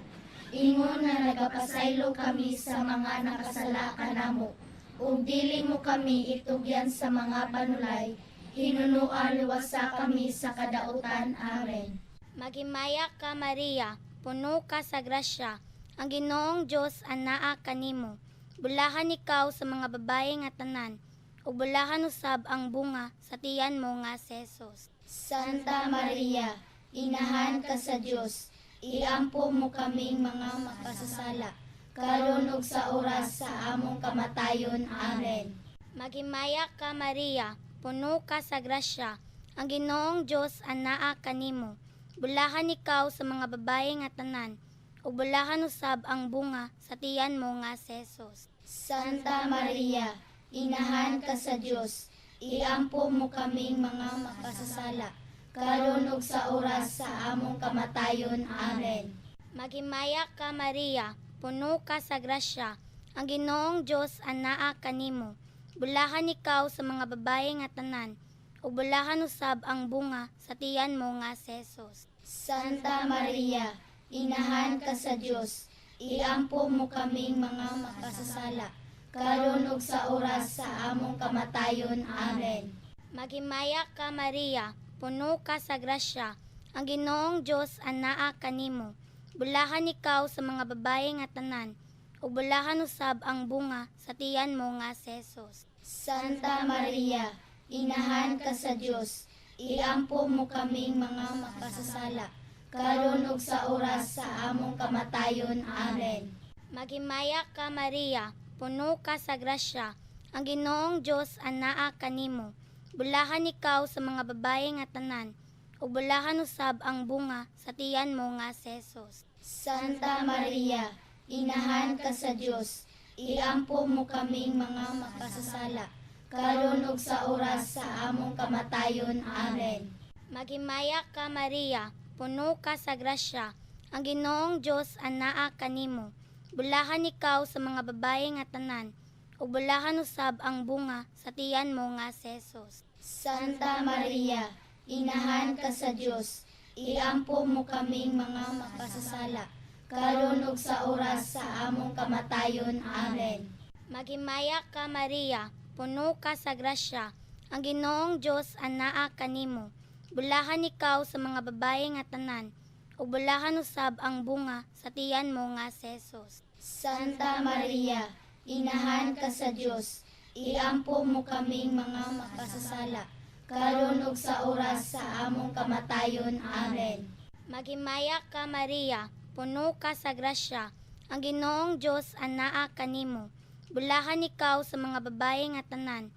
Ingon nga nagapasaylo kami sa mga nakasala kanamo, ug dili mo kami itugyan sa mga panulay, hinunoa luwasa kami sa kadautan. Amen. Maghimaya ka, Maria, puno ka sa grasya. Ang Ginoong Dios anaa kanimo. Bulahan ikaw sa mga babae nga tanan, ug bulahan usab ang bunga sa tiyan mo nga si Jesus. Santa Maria, inahan ka sa Dios, iampo mo kaming mga makasasala, karon ug sa oras sa among kamatayon. Amen. Maghimaya ka, Maria, puno ka sa grasya. Ang Ginoong Dios anaa kanimo. Bulahan ikaw sa mga babae nga tanan, ug bulahan usab ang bunga sa tiyan mo nga si Jesus. Santa Maria, inahan ka sa Dios, iampo mo kaming mga makasasala, karon ug sa oras sa among kamatayon. Amen. Maghimaya ka, Maria, puno ka sa grasya. Ang Ginoong Dios anaa kanimo. Bulahan ikaw sa mga babae nga tanan, ug bulahan usab ang bunga sa tiyan mo nga si Jesus. Santa Maria, inahan ka sa Dios, iampo mo kaming mga makasasala, karon ug sa oras sa among kamatayon. Amen. Maghimaya ka, Maria, puno ka sa grasya. Ang Ginoong Dios anaa kanimo. Bulahan ikaw sa mga babae nga tanan, ug bulahan usab ang bunga sa tiyan mo nga si Jesus. Santa Maria, inahan ka sa Dios, iampo mo kaming mga makasasala, karon ug sa oras sa among kamatayon. Amen. Maghimaya ka, Maria, puno ka sa grasya. Ang Ginoong Dios anaa kanimo. Bulahan ikaw sa mga babae nga tanan, ug bulahan usab ang bunga sa tiyan mo nga si Jesus. Santa Maria, inahan ka sa Dios, iampo mo kaming mga makasasala, karon ug sa oras sa among kamatayon. Amen. Maghimaya ka, Maria, puno ka sa grasya. Ang Ginoong Dios anaa kanimo. Bulahan ikaw sa mga babae nga tanan, ug bulahan usab ang bunga sa tiyan mo nga si Jesus. Santa Maria, inahan ka sa Dios, iampo mo kaming mga makasasala, karon ug sa oras sa among kamatayon. Amen. Maghimaya ka, Maria, puno ka sa grasya. Ang Ginoong Dios anaa kanimo. Bulahan ikaw sa mga babae nga tanan, ug bulahan usab ang bunga sa tiyan mo nga si Jesus. Santa Maria, inahan ka sa Dios, iampo mo kaming mga makasasala, karon ug sa oras sa among kamatayon. Amen. Maghimaya ka, Maria, puno ka sa grasya. Ang Ginoong Dios anaa kanimo. Bulahan ikaw sa mga babae nga tanan,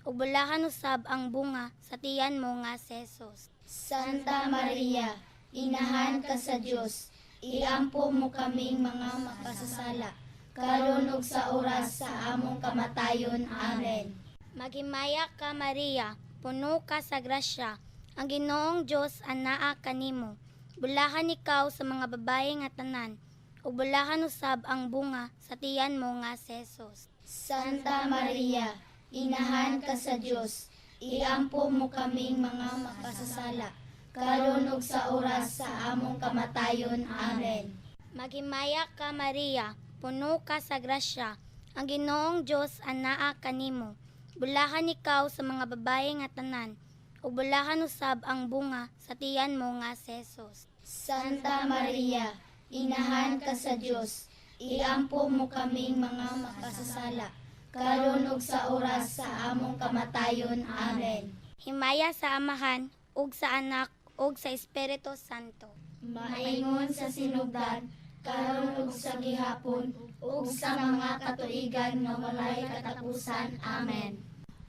ug bulahan usab ang bunga sa tiyan mo nga si Jesus. Santa Maria, inahan ka sa Dios, iampo mo kaming mga makasasala, karon ug sa oras sa among kamatayon. Amen. Maghimaya ka, Maria, puno ka sa grasya. Ang Ginoong Dios anaa kanimo. Bulahan ikaw sa mga babae nga tanan, ug bulahan usab ang bunga sa tiyan mo nga si Jesus. Santa Maria, inahan ka sa Dios, iampo mo kaming mga makasasala, karon ug sa oras sa among kamatayon. Amen. Maghimaya ka, Maria, puno ka sa grasya. Ang Ginoong Dios anaa kanimo. Bulahan ikaw sa mga babae nga tanan, ug bulahan usab ang bunga sa tiyan mo nga si Jesus. Santa Maria, inahan ka sa Dios, iampo mo kaming mga makasasala, karon ug sa oras sa among kamatayon. Amen. Himaya sa Amahan, ug sa Anak, ug sa Espiritu Santo. Maingon sa sinugdan, karon ug sa gihapon, ug sa mga katuigan nga walay katapusan. Amen.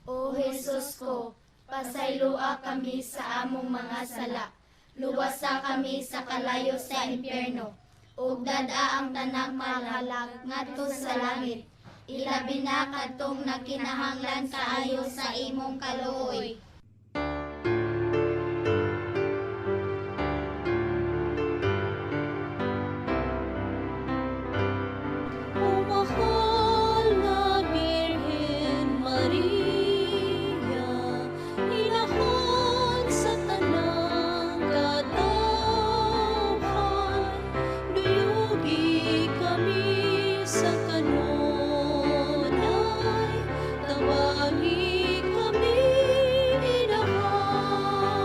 O Jesus ko, pasayloa kami sa among mga sala. Luwasa kami sa kalayo sa impyerno. Ug dad-a ang tanang kalag ngadto sa langit. Ilabi na kadtong nagkinahanglan kaayo sa imong kaluoy. O mahal na Birhen Maria, Inahan sa tanang katawhan, duyugi kami sa kanunay, tabangi kami inahan.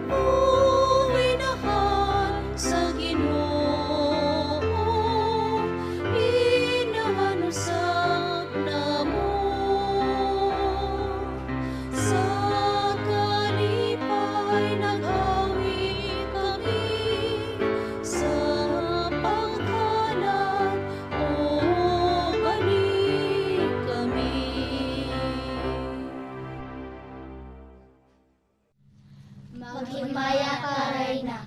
O inahan sa Ginoo, inahan usab namo. Sa kalipay nag-awit kami, sa pagkalat o balik kami. Maghimaya ka, Reyna,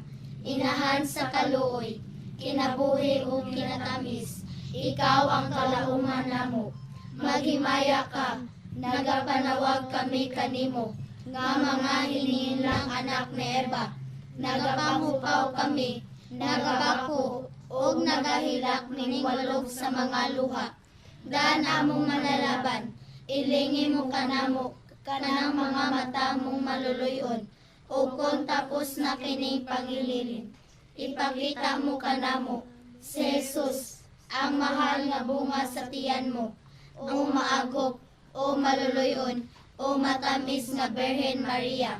inahan sa kaluoy, kinabuhi ug kinatamis, ikaw ang kalauman namo. Maghimaya ka, nagapanawag kami kanimo, nga mga hinihinlang anak ni Eva. Nagapangupaw kami, nagabako, ug nagahilak nining walog sa mga luha. Daan among manalaban, ilingi mo kanamo, kanang mga mata mong maluluyon, o kung tapos na kining pangililin. Ipakita mo kanamo, si Jesus, ang mahal nga bunga sa tiyan mo, o maagop, o maluluyon, o matamis nga Birhen Maria.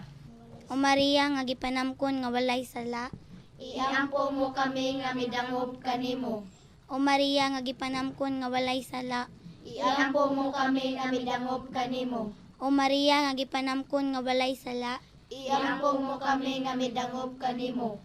O Maria nga gipanamkon nga walay sala. Iampo mo kami nga midangop kanimo. O Maria nga gipanamkon nga walay sala. Iampo mo kami nga midangop kanimo. O Maria nga gipanamkon nga walay sala. Iampo mo kami nga midangop kanimo.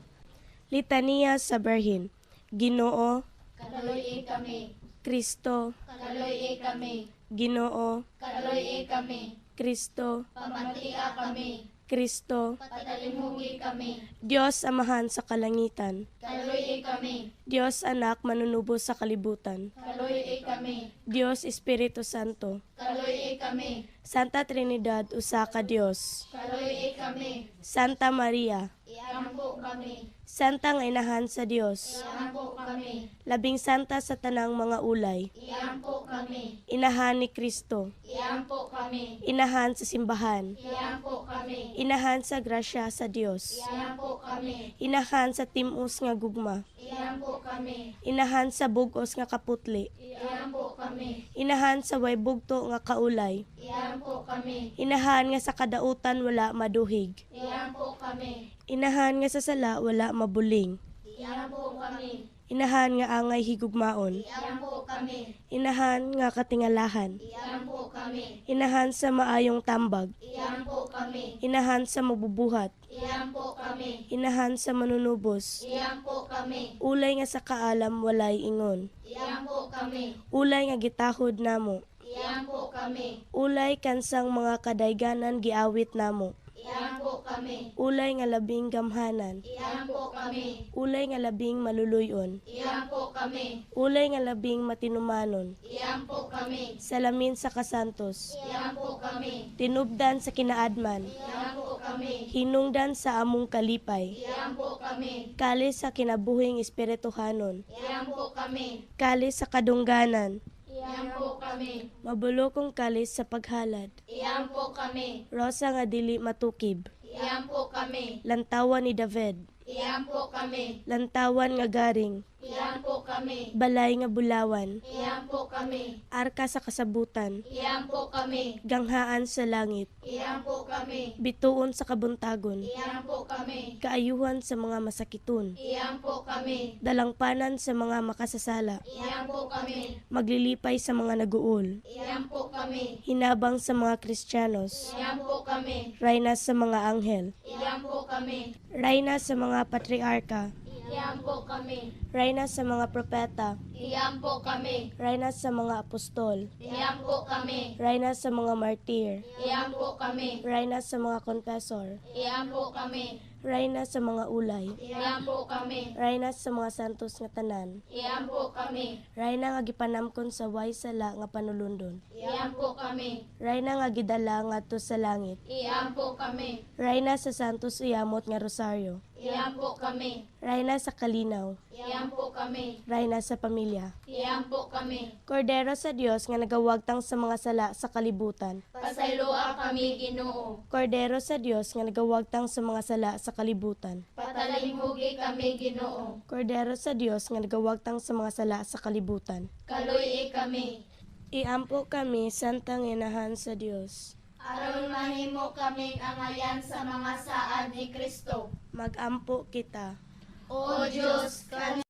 Litaniya sa Berhin. Ginoo, Kaluoy kami, Kristo, kaluoy kami, Ginoo, kaluoy kami, Kristo, pamatia kami, Kristo, patalimugi kami, Diyos Amahan sa kalangitan, kaluoy kami, Diyos Anak manunubos sa kalibutan, kaluoy kami, Diyos Espiritu Santo, kaluoy kami, Santa Trinidad usa ka Dios, kaluoy kami, Santa Maria, iampo kami, Santa nga inahan sa Dios, iampo kami, labing santa sa tanang mga ulay, iampo kami, inahan ni Kristo, iampo kami, inahan sa simbahan, iampo kami, inahan sa grasya sa Dios, iampo kami, inahan sa timos nga gugma, iampo kami, inahan sa bugos nga kaputli, iampo kami, inahan sa way bugto nga kaulay, iampo kami, inahan nga sa kadautan wala maduhig, iampo kami, inahan nga sa sala wala mabuling, iampo kami, inahan nga angay higugmaon, iampo kami, inahan nga katingalahan, iampo kami, inahan sa maayong tambag, iampo kami, inahan sa mabubuhat, iampo kami, inahan sa manunubos, iampo kami, ulay nga sa kaalam walay ingon, iampo kami, ulay nga gitahod namo, iampo kami, ulay kansang mga kadayganan giawit namo, iampo kami, ulay nga labing gamhanan, iampo kami, ulay nga labing maluluyon, iampo kami, ulay nga labing matinumanon, iampo kami, salamin sa kasantos, iampo kami, tinubdan sa kinaadman, iampo kami, hinungdan sa among kalipay, iampo kami, kalis sa kinabuhing espirituhanon, iampo kami, kalis sa kadungganan, iampo kami, mabulokong kalis sa paghalad, iampo kami, rosa nga dili matukib, iampo kami, lantawan ni David, iampo kami, lantawan nga garing, iampo kami, balay nga bulawan, iampo kami, arka sa kasabutan, iampo kami, ganghaan sa langit, iampo kami, bituon sa kabuntagon, iampo kami, kaayuhan sa mga masakiton, iampo kami, dalangpanan sa mga makasasala, iampo kami, maglilipay sa mga naguol, iampo kami, hinabang sa mga Kristiyanos, iampo kami, rayna sa mga anghel, iampo kami, rayna sa mga patriarka, Iampo kami. Rayna sa mga propeta, Iampo kami. Rayna sa mga apostol, Iampo kami. Rayna sa mga martir, Iampo kami. Rayna sa mga confessor, Iampo kami. Rayna sa mga ulay, Iampo kami. Rayna sa mga santos nga tanan, Iampo kami. Rayna nga gipanamkon sa way sala nga panulundon, Iampo kami. Rayna nga gidala ngadto sa langit, Iampo kami. Rayna sa santos uyamot nga rosaryo, Iampo kami. Rayna sa kalinaw, Iampo kami. Rayna sa pamilya. Iampo kami. Kordero sa Dios nga nagawagtang sa mga sala sa kalibutan. Pasayloa kami, Ginoo. Kordero sa Dios nga nagawagtang sa mga sala sa kalibutan. Patalimhugi kami, Ginoo. Kordero sa Dios nga nagawagtang sa mga sala sa kalibutan. Kaluy kami. Iampo kami, Santang Inahan sa Dios. Aron mahimo kaming angayan sa mga saad ni Kristo. Magampo kita. O Diyos, kami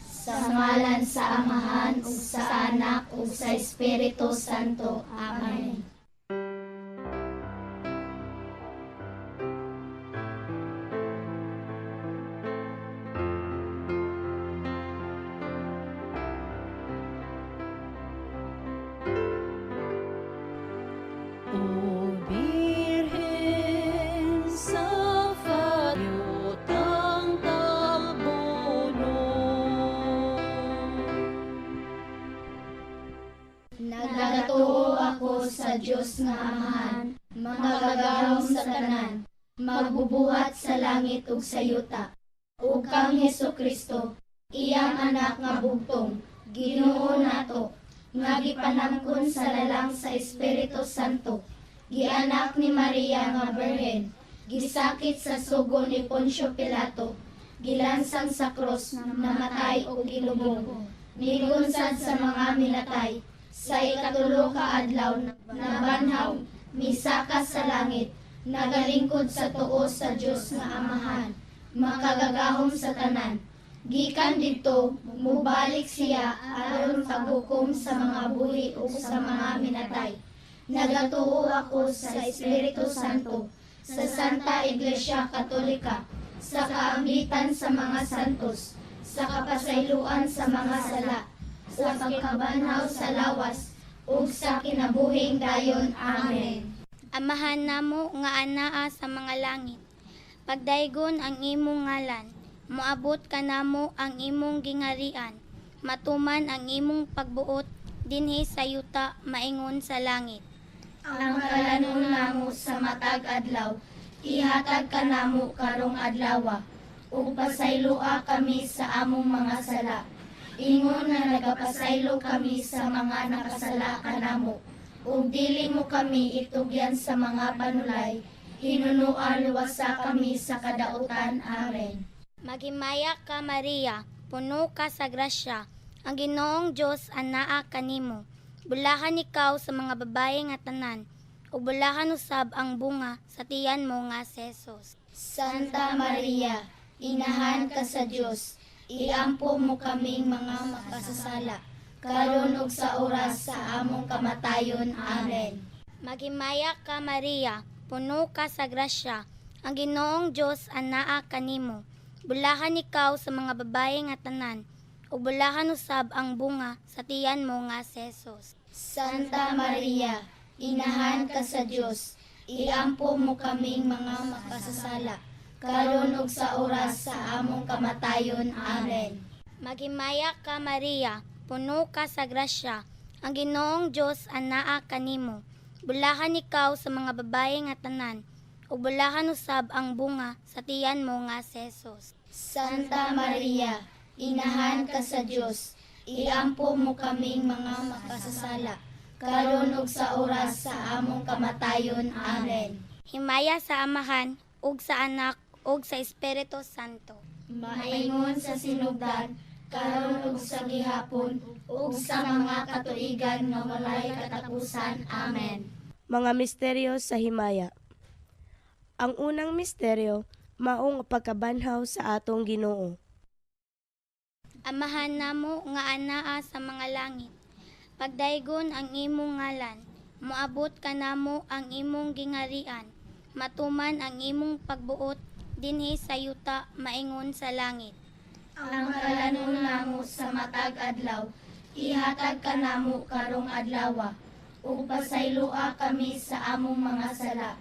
sa ngalan sa Amahan ug sa Anak ug sa Espiritu Santo. Amen. O Birhen sa fayutang tabono. Nagatuo ako sa Dios nga Amahan, makagagahom sa tanan, magbubuhat sa langit ug sa yuta, ug kang Hesus Kristo, iyang anak nga bugtong, Ginoo nato, nga gipanangkon sa lalang sa Espiritu Santo, gianak ni Maria nga Birhen, gisakit sa sugo ni Poncio Pilato, gilansang sa krus, namatay ug gilubong, nigunsad sa mga minatay, sa ikatulo ka adlaw nabanhaw, misaka sa langit, nagalingkod sa tuo sa Dios nga Amahan, makagagahom sa tanan. Gikan didto, mubalik siya aron paghukom sa mga buhi ug sa mga minatay. Nagatuo ako sa Espiritu Santo, sa Santa Iglesia Katolika, sa kaambitan sa mga santos, sa kapasayloan sa mga sala, sa pagkabanhaw sa lawas, ug sa kinabuhing dayon. Amen. Amahan namo nga anaa sa mga langit. Pagdaygon ang imong ngalan, moabot kanamo ang imong gingarian. Matuman ang imong pagbuot dinhi sa yuta maingon sa langit. Ang kalanon namo sa matag adlaw, ihatag kanamo karong adlawa, ug pasayloa kami sa among mga sala. Ingon na nagapasaylo kami sa mga nakasala kanamo, ug dili mo kami itugyan sa mga panulay, hinunoa luwasa kami sa kadautan. Amen. Maghimaya ka Maria, puno ka sa grasya. Ang Ginoong Dios anaa kanimo. Bulahan ikaw sa mga babae nga tanan, ug bulahan usab ang bunga sa tiyan mo nga si Jesus. Santa Maria, inahan ka sa Dios, iampo mo kaming mga makasasala, karon ug sa oras sa among kamatayon. Amen. Maghimaya ka Maria, puno ka sa grasya. Ang Ginoong Dios anaa kanimo. Bulahan ikaw sa mga babae nga tanan, ug bulahan usab ang bunga sa tiyan mo nga si Jesus. Santa Maria, inahan ka sa Dios, iampo mo kaming mga makasasala, karon ug sa oras sa among kamatayon. Amen. Maghimaya ka Maria, puno ka sa grasya. Ang Ginoong Dios anaa kanimo. Bulahan ikaw sa mga babae nga tanan, ug bulahan usab ang bunga sa tiyan mo nga si Jesus. Santa Maria, inahan ka sa Dios, iampo mo kaming mga makasasala, karon ug sa oras sa among kamatayon. Amen. Himaya sa Amahan ug sa Anak ug sa Espiritu Santo. Maingon sa sinugdan, karon ug sa gihapon, ug sa mga katuigan nga walay katapusan. Amen. Mga misteryo sa himaya. Ang unang misteryo, maong pagkabanhaw sa atong Ginoo. Amahan namo nga anaa sa mga langit. Pagdaygon ang imong ngalan, moabot kanamo ang imong gingarian. Matuman ang imong pagbuot dinhi sa yuta maingon sa langit. Ang kalanon namo sa matag adlaw, ihatag kanamo karong adlawa, ug pasayloa kami sa among mga sala.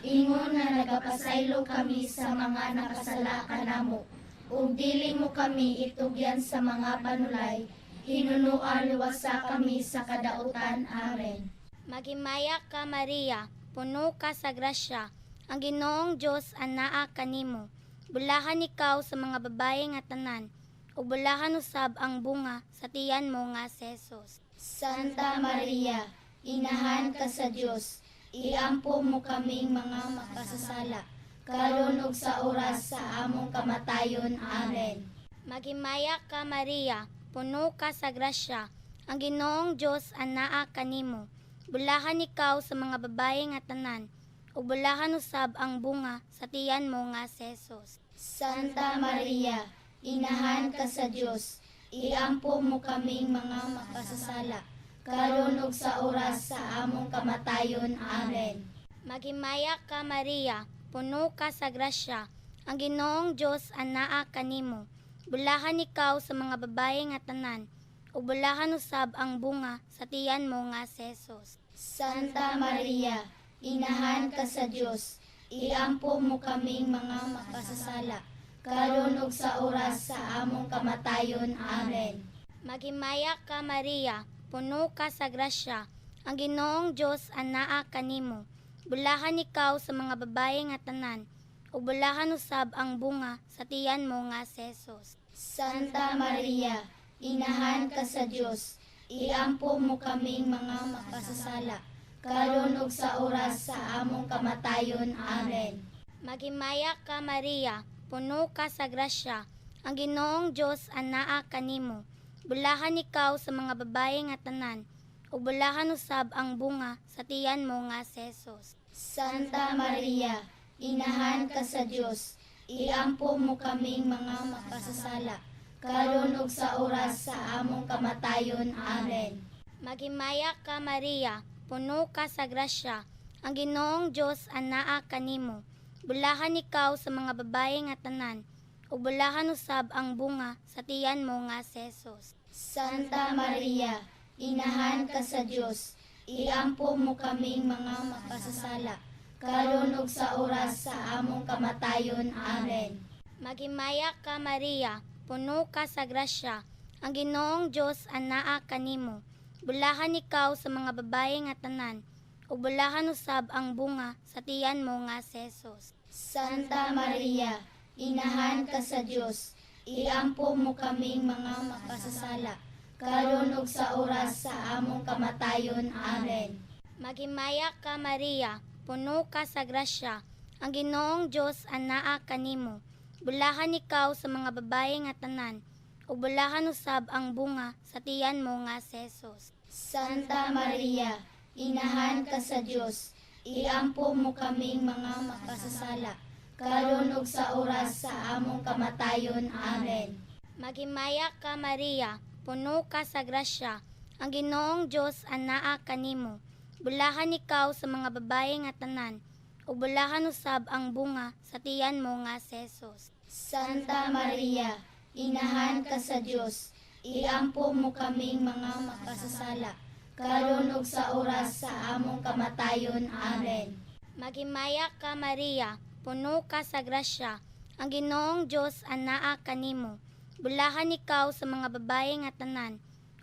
Ingon nga nagapasaylo kami sa mga nakasala kanamo, ug dili mo kami itugyan sa mga panulay, hinunua luwasa kami sa kadautan. Amen. Maghimaya ka, Maria, puno ka sa grasya. Ang Ginoong Dios anaa kanimo. Bulahan ikaw sa mga babae nga tanan, ug bulahan usab ang bunga sa tiyan mo nga si Jesus. Santa Maria, inahan ka sa Dios, iampo mo kaming mga makasasala, karon ug sa oras sa among kamatayon. Amen. Maghimaya ka, Maria, puno ka sa grasya. Ang Ginoong Dios anaa kanimo. Bulahan ikaw sa mga babae nga tanan, ug bulahan usab ang bunga sa tiyan mo nga si Jesus. Santa Maria, inahan ka sa Dios, iampo mo kaming mga makasasala, karon ug sa oras sa among kamatayon. Amen. Maghimaya ka, Maria, puno ka sa grasya. Ang Ginoong Dios anaa kanimo. Bulahan ikaw sa mga babae nga tanan, ug bulahan usab ang bunga sa tiyan mo nga si Jesus. Santa Maria, inahan ka sa Dios, iampo mo kaming mga makasasala, karon ug sa oras sa among kamatayon. Amen. Maghimaya ka, Maria, puno ka sa grasya. Ang Ginoong Dios anaa kanimo. Bulahan ikaw sa mga babae nga tanan, ug bulahan usab ang bunga sa tiyan mo nga si Jesus. Santa Maria, inahan ka sa Dios, iampo mo kaming mga makasasala, karon ug sa oras sa among kamatayon. Amen. Maghimaya ka, Maria, puno ka sa grasya. Ang Ginoong Dios anaa kanimo. Bulahan ikaw sa mga babae nga tanan, ug bulahan usab ang bunga sa tiyan mo nga si Jesus. Santa Maria, inahan ka sa Dios, iampo mo kaming mga makasasala, karon ug sa oras sa among kamatayon. Amen. Maghimaya ka, Maria, puno ka sa grasya. Ang Ginoong Dios anaa kanimo. Bulahan ikaw sa mga babae nga tanan, ug bulahan usab ang bunga sa tiyan mo nga si Jesus. Santa Maria, inahan ka sa Dios, iampo mo kaming mga makasasala, karon ug sa oras sa among kamatayon. Amen. Maghimaya ka, Maria, puno ka sa grasya. Ang Ginoong Dios anaa kanimo. Bulahan ikaw sa mga babae nga tanan, ug bulahan usab ang bunga sa tiyan mo nga si Jesus. Santa Maria, inahan ka sa Dios, iampo mo kaming mga makasasala, karon ug sa oras sa among kamatayon. Amen. Maghimaya ka, Maria, puno ka sa grasya. Ang Ginoong Dios anaa kanimo. Bulahan ikaw sa mga babae nga tanan, ug bulahan usab ang bunga sa tiyan mo nga si Jesus. Santa Maria, inahan ka sa Dios, iampo mo kaming mga makasasala, karon ug sa oras sa among kamatayon. Amen. Maghimaya ka, Maria, puno ka sa grasya. Ang Ginoong Dios anaa kanimo. Bulahan ikaw sa mga babae nga tanan, ug bulahan usab ang bunga sa tiyan mo nga si Jesus. Santa Maria, inahan ka sa Dios, iampo mo kaming mga makasasala, karon ug sa oras sa among kamatayon. Amen. Maghimaya ka, Maria, puno ka sa grasya. Ang Ginoong Dios anaa kanimo. Bulahan ikaw sa mga babae nga tanan,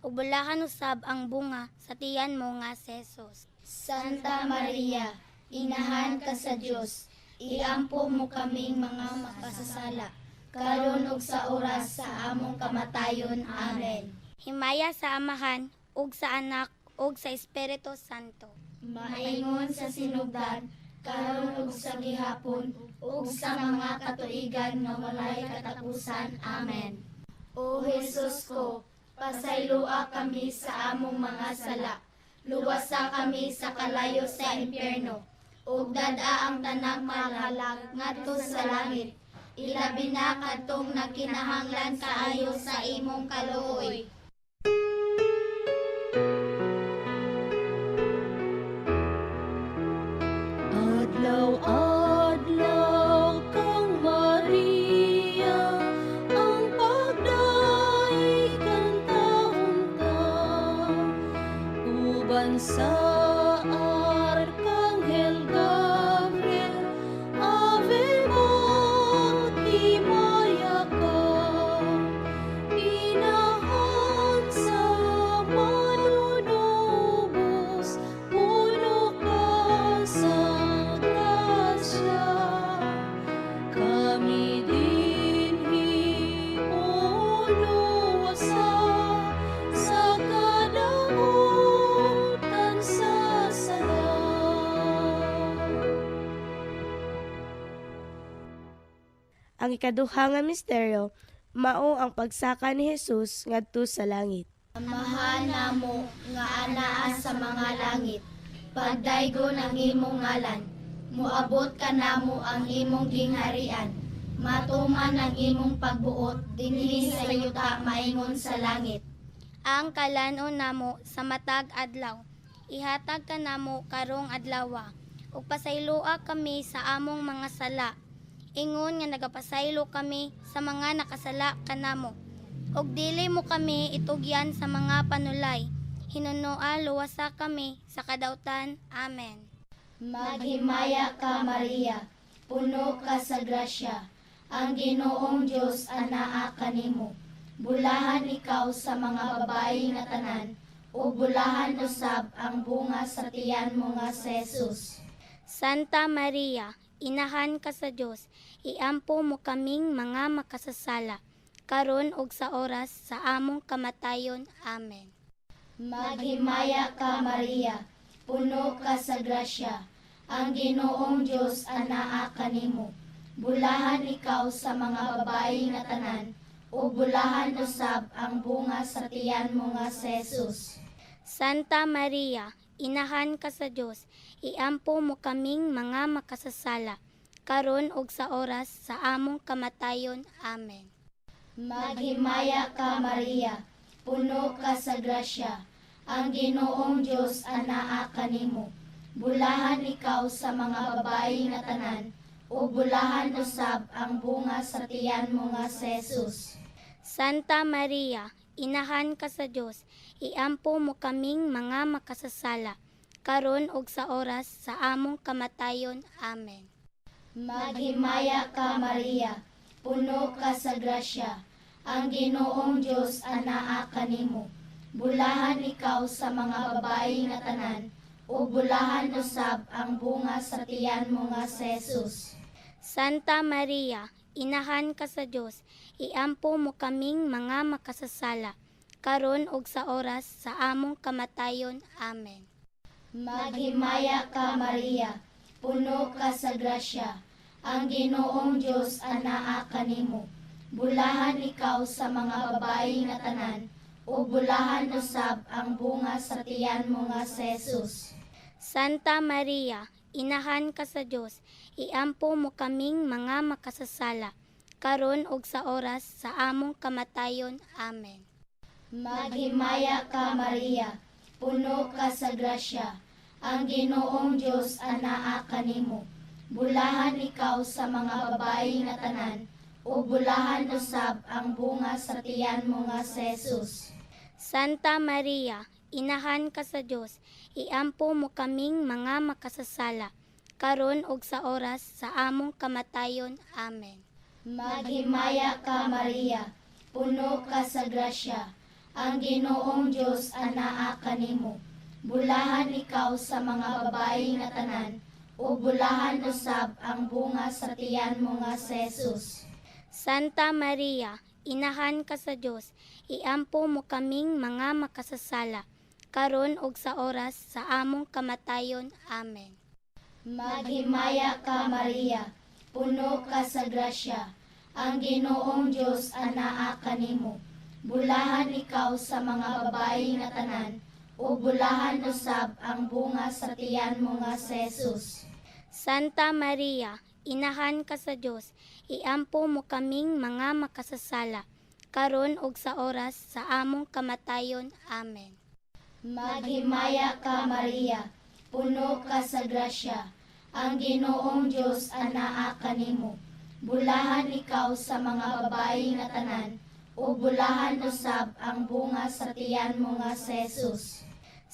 ug bulahan usab ang bunga sa tiyan mo nga si Jesus. Santa Maria, inahan ka sa Dios, iampo mo kaming mga makasasala, karon ug sa oras sa among kamatayon. Amen. Himaya sa Amahan ug sa Anak ug sa Espiritu Santo. Maingon sa sinugdan, karon ug sa gihapon, ug sa mga katuigan nga walay katapusan. Amen. O Jesus ko, pasayloa kami sa among mga sala. Luwasa kami sa kalayo sa impyerno. Ug dad-a ang tanang malalag ngadto sa langit. Ilabi na kadtong nagkinahanglan kaayo sa imong kaluoy. Adlaw-adlaw kang. Uban sa Arkanghel Gabriel, Ave, maghimaya ka. Inahan sa manunubos, puno ka sa grasya. Kami dinhi o luwasa sa kadautan sa sala. Ang ikaduha nga misteryo mao ang pagsaka ni Jesus ngadto sa langit. Amahan namo nga anaa sa mga langit, pagdaygon ang imong ngalan, moabot kanamo ang imong gingharian, matuman ang imong pagbuot dinhi sa yuta maingon sa langit. Ang kalan-on namo sa matag adlaw, ihatag kanamo karong adlawa, ug pasayloa kami sa among mga sala, ingon nga nagapasaylo kami sa mga nakasala kanamo. Ug dili mo kami itugyan sa mga panulay, hinunoa luwasa kami sa kadautan. Amen. Maghimaya ka, Maria, puno ka sa grasya, ang Ginoong Dios anaa kanimo. Bulahan ikaw sa mga babae nga tanan, ug bulahan usab ang bunga sa tiyan mo nga si Jesus. Santa Maria, inahan ka sa Dios, iampo mo kaming mga makasasala, karon ug sa oras sa among kamatayon. Amen. Maghimaya ka, Maria, puno ka sa grasya, ang Ginoong Dios anaa kanimo. Bulahan ikaw sa mga babae nga tanan, ug bulahan usab ang bunga sa tiyan mo nga si Jesus. Santa Maria, inahan ka sa Dios, iampo mo kaming mga makasasala, karon ug sa oras sa among kamatayon. Amen. Maghimaya ka, Maria, puno ka sa grasya, ang Ginoong Dios anaa kanimo. Bulahan ikaw sa mga babae nga tanan, ug bulahan usab ang bunga sa tiyan mo nga si Jesus. Santa Maria, inahan ka sa Dios, iampo mo kaming mga makasasala, karon ug sa oras sa among kamatayon. Amen. Maghimaya ka, Maria, puno ka sa grasya, ang Ginoong Dios anaa kanimo. Bulahan ikaw sa mga babae nga tanan, ug bulahan usab ang bunga sa tiyan mo nga si Jesus. Santa Maria, inahan ka sa Dios, iampo mo kaming mga makasasala, karon ug sa oras sa among kamatayon. Amen. Maghimaya ka, Maria, puno ka sa grasya, ang Ginoong Dios anaa kanimo. Bulahan ikaw sa mga babae nga tanan, ug bulahan usab ang bunga sa tiyan mo nga si Jesus. Santa Maria, inahan ka sa Dios, iampo mo kaming mga makasasala, karon ug sa oras sa among kamatayon. Amen. Maghimaya ka, Maria, puno ka sa grasya, ang Ginoong Dios anaa kanimo. Bulahan ikaw sa mga babae nga tanan, ug bulahan usab ang bunga sa tiyan mo nga si Jesus. Santa Maria, inahan ka sa Dios, iampo mo kaming mga makasasala, karon ug sa oras sa among kamatayon. Amen. Maghimaya ka, Maria, puno ka sa grasya, ang Ginoong Dios anaa kanimo. Bulahan ikaw sa mga babae nga tanan, ug bulahan usab ang bunga sa tiyan mo nga si Jesus. Santa Maria, inahan ka sa Dios, iampo mo kaming mga makasasala, karon ug sa oras sa among kamatayon. Amen. Maghimaya ka, Maria, puno ka sa grasya, ang Ginoong Dios anaa kanimo. Bulahan ikaw sa mga babae nga tanan, ug bulahan usab ang bunga sa tiyan mo nga si Jesus. Santa Maria, inahan ka sa Dios, iampo mo kaming mga makasasala, karon ug sa oras sa among kamatayon. Amen. Maghimaya ka, Maria, puno ka sa grasya, ang Ginoong Dios anaa kanimo. Bulahan ikaw sa mga babae nga tanan, ug bulahan usab ang bunga sa tiyan mo nga si Jesus.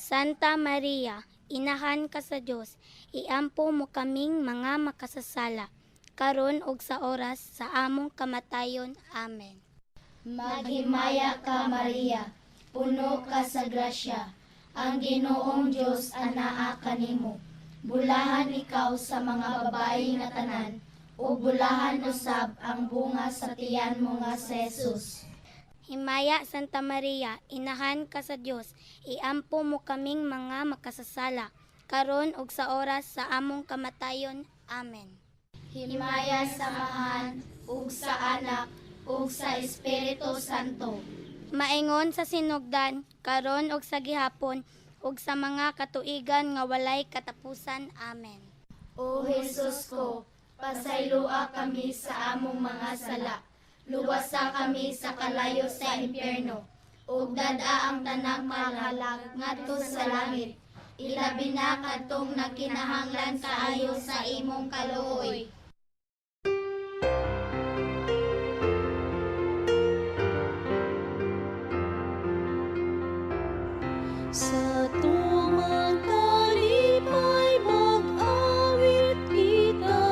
Santa Maria, inahan ka sa Dios, iampo mo kaming mga makasasala, karon ug sa oras sa among kamatayon. Amen. Maghimaya ka, Maria, puno ka sa grasya. Ang Ginoong Dios anaa kanimo. Bulahan ikaw sa mga babae nga tanan, ug bulahan usab ang bunga sa tiyan mo nga si Jesus. Himaya Santa Maria, inahan ka sa Dios, iampo mo kaming mga makasasala, karon ug sa oras sa among kamatayon. Amen. Himaya sa Amahan, ug sa Anak, ug sa Espiritu Santo. Maingon sa sinugdan, karon ug sa gihapon, ug sa mga katuigan nga walay katapusan. Amen. O Jesus ko, pasayloa kami sa among mga sala. Luwasa kami sa kalayo sa impyerno. Ug dad-a ang tanang kalag ngadto sa langit. Ilabi na kadtong nagkinahanglan kaayo sa imong kaluoy. Sa tumang kalipay mag-awit kita,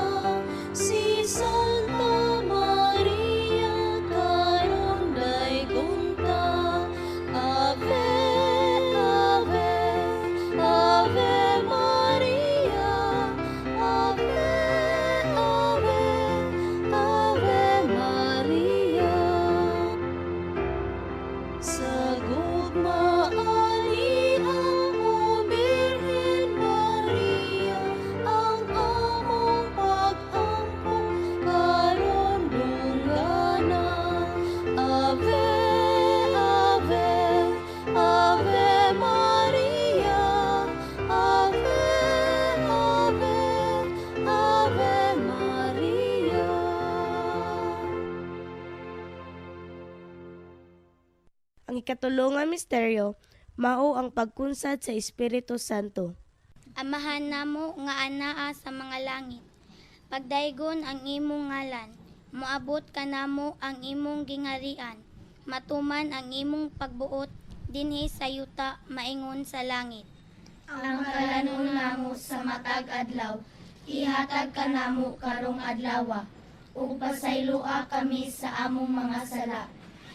si Santa Maria karon daygon ta. Ave, Ave, Ave Maria, Ave, Ave, Ave Maria. Sa gugma ani ang o Birhen Maria, ang among pag-ampo karon dunggana. Ave, Ave, Ave Maria, Ave, Ave, Ave Maria. Ang ikatulo nga misteryo mao ang pagkunsad sa Espiritu Santo. Amahan namo nga anaa sa mga langit. Pagdaygon ang imong ngalan, moabot kanamo ang imong gingarian. Matuman ang imong pagbuot dinhi sa yuta maingon sa langit. Ang kalanon namo sa matag adlaw, ihatag kanamo karong adlawa, ug pasayloa kami sa among mga sala.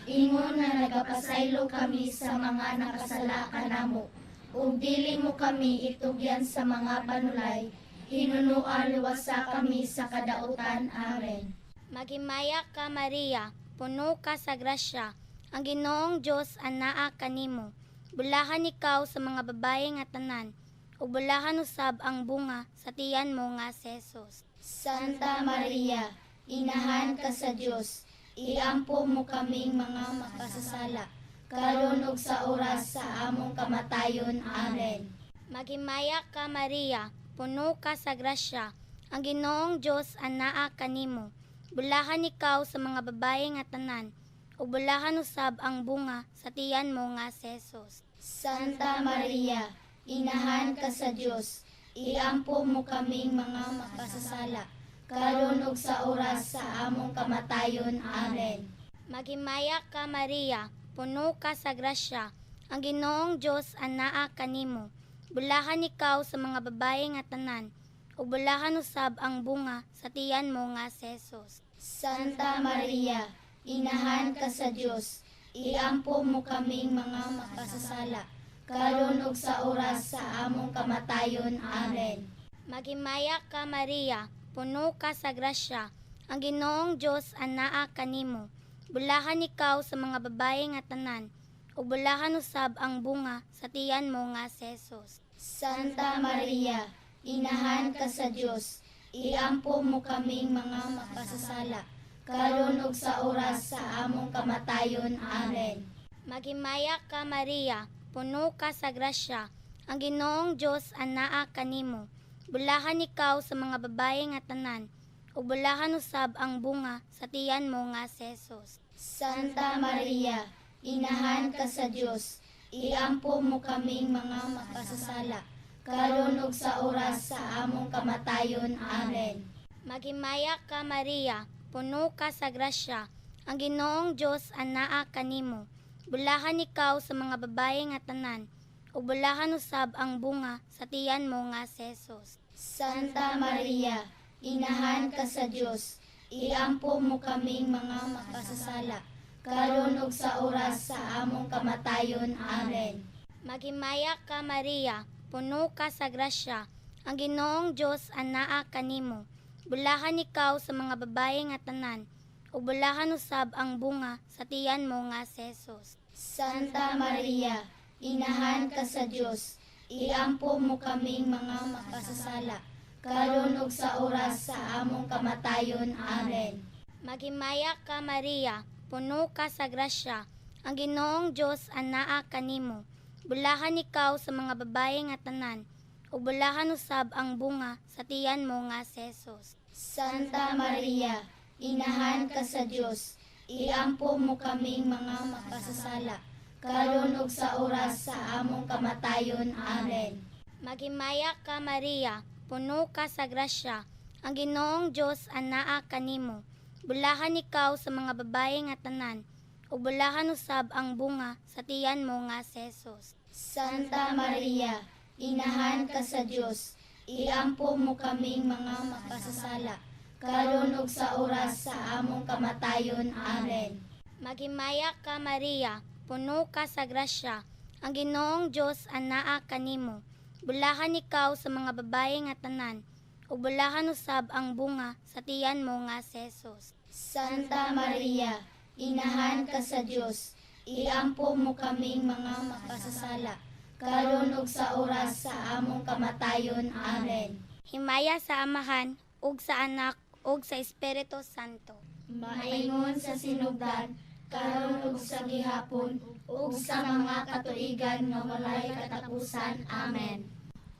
Ingon nga nagapasaylo kami sa mga nakasala kanamo, ug dili mo kami itugyan sa mga panulay, hinunoa luwasa kami sa kadautan. Amen. Maghimaya ka Maria, puno ka sa grasya. Ang Ginoong Dios anaa kanimo. Bulahan ikaw sa mga babae nga tanan, ug bulahan usab ang bunga sa tiyan mo nga si Jesus. Santa Maria, inahan ka sa Dios, iampo mo kaming mga makasasala, karon ug sa oras sa among kamatayon. Amen. Maghimaya ka Maria, puno ka sa grasya. Ang Ginoong Dios anaa kanimo. Bulahan ikaw sa mga babae nga tanan, ug bulahan usab ang bunga sa tiyan mo nga si Jesus. Santa Maria, inahan ka sa Dios, iampo mo kaming mga makasasala, karon ug sa oras sa among kamatayon. Amen. Maghimaya ka Maria, puno ka sa grasya. Ang Ginoong Dios anaa kanimo. Bulahan ikaw sa mga babae nga tanan, ug bulahan usab ang bunga sa tiyan mo nga si Jesus. Santa Maria, inahan ka sa Dios, iampo mo kaming mga makasasala, karon ug sa oras sa among kamatayon. Amen. Maghimaya ka Maria, puno ka sa grasya. Ang Ginoong Dios anaa kanimo. Bulahan ikaw sa mga babae nga tanan, ug bulahan usab ang bunga sa tiyan mo nga si Jesus. Santa Maria, inahan ka sa Dios, iampo mo kaming mga makasasala, karon ug sa oras sa among kamatayon. Amen. Maghimaya ka Maria, puno ka sa grasya. Ang Ginoong Dios anaa kanimo. Bulahan ikaw sa mga babae nga tanan, ug bulahan usab ang bunga sa tiyan mo nga si Jesus. Santa Maria, inahan ka sa Dios, iampo mo kaming mga makasasala, karon ug sa oras sa among kamatayon. Amen. Maghimaya ka Maria, puno ka sa grasya. Ang Ginoong Dios anaa kanimo. Bulahan ikaw sa mga babae nga tanan, Ug bulahan usab ang bunga sa tiyan mo nga si Jesus. Santa Maria, inahan ka sa Dios, iampo mo kaming mga makasasala, karon ug sa oras sa among kamatayon. Amen. Maghimaya ka Maria, puno ka sa grasya. Ang Ginoong Dios anaa kanimo. Bulahan ikaw sa mga babae nga tanan, ug bulahan usab ang bunga sa tiyan mo nga si Jesus. Santa Maria, inahan ka sa Dios, iampo mo kaming mga makasasala, karon ug sa oras sa among kamatayon. Amen. Maghimaya ka Maria, puno ka sa grasya. Ang Ginoong Dios anaa kanimo. Bulahan ikaw sa mga babae nga tanan, ug bulahan usab ang bunga sa tiyan mo nga si Jesus. Santa Maria, inahan ka sa Dios, iampo mo kaming mga makasasala, karon ug sa oras sa among kamatayon. Amen. Maghimaya ka Maria, puno ka sa grasya. Ang Ginoong Dios anaa kanimo. Bulahan ikaw sa mga babae nga tanan, ug bulahan usab ang bunga sa tiyan mo nga si Jesus. Santa Maria, inahan ka sa Dios, iampo mo kaming mga makasasala, karon ug sa oras sa among kamatayon. Amen. Maghimaya ka Maria, puno ka sa grasya. Ang Ginoong Dios anaa kanimo. Bulahan ikaw sa mga babae nga tanan, ug bulahan usab ang bunga sa tiyan mo nga si Jesus. Santa Maria, inahan ka sa Dios, iampo mo kaming mga makasasala, karon ug sa oras sa among kamatayon. Amen. Himaya sa Amahan ug sa Anak ug sa Espiritu Santo. Maingon sa sinugdan, karon ug sa gihapon, ug sa mga katuigan nga walay katapusan. Amen.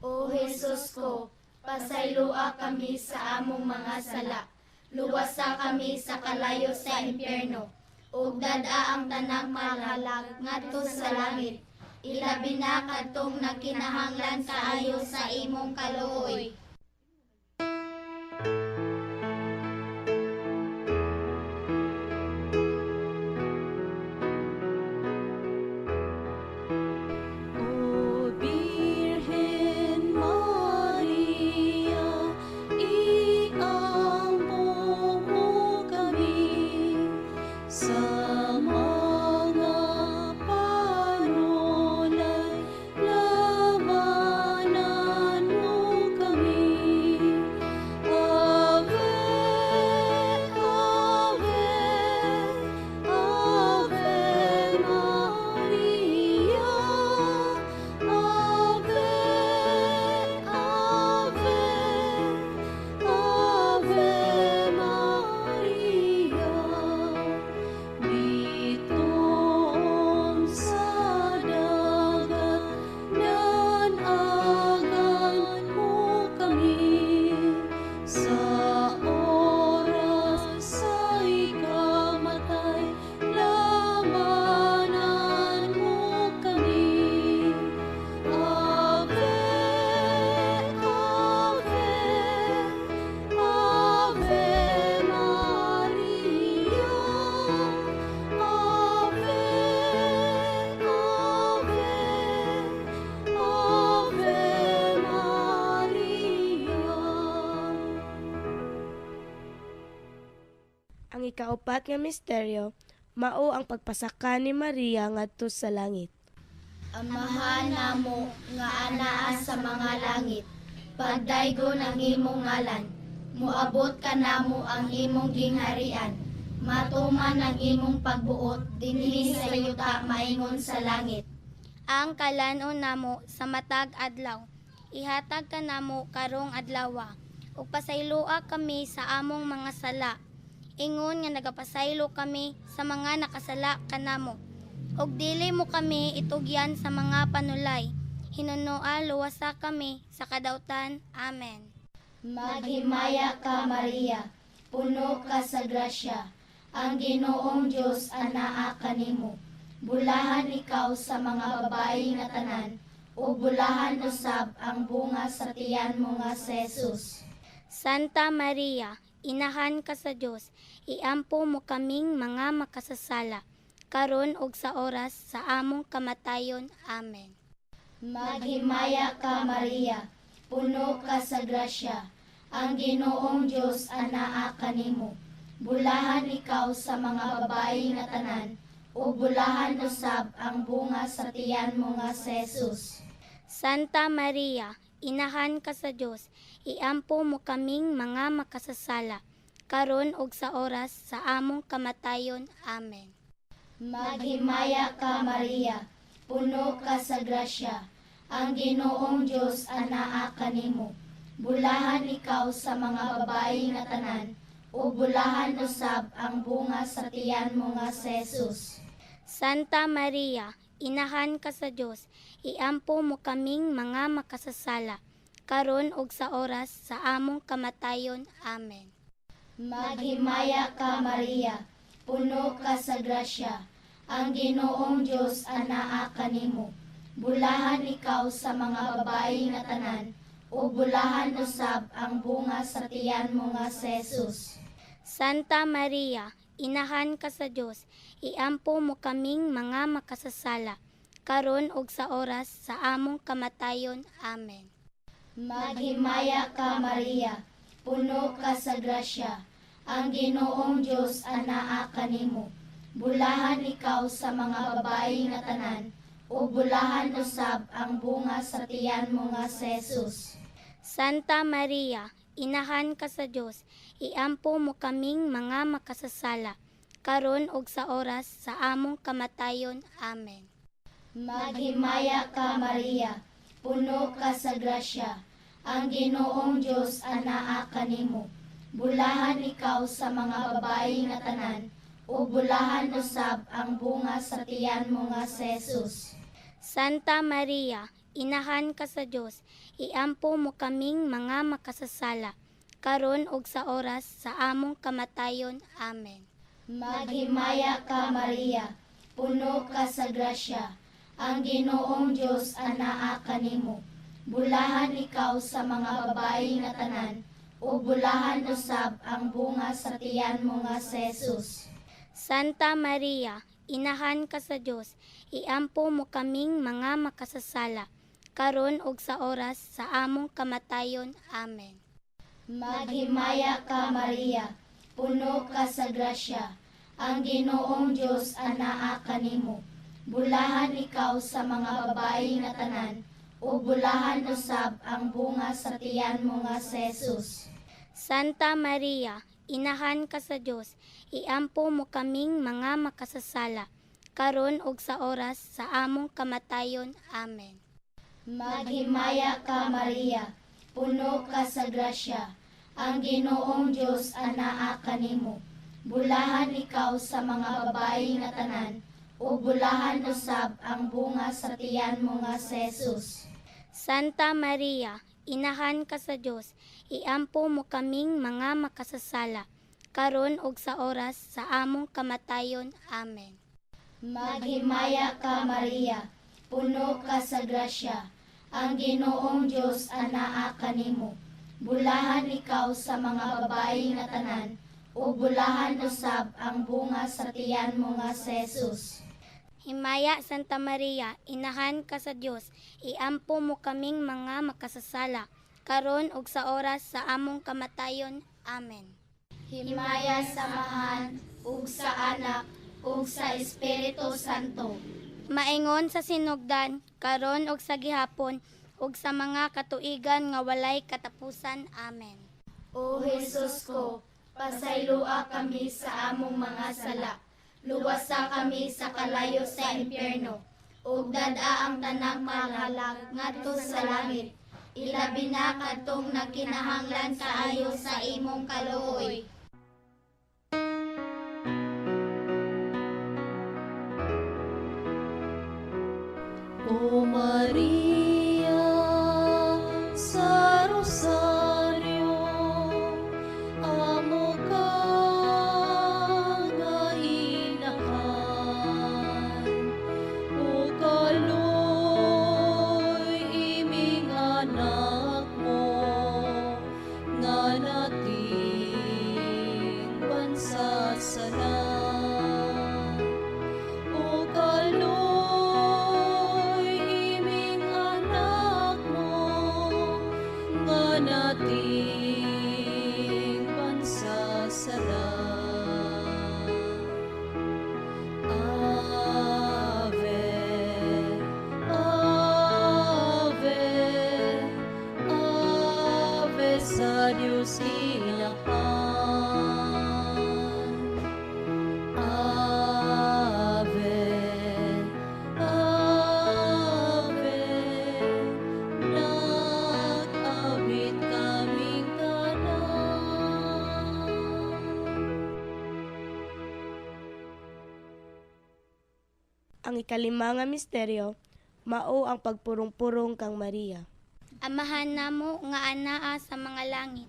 O Jesus ko, pasayloa kami sa among mga sala. Luwasa kami sa kalayo sa impyerno. Ug dad-a ang tanang malalag ngadto sa langit. Ilabi na kadtong nagkinahanglan kaayo sa imong kaluoy. O Birhen Maria, iampo mo kami sa mga panulay, labanan mo kami. Ave, Ave, Ave Maria, Ave, Ave, Ave Maria. Bituon sa dagat, nanagan mo kami sa oras sa ikamatay, labanan mo kami. Ave, Ave, Ave Maria, Ave, Ave, Ave Maria. Ang ikaupat nga misteryo mao ang pagpasaka ni Maria ngadto sa langit. Amahan namo nga anaa sa mga langit, pagdaygon ang imong ngalan, moabot kanamo ang imong gingharian, matuman ang imong pagbuot dinhi sa yuta maingon sa langit. Ang kalan-on namo sa matag adlaw, ihatag kanamo karong adlawa, ug pasayloa kami sa among mga sala, ingon nga nagapasaylo kami sa mga nakasala kanamo. Ug dili mo kami itugyan sa mga panulay, hinunoa luwasa kami sa kadautan. Amen. Maghimaya ka Maria, puno ka sa grasya, ang Ginoong Dios anaa kanimo. Bulahan ikaw sa mga babae nga tanan, ug bulahan usab ang bunga sa tiyan mo nga si Jesus. Santa Maria, inahan ka sa Dios, iampo mo kaming mga makasasala, karon ug sa oras sa among kamatayon. Amen. Maghimaya ka Maria, puno ka sa grasya, ang Ginoong Dios anaa kanimo. Bulahan ikaw sa mga babae nga tanan, ug bulahan usab ang bunga sa tiyan mo nga si Jesus. Santa Maria, inahan ka sa Dios, iampo mo kaming mga makasasala, karon ug sa oras sa among kamatayon. Amen. Maghimaya ka Maria, puno ka sa grasya, ang Ginoong Dios anaa kanimo. Bulahan ikaw sa mga babae nga tanan, ug bulahan usab ang bunga sa tiyan mo nga si Jesus. Santa Maria, inahan ka sa Dios, iampo mo kaming mga makasasala, karon ug sa oras sa among kamatayon. Amen. Maghimaya ka Maria, puno ka sa grasya, ang Ginoong Dios anaa kanimo. Bulahan ikaw sa mga babae nga tanan, ug bulahan usab ang bunga sa tiyan mo nga si Jesus. Santa Maria, inahan ka sa Dios, iampo mo kaming mga makasasala, karon ug sa oras sa among kamatayon. Amen. Maghimaya ka Maria, puno ka sa grasya, ang Ginoong Dios anaa kanimo. Bulahan ikaw sa mga babae nga tanan, ug bulahan usab ang bunga sa tiyan mo nga si Jesus. Santa Maria, inahan ka sa Dios, iampo mo kaming mga makasasala, karon ug sa oras sa among kamatayon. Amen. Maghimaya ka Maria, puno ka sa grasya, ang Ginoong Dios anaa kanimo. Bulahan ikaw sa mga babae nga tanan, ug bulahan usab ang bunga sa tiyan mo nga si Jesus. Santa Maria, inahan ka sa Dios, iampo mo kaming mga makasasala, karon ug sa oras sa among kamatayon. Amen. Maghimaya ka Maria, puno ka sa grasya, ang Ginoong Dios anaa kanimo. Bulahan ikaw sa mga babae nga tanan, ug bulahan usab ang bunga sa tiyan mo nga si Jesus. Santa Maria, inahan ka sa Dios, iampo mo kaming mga makasasala, karon ug sa oras sa among kamatayon. Amen. Maghimaya ka Maria, puno ka sa grasya, ang Ginoong Dios anaa kanimo. Bulahan ikaw sa mga babae nga tanan, ug bulahan usab ang bunga sa tiyan mo nga si Jesus. Santa Maria, inahan ka sa Dios, iampo mo kaming mga makasasala, karon ug sa oras sa among kamatayon. Amen. Maghimaya ka Maria, puno ka sa grasya, ang Ginoong Dios anaa kanimo. Bulahan ikaw sa mga babae nga tanan, ug bulahan usab ang bunga sa tiyan mo nga si Jesus. Santa Maria, inahan ka sa Dios, iampo mo kaming mga makasasala, karon ug sa oras sa among kamatayon. Amen. Maghimaya ka Maria, puno ka sa grasya, ang Ginoong Dios anaa kanimo. Bulahan ikaw sa mga babae nga tanan, ug bulahan usab ang bunga sa tiyan mo nga si Jesus. Himaya Santa Maria, inahan ka sa Dios, iampo mo kaming mga makasasala, karon ug sa oras sa among kamatayon. Amen. Himaya sa Amahan, ug sa Anak, ug sa Espiritu Santo. Maingon sa sinugdan, karon ug sa gihapon, ug sa mga katuigan nga walay katapusan. Amen. O Jesus ko, pasayloa kami sa among mga sala. Luwasa kami sa kalayo sa impyerno. Ug dad-a ang tanang kalag ngadto sa langit. Ilabi na kadtong nagkinahanglan kaayo sa imong kaluoy. O Maria sa Rosario, amo ka nga inahan, o kaloy iming anak mo nga natingala. Nating pansasala. Ave, Ave, Ave sa Diyos Inahan. Ave, Ave, nag-awit kaming tanan. Ang ikalima nga misteryo, mao ang pagpurong-purong kang Maria. Amahan namo nga anaa sa mga langit.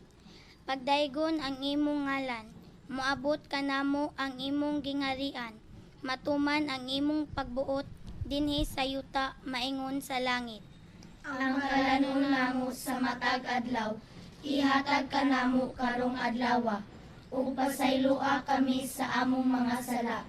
Pagdaygon ang imong ngalan, moabot kanamo ang imong gingarian. Matuman ang imong pagbuot dinhi sa yuta maingon sa langit. Ang kalanon namo sa matag adlaw, ihatag kanamo karong adlawa, ug pasayloa kami sa among mga sala.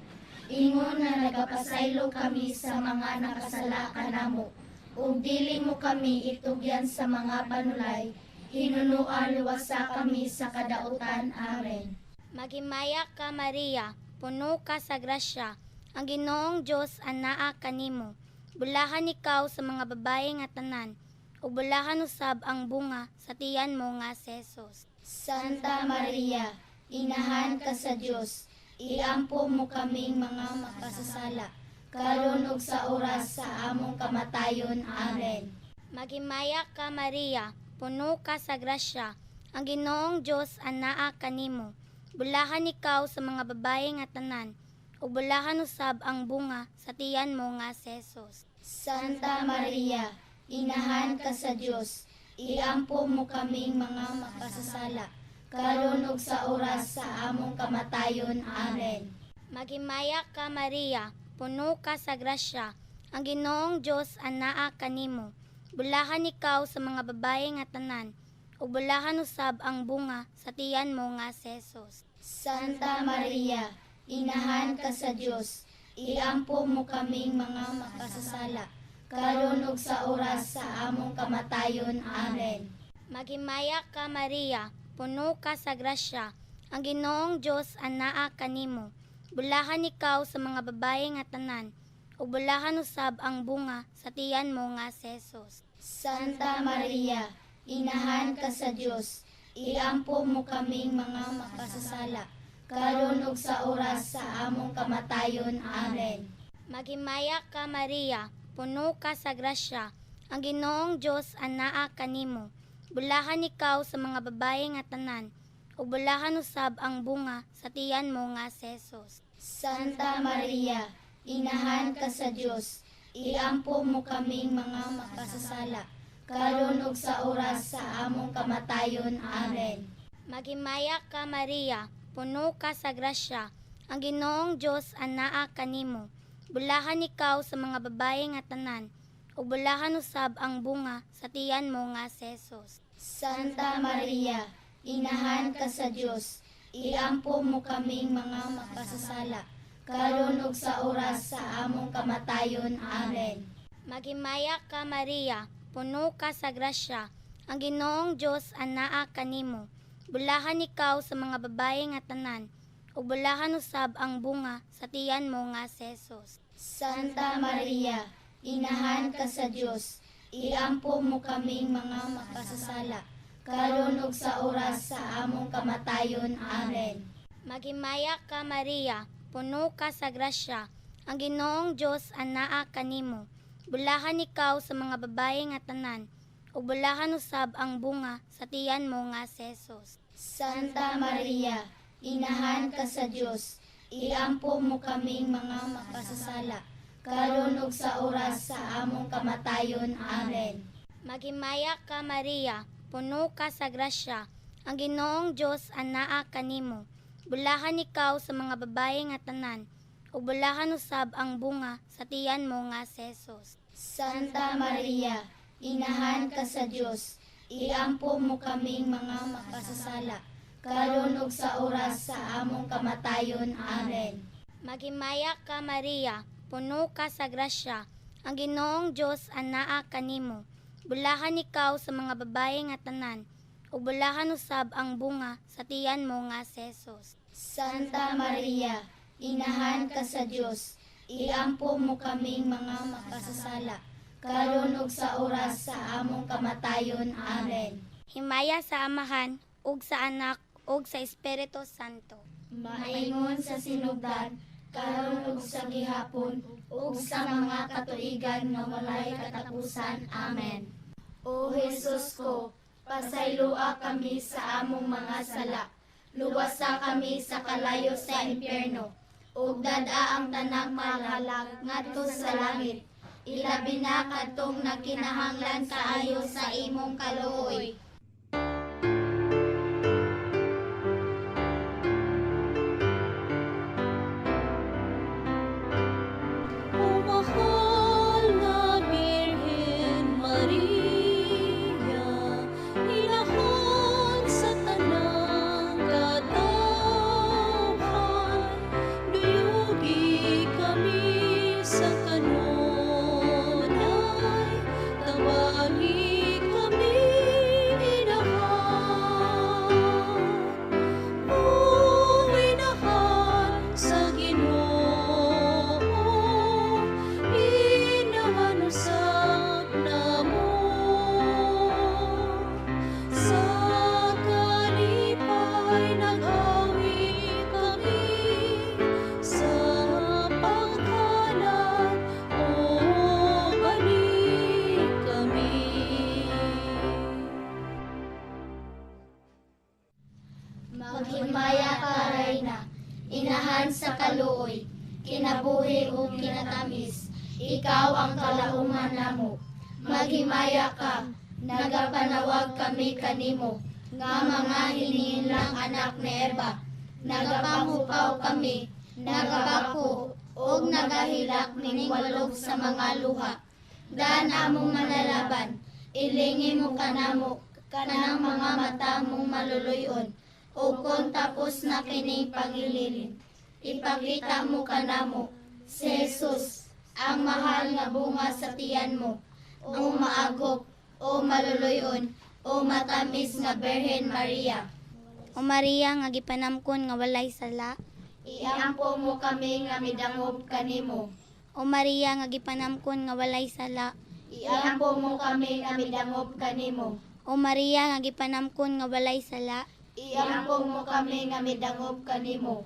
Ingon nga nagapasaylo kami sa mga nakasala kanamo, ug dili mo kami itugyan sa mga panulay, hinunoa luwasa kami sa kadautan. Amen. Maghimaya ka, Maria, puno ka sa grasya. Ang Ginoong Dios anaa kanimo. Bulahan ikaw sa mga babae nga tanan, ug bulahan usab ang bunga sa tiyan mo nga si Jesus. Santa Maria, inahan ka sa Dios, iampo mo kaming mga makasasala, karon ug sa oras sa among kamatayon. Amen. Maghimaya ka, Maria, puno ka sa grasya. Ang Ginoong Dios anaa kanimo. Bulahan ikaw sa mga babae nga tanan, ug bulahan usab ang bunga sa tiyan mo nga si Jesus. Santa Maria, inahan ka sa Dios, iampo mo kaming mga makasasala, karon ug sa oras sa among kamatayon. Amen. Maghimaya ka, Maria, puno ka sa grasya. Ang Ginoong Dios anaa kanimo. Bulahan ikaw sa mga babae nga tanan, ug bulahan usab ang bunga sa tiyan mo nga si Jesus. Santa Maria, inahan ka sa Dios, iampo mo kaming mga makasasala, karon ug sa oras sa among kamatayon. Amen. Maghimaya ka, Maria, puno ka sa grasya. Ang Ginoong Dios anaa kanimo. Bulahan ikaw sa mga babae nga tanan, ug bulahan usab ang bunga sa tiyan mo nga si Jesus. Santa Maria, inahan ka sa Dios, iampo mo kaming mga makasasala, karon ug sa oras sa among kamatayon. Amen. Maghimaya ka, Maria, puno ka sa grasya. Ang Ginoong Dios anaa kanimo. Bulahan ikaw sa mga babae nga tanan, ug bulahan usab ang bunga sa tiyan mo nga si Jesus. Santa Maria, inahan ka sa Dios, iampo mo kaming mga makasasala, karon ug sa oras sa among kamatayon. Amen. Maghimaya ka, Maria, puno ka sa grasya. Ang Ginoong Dios anaa kanimo. Bulahan ikaw sa mga babae nga tanan, ug bulahan usab ang bunga sa tiyan mo nga si Jesus. Santa Maria, inahan ka sa Dios, iampo mo kaming mga makasasala, karon ug sa oras sa among kamatayon. Amen. Maghimaya ka, Maria, puno ka sa grasya. Ang Ginoong Dios anaa kanimo. Bulahan ikaw sa mga babae nga tanan, ug bulahan usab ang bunga sa tiyan mo nga si Jesus. Santa Maria, inahan ka sa Dios, iampo mo kaming mga makasasala, karon ug sa oras sa among kamatayon. Amen. Maghimaya ka, Maria, puno ka sa grasya. Ang Ginoong Dios anaa kanimo. Bulahan ikaw sa mga babae nga tanan, ug bulahan usab ang bunga sa tiyan mo nga si Jesus. Santa Maria, inahan ka sa Dios, iampo mo kaming mga makasasala, karon ug sa oras sa among kamatayon. Amen. Maghimaya ka, Maria, puno ka sa grasya. Ang Ginoong Dios anaa kanimo. Bulahan ikaw sa mga babae nga tanan, ug bulahan usab ang bunga sa tiyan mo nga si Jesus. Santa Maria, inahan ka sa Dios, iampo mo kaming mga makasasala, karon ug sa oras sa among kamatayon. Amen. Maghimaya ka, Maria, puno ka sa grasya. Ang Ginoong Dios anaa kanimo. Bulahan ikaw sa mga babae nga tanan, Ug bulahan usab ang bunga sa tiyan mo nga si Jesus. Santa Maria, inahan ka sa Dios, iampo mo kaming mga makasasala, karon ug sa oras sa among kamatayon. Amen. Himaya sa Amahan ug sa Anak ug sa Espiritu Santo. Maingon sa sinugdan, karon ug sa gihapon, ug sa mga katuigan nga walay katapusan. Amen. O Jesus ko, pasayloa kami sa among mga sala. Luwasa kami sa kalayo sa impyerno. Ug dad-a ang tanang malalag ngadto sa langit. Ilabi na kadtong nagkinahanglan kaayo sa imong kaluoy. O mahal nga Birhen Maria, Inahan sa tanang katawhan, duyugi kami sa kanunay, tabangi kami inahan. O inahan sa Ginoo, inahan usab namo. Sa kalipay nag-awit kami, sa pagkalat o balik kami. Maghimaya ka, Reyna, inahan sa kaluoy, kinabuhi ug kinatamis, ikaw ang kalauman namo. Maghimaya ka, nagapanawag kami kanimo, nga mga hinihinlang anak ni Eva. Nagapahupaw kami, nagabako, ug nagahilak ning walog sa mga luha. Daan among manalaban, ilingi mo kanamo, kanang mga mata mong maluluyon, o kung tapos na kining pangililin. Ipakita mo kanamo, si Jesus, ang mahal nga bunga sa tiyan mo, o maagop, o maluluyon, o matamis nga Birhen Maria. O Maria nga gipanamkon nga walay sala, Iampo mo kami nga midangop kanimo. O Maria nga gipanamkon nga walay sala, Iampo mo kami nga midangop kanimo. O Maria nga gipanamkon nga walay sala, Iampo mo kami nga midangop kanimo.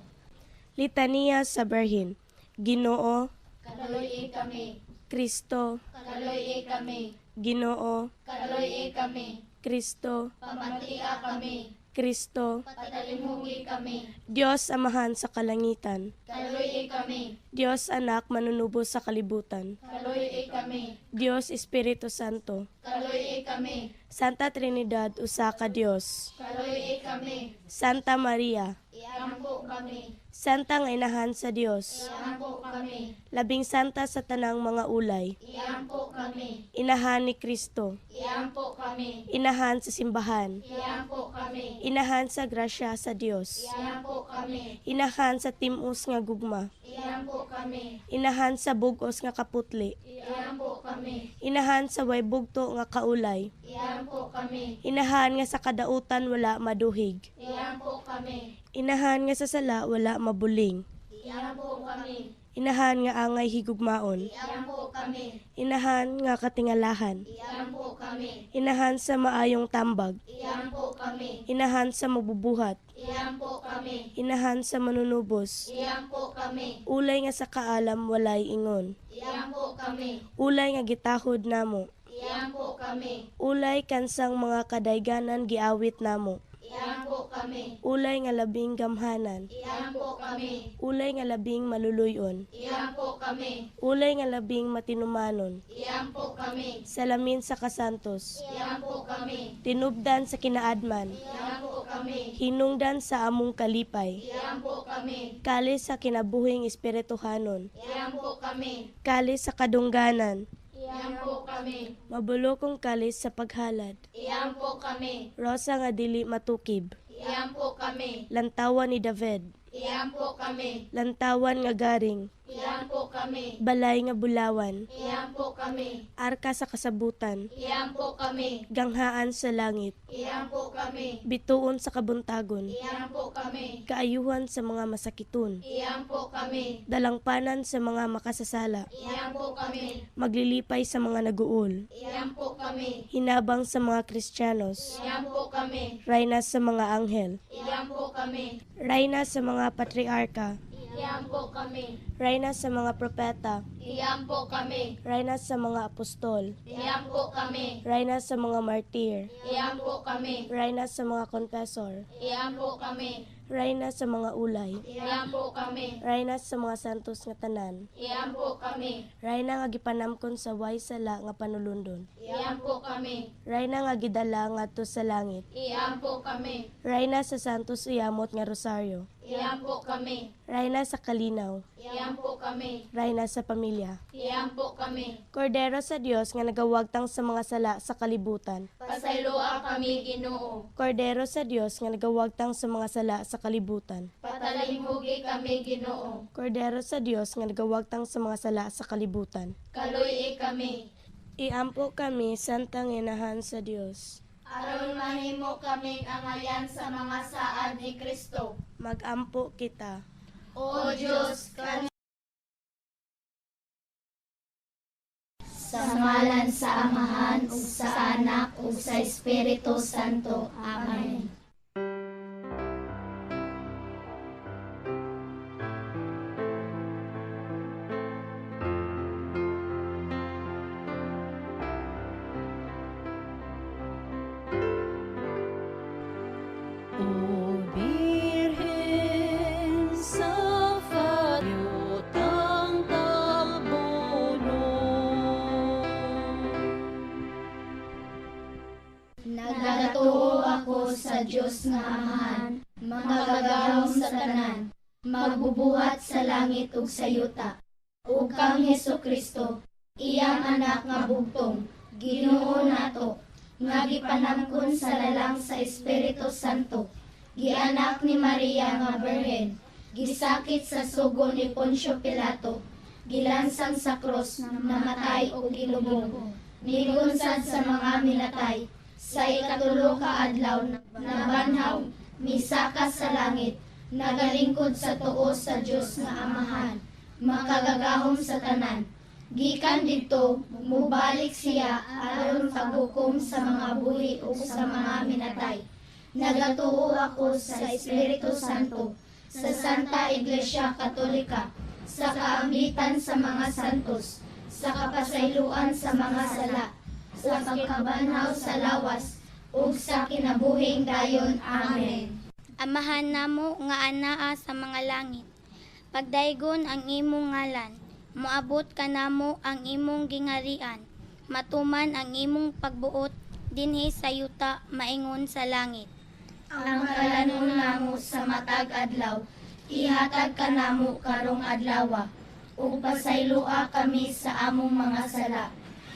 Litaniya sa Berhin. Ginoo, Kaluoy kami, Kristo, kaluoy kami, Ginoo, kaluoy kami, Kristo, pamatia kami, Kristo, patalimugi kami, Diyos Amahan sa kalangitan, kaluoy kami, Diyos Anak manunubos sa kalibutan, kaluoy kami, Diyos Espiritu Santo, kaluoy kami, Santa Trinidad usa ka Dios, kaluoy kami, Santa Maria, iampo kami, Santa nga inahan sa Dios, iampo kami, labing santa sa tanang mga ulay, iampo kami, inahan ni Kristo, iampo kami, inahan sa simbahan, iampo kami, inahan sa grasya sa Dios, iampo kami, inahan sa timos nga gugma, iampo kami, inahan sa bugos nga kaputli, iampo kami, inahan sa way bugto nga kaulay, iampo kami, inahan nga sa kadautan wala maduhig, iampo kami, inahan nga sa sala wala mabuling, iampo kami, inahan nga angay higugmaon, iampo kami, inahan nga katingalahan, iampo kami, inahan sa maayong tambag, iampo kami, inahan sa mabubuhat, iampo kami, inahan sa manunubos, iampo kami, ulay nga sa kaalam walay ingon, iampo kami, ulay nga gitahod namo, iampo kami, ulay kansang mga kadayganan giawit namo, iampo kami, ulay nga labing gamhanan, iampo kami, ulay nga labing maluluyon, iampo kami, ulay nga labing matinumanon, iampo kami, salamin sa kasantos, iampo kami, tinubdan sa kinaadman, iampo kami, hinungdan sa among kalipay, iampo kami, kalis sa kinabuhing espirituhanon, iampo kami, kalis sa kadungganan, iampo kami, mabulokong kalis sa paghalad, iampo kami, rosa nga dili matukib, iampo kami, lantawan ni David, iampo kami, lantawan nga garing, iampo kami. kami. Balay nga bulawan. Iampo kami. Arka sa kasabutan. Iampo kami. Ganghaan sa langit. Iampo kami. Bituon sa kabuntagon. Iampo kami. Kaayuhan sa mga masakiton. Iampo kami. Dalangpanan sa mga makasasala. Iampo kami. Maglilipay sa mga naguol. Iampo kami. Hinabang sa mga Kristiyanos. Iampo kami. Rayna sa mga anghel. Iampo kami. Rayna sa mga patriarka. Iampo kami. Rayna sa mga propeta. Iampo kami. Rayna sa mga apostol. Iampo kami. Rayna sa mga martir. Iampo kami. Rayna sa mga confessor. Iampo kami. Rayna sa mga ulay. Iampo kami. Rayna sa mga santos nga tanan. Iampo kami. Rayna nga gipanamkon sa way sala nga panulundon. Iampo kami. Rayna nga gidala ngadto sa langit. Iampo kami. Rayna sa santos uyamot nga rosaryo. Iampo kami. Rayna sa kalinaw. Iampo kami. Rayna sa pamilya. Iampo kami. Kordero sa Dios nga nagawagtang sa mga sala sa kalibutan. Pasayloa kami, Ginoo. Kordero sa Dios nga nagawagtang sa mga sala sa kalibutan. Patalimhugi kami, Ginoo. Kordero sa Dios nga nagawagtang sa mga sala sa kalibutan. Kaluy kami. Iampo kami, Santang Inahan sa Dios. Aron mahimo kaming angayan sa mga saad ni Kristo. Magampo kita. O Diyos, kami sa ngalan sa Amahan ug sa Anak ug sa Espiritu Santo. Amen. O Birhen sa fayutang tabono. Nagatuo ako sa Dios nga Amahan, makagagahom sa tanan, magbubuhat sa langit ug sa yuta, ug kang Hesus Kristo, iyang anak nga bugtong, Ginoo nato, nga gipanangkon sa lalang sa Espiritu Santo, gianak ni Maria nga Birhen, gisakit sa sugo ni Poncio Pilato, gilansang sa krus, namatay ug gilubong, nigunsad sa mga minatay, sa ikatulo ka adlaw nabanhaw, misaka sa langit, nagalingkod sa tuo sa Dios nga Amahan, makagagahom sa tanan. Gikan didto, mubalik siya aron paghukom sa mga buhi ug sa mga minatay. Nagatuo ako sa Espiritu Santo, sa Santa Iglesia Katolika, sa kaambitan sa mga santos, sa kapasayloan sa mga sala, sa pagkabanhaw sa lawas, ug sa kinabuhing dayon. Amen. Amahan namo nga anaa sa mga langit. Pagdaygon ang imong ngalan, moabot kanamo ang imong gingarian. Matuman ang imong pagbuot dinhi sa yuta maingon sa langit. Ang kalanon namo sa matag adlaw, ihatag kanamo karong adlawa, ug pasayloa kami sa among mga sala.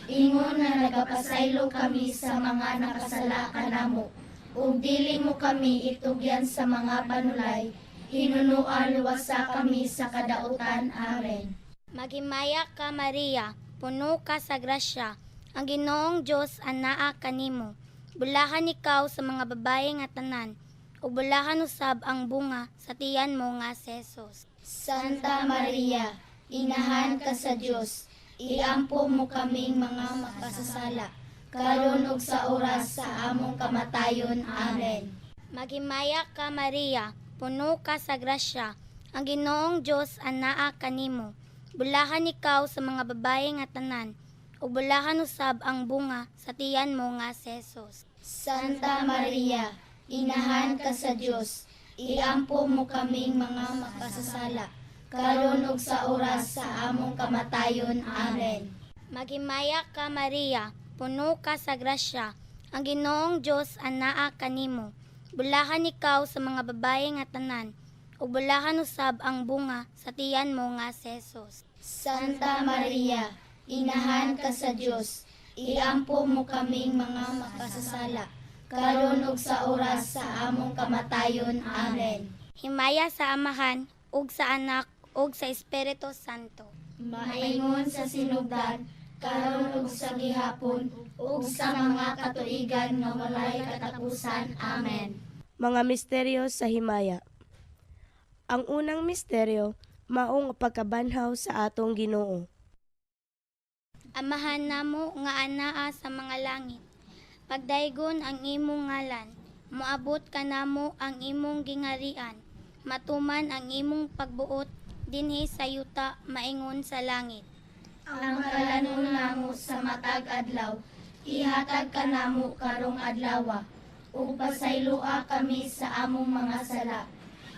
Ingon na nagapasaylo kami sa mga nakasala kanamo, ug dili mo kami itugyan sa mga panulay, hinunoa luwasa kami sa kadautan. Amen. Maghimaya ka Maria, puno ka sa grasya. Ang Ginoong Dios anaa kanimo. Bulahan ikaw sa mga babae nga tanan, ug bulahan usab ang bunga sa tiyan mo nga si Jesus. Santa Maria, inahan ka sa Dios, iampo mo kaming mga makasasala, karon ug sa oras sa among kamatayon. Amen. Maghimaya ka Maria, puno ka sa grasya. Ang Ginoong Dios anaa kanimo. Bulahan ikaw sa mga babae nga tanan, ug bulahan usab ang bunga sa tiyan mo nga si Jesus. Santa Maria, inahan ka sa Dios, iampo mo kaming mga makasasala, karon ug sa oras sa among kamatayon. Amen. Maghimaya ka Maria, puno ka sa grasya. Ang Ginoong Dios anaa kanimo. Bulahan ikaw sa mga babae nga tanan, ug bulahan usab ang bunga sa tiyan mo nga si Jesus. Santa Maria, inahan ka sa Dios, iampo mo kaming mga makasasala, karon ug sa oras sa among kamatayon. Amen. Himaya sa Amahan ug sa Anak ug sa Espiritu Santo. Maingon sa sinugdan, karon ug sa gihapon, ug sa mga katuigan nga walay katapusan. Amen. Mga misteryo sa himaya. Ang unang misteryo, mao nga pagkabanhaw sa atong Ginoo. Amahan namo nga anaa sa mga langit. Pagdaygon ang imong ngalan, moabot kanamo ang imong gingarian. Matuman ang imong pagbuot dinhi sa yuta maingon sa langit. Ang kalanon namo sa matag adlaw, ihatag kanamo karong adlawa, ug pasayloa kami sa among mga sala.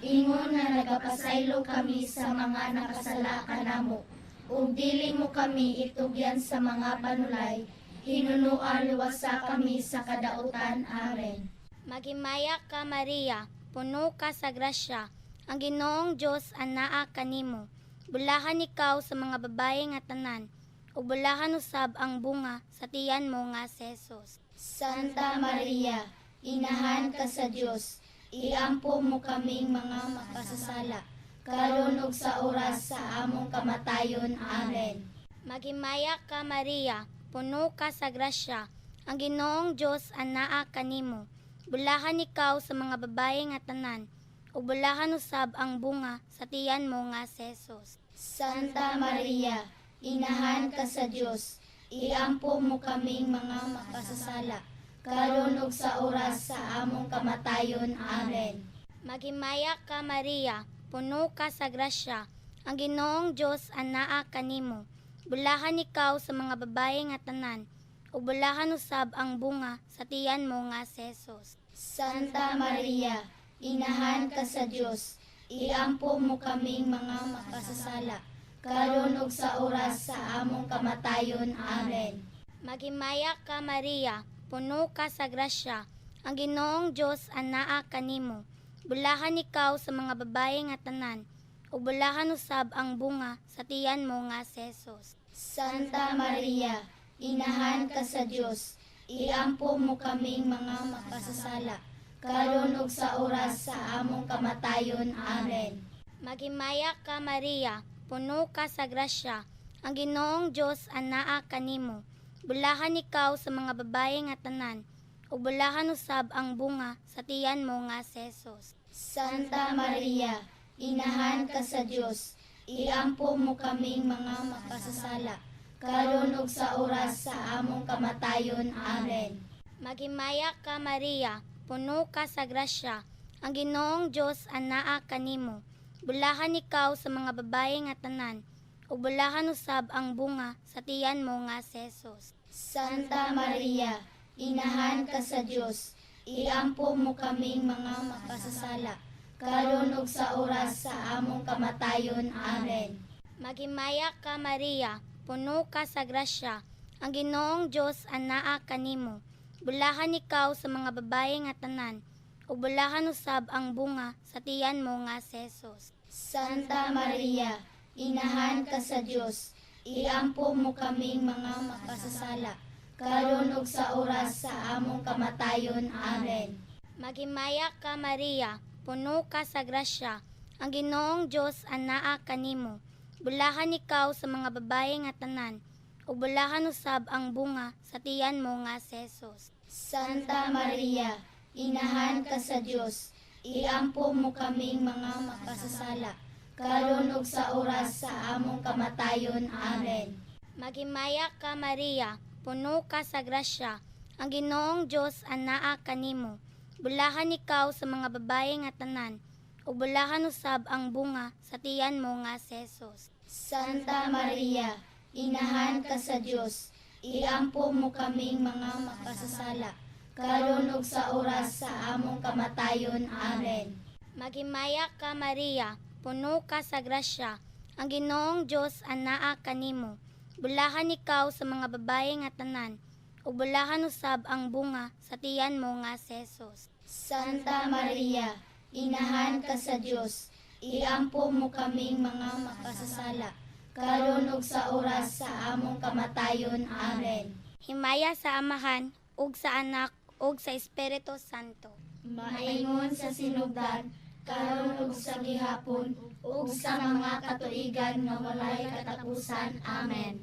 Ingon nga nagapasaylo kami sa mga nakasala kanamo, ug dili mo kami itugyan sa mga panulay, hinunua luwasa kami sa kadautan. Amen. Maghimaya ka, Maria, puno ka sa grasya. Ang Ginoong Dios anaa kanimo. Bulahan ikaw sa mga babae nga tanan, ug bulahan usab ang bunga sa tiyan mo nga si Jesus. Santa Maria, inahan ka sa Dios, iampo mo kaming mga makasasala, karon ug sa oras sa among kamatayon. Amen. Maghimaya ka, Maria, puno ka sa grasya. Ang Ginoong Dios anaa kanimo. Bulahan ikaw sa mga babae nga tanan, ug bulahan usab ang bunga sa tiyan mo nga si Jesus. Santa Maria, inahan ka sa Dios, iampo mo kaming mga makasasala, karon ug sa oras sa among kamatayon. Amen. Maghimaya ka, Maria, puno ka sa grasya. Ang Ginoong Dios anaa kanimo. Bulahan ikaw sa mga babae nga tanan, ug bulahan usab ang bunga sa tiyan mo nga si Jesus. Santa Maria, inahan ka sa Dios, iampo mo kaming mga makasasala, karon ug sa oras sa among kamatayon. Amen. Maghimaya ka, Maria, puno ka sa grasya. Ang Ginoong Dios anaa kanimo. Bulahan ikaw sa mga babae nga tanan, ug bulahan usab ang bunga sa tiyan mo nga si Jesus. Santa Maria, inahan ka sa Dios, iampo mo kaming mga makasasala, karon ug sa oras sa among kamatayon. Amen. Maghimaya ka, Maria, puno ka sa grasya. Ang Ginoong Dios anaa kanimo. Bulahan ikaw sa mga babae nga tanan, ug bulahan usab ang bunga sa tiyan mo nga si Jesus. Santa Maria, inahan ka sa Dios, iampo mo kaming mga makasasala, karon ug sa oras sa among kamatayon. Amen. Maghimaya ka, Maria, puno ka sa grasya. Ang Ginoong Dios anaa kanimo. Bulahan ikaw sa mga babae nga tanan, ug bulahan usab ang bunga sa tiyan mo nga si Jesus. Santa Maria, inahan ka sa Dios, iampo mo kaming mga makasasala, karon ug sa oras sa among kamatayon. Amen. Maghimaya ka, Maria, puno ka sa grasya. Ang Ginoong Dios anaa kanimo. Bulahan ikaw sa mga babae nga tanan, ug bulahan usab ang bunga sa tiyan mo nga si Jesus. Santa Maria, inahan ka sa Dios, iampo mo kaming mga makasasala, karon ug sa oras sa among kamatayon. Amen. Maghimaya ka, Maria, puno ka sa grasya. Ang Ginoong Dios anaa kanimo. Bulahan ikaw sa mga babae nga tanan, ug bulahan usab ang bunga sa tiyan mo nga si Jesus. Santa Maria, inahan ka sa Dios, iampo mo kaming mga makasasala, karon ug sa oras sa among kamatayon. Amen. Maghimaya ka, Maria, puno ka sa grasya. Ang Ginoong Dios anaa kanimo. Bulahan ikaw sa mga babae nga tanan, ug bulahan usab ang bunga sa tiyan mo nga si Jesus. Santa Maria, inahan ka sa Dios, iampo mo kaming mga makasasala, karon ug sa oras sa among kamatayon. Amen. Maghimaya ka, Maria, puno ka sa grasya. Ang Ginoong Dios anaa kanimo. Bulahan ikaw sa mga babae nga tanan, ug bulahan usab ang bunga sa tiyan mo nga si Jesus. Santa Maria, inahan ka sa Dios, iampo mo kaming mga makasasala, karon ug sa oras sa among kamatayon. Amen. Himaya sa Amahan ug sa Anak ug sa Espiritu Santo. Maingon sa sinugdan, Karon ug sa gihapon, ug sa mga katuigan nga walay katapusan. Amen.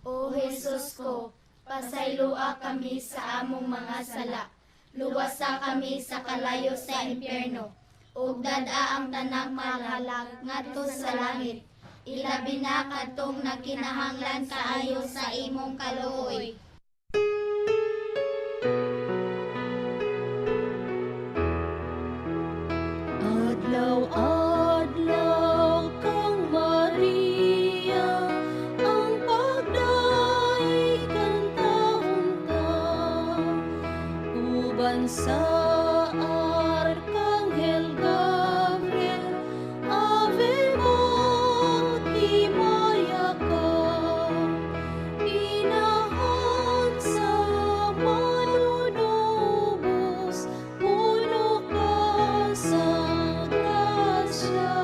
O Jesus ko, pasayloa kami sa among mga sala. Luwasa kami sa kalayo sa impyerno. Ug dad-a ang tanang malalag ngadto sa langit. Ilabi na kadtong nagkinahanglan kaayo sa imong kaluoy. Adlaw-adlaw kang Maria, ang pagdaig kantahon ta. Uban sa Arkanghel Gabriel, Ave mo, himaya ka. Inahan sa manunubos, puno ka sa grasya.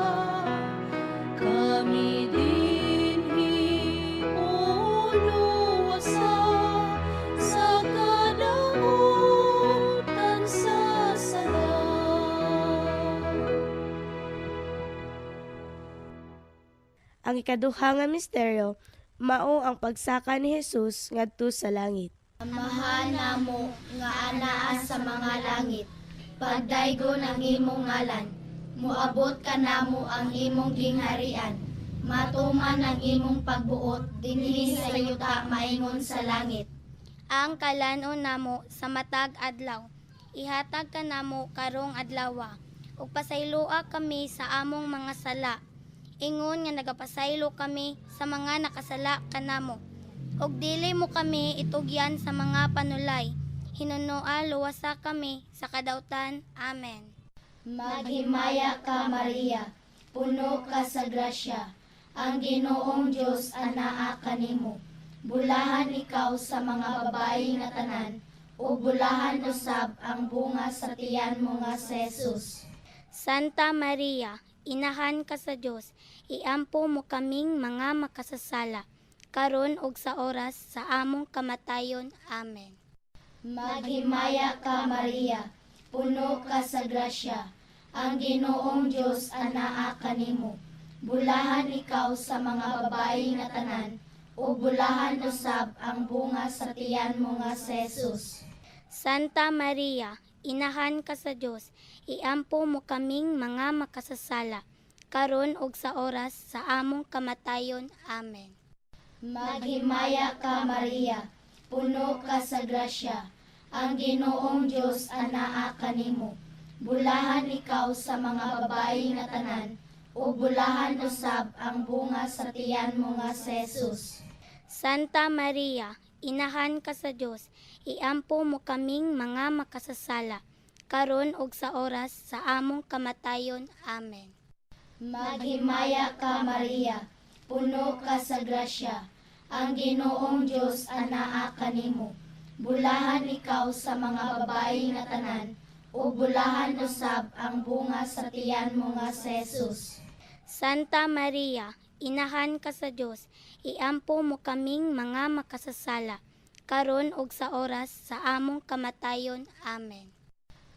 Kami dinhi uluwasa sa kadautan sa sala. Ang ikaduha nga misteryo mao ang pagsaka ni Jesus ngadto sa langit. Amahan namo nga anaa sa mga langit, pagdaygon ang imong ngalan, moabot kanamo ang imong gingharian, matuman ang imong pagbuot dinhi sa yuta maingon sa langit. Ang kalanon namo sa matag adlaw, ihatag kanamo karong adlawa, ug pasayloa kami sa among mga sala. Ingon nga nagapasaylo kami sa mga nakasala kanamo. Ug dili mo kami itugyan sa mga panulay. Hinunoa luwasa kami sa kadautan. Amen. Maghimaya ka, Maria, puno ka sa grasya. Ang Ginoong Dios anaa kanimo. Bulahan ikaw sa mga babae nga tanan, ug bulahan usab ang bunga sa tiyan mo nga si Jesus. Santa Maria, inahan ka sa Dios, iampo mo kaming mga makasasala, karon ug sa oras sa among kamatayon. Amen. Maghimaya ka, Maria, puno ka sa grasya. Ang Ginoong Dios anaa kanimo. Bulahan ikaw sa mga babae nga tanan, ug bulahan usab ang bunga sa tiyan mo nga si Jesus. Santa Maria, inahan ka sa Dios, iampo mo kaming mga makasasala, karon ug sa oras sa among kamatayon. Amen. Maghimaya ka, Maria, puno ka sa grasya. Ang Ginoong Dios anaa kanimo. Bulahan ikaw sa mga babae nga tanan, ug bulahan usab ang bunga sa tiyan mo nga si Jesus. Santa Maria, inahan ka sa Dios, iampo mo kaming mga makasasala, karon ug sa oras sa among kamatayon. Amen. Maghimaya ka, Maria, puno ka sa grasya. Ang Ginoong Dios anaa kanimo. Bulahan ikaw sa mga babae nga tanan, ug bulahan usab ang bunga sa tiyan mo nga si Jesus. Santa Maria, inahan ka sa Dios, iampo mo kaming mga makasasala, karon ug sa oras sa among kamatayon. Amen.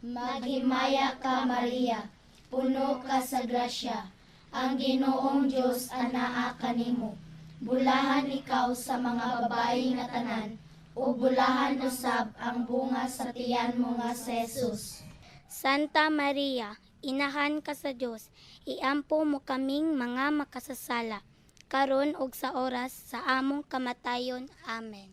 Maghimaya ka, Maria, puno ka sa grasya. Ang Ginoong Dios anaa kanimo. Bulahan ikaw sa mga babae nga tanan, ug bulahan usab ang bunga sa tiyan mo nga si Jesus. Santa Maria, inahan ka sa Dios, iampo mo kaming mga makasasala, karon ug sa oras sa among kamatayon. Amen.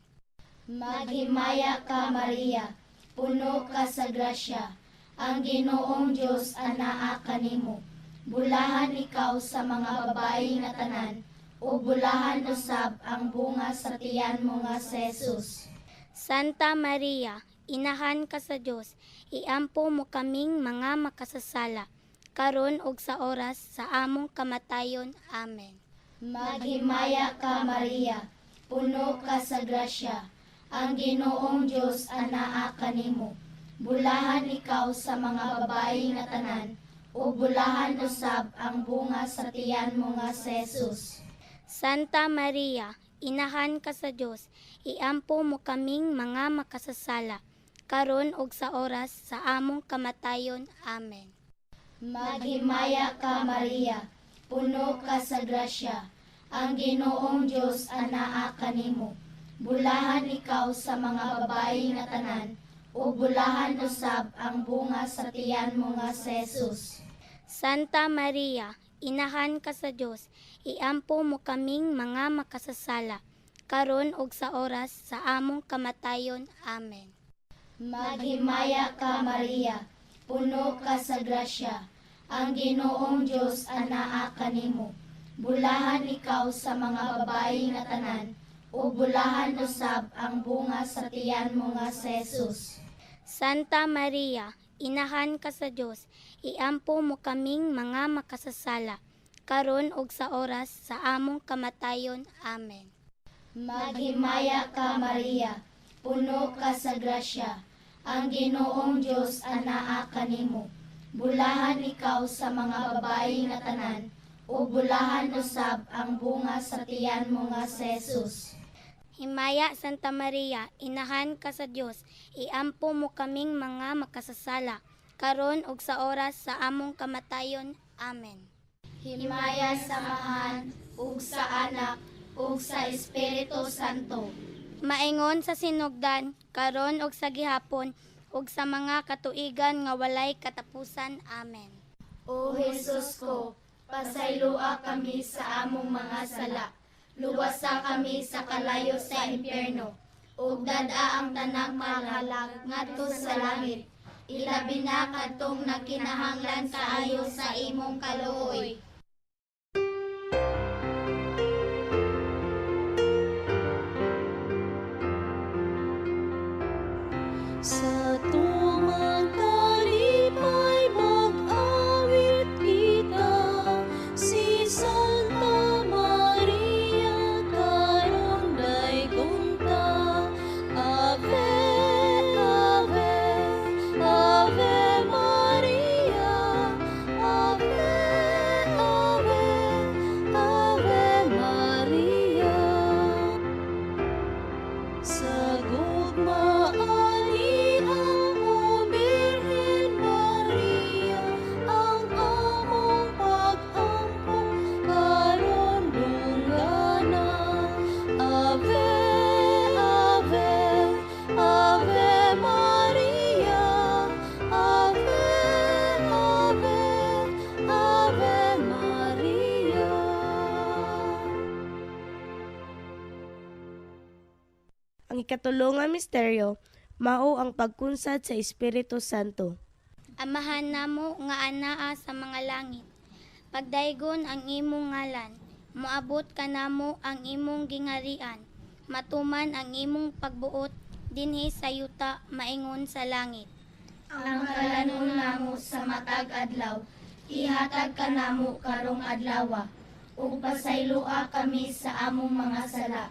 Maghimaya ka, Maria, puno ka sa grasya. Ang Ginoong Dios anaa kanimo. Bulahan ikaw sa mga babae nga tanan, ug bulahan usab ang bunga sa tiyan mo nga si Jesus. Santa Maria, inahan ka sa Dios, iampo mo kaming mga makasasala, karon ug sa oras sa among kamatayon. Amen. Maghimaya ka, Maria, puno ka sa grasya. Ang Ginoong Dios anaa kanimo. Bulahan ikaw sa mga babae nga tanan, ug bulahan usab ang bunga sa tiyan mo nga si Jesus. Santa Maria, inahan ka sa Dios, iampo mo kaming mga makasasala, karon ug sa oras sa among kamatayon. Amen. Maghimaya ka, Maria, puno ka sa grasya. Ang Ginoong Dios anaa kanimo. Bulahan ikaw sa mga babayi nga tanan, ug bulahan usab ang bunga sa tiyan mo nga si Jesus. Santa Maria, inahan ka sa Dios, iampo mo kaming mga makasasala, karon ug sa oras sa among kamatayon. Amen. Maghimaya ka, Maria, puno ka sa grasya. Ang Ginoong Dios anaa kanimo. Bulahan ikaw sa mga babayi nga tanan, ug bulahan usab ang bunga sa tiyan mo nga si Jesus. Santa Maria, inahan ka sa Dios, iampo mo kaming mga makasasala, karon ug sa oras sa among kamatayon. Amen. Maghimaya ka, Maria, puno ka sa grasya. Ang Ginoong Dios anaa kanimo. Bulahan ikaw sa mga babayi nga tanan, ug bulahan usab ang bunga sa tiyan mo nga si Jesus. Himaya, Santa Maria, inahan ka sa Dios, iampo mo kaming mga makasasala, karon ug sa oras sa among kamatayon. Amen. Himaya sa Amahan, ug sa Anak, ug sa Espiritu Santo. Maingon sa sinugdan, karon ug sa gihapon, ug sa mga katuigan nga walay katapusan. Amen. O Jesus ko, pasayloa kami sa among mga sala. Luwasa kami sa kalayo sa impyerno. Ug dad-a ang tanang malalag ngadto sa langit. Ilabi na kadtong nagkinahanglan kaayo sa imong kaluoy. Sa tumang kalipay mag-awit kita, si Santa Maria karon daygon ta. Ave, Ave, Ave Maria, Ave, Ave, Ave Maria. Sa gugma ani ang o Birhen Maria, ang among pag-ampo karon dunggana. Ave, Ave, Ave Maria, Ave, Ave, Ave Maria. Ang ikatulo nga misteryo mao ang pagkunsad sa Espiritu Santo. Amahan namo nga anaa sa mga langit. Pagdaygon ang imong ngalan, moabot kanamo ang imong gingarian. Matuman ang imong pagbuot dinhi sa yuta maingon sa langit. Ang kalanon namo sa matag adlaw, ihatag kanamo karong adlawa, ug pasayloa kami sa among mga sala.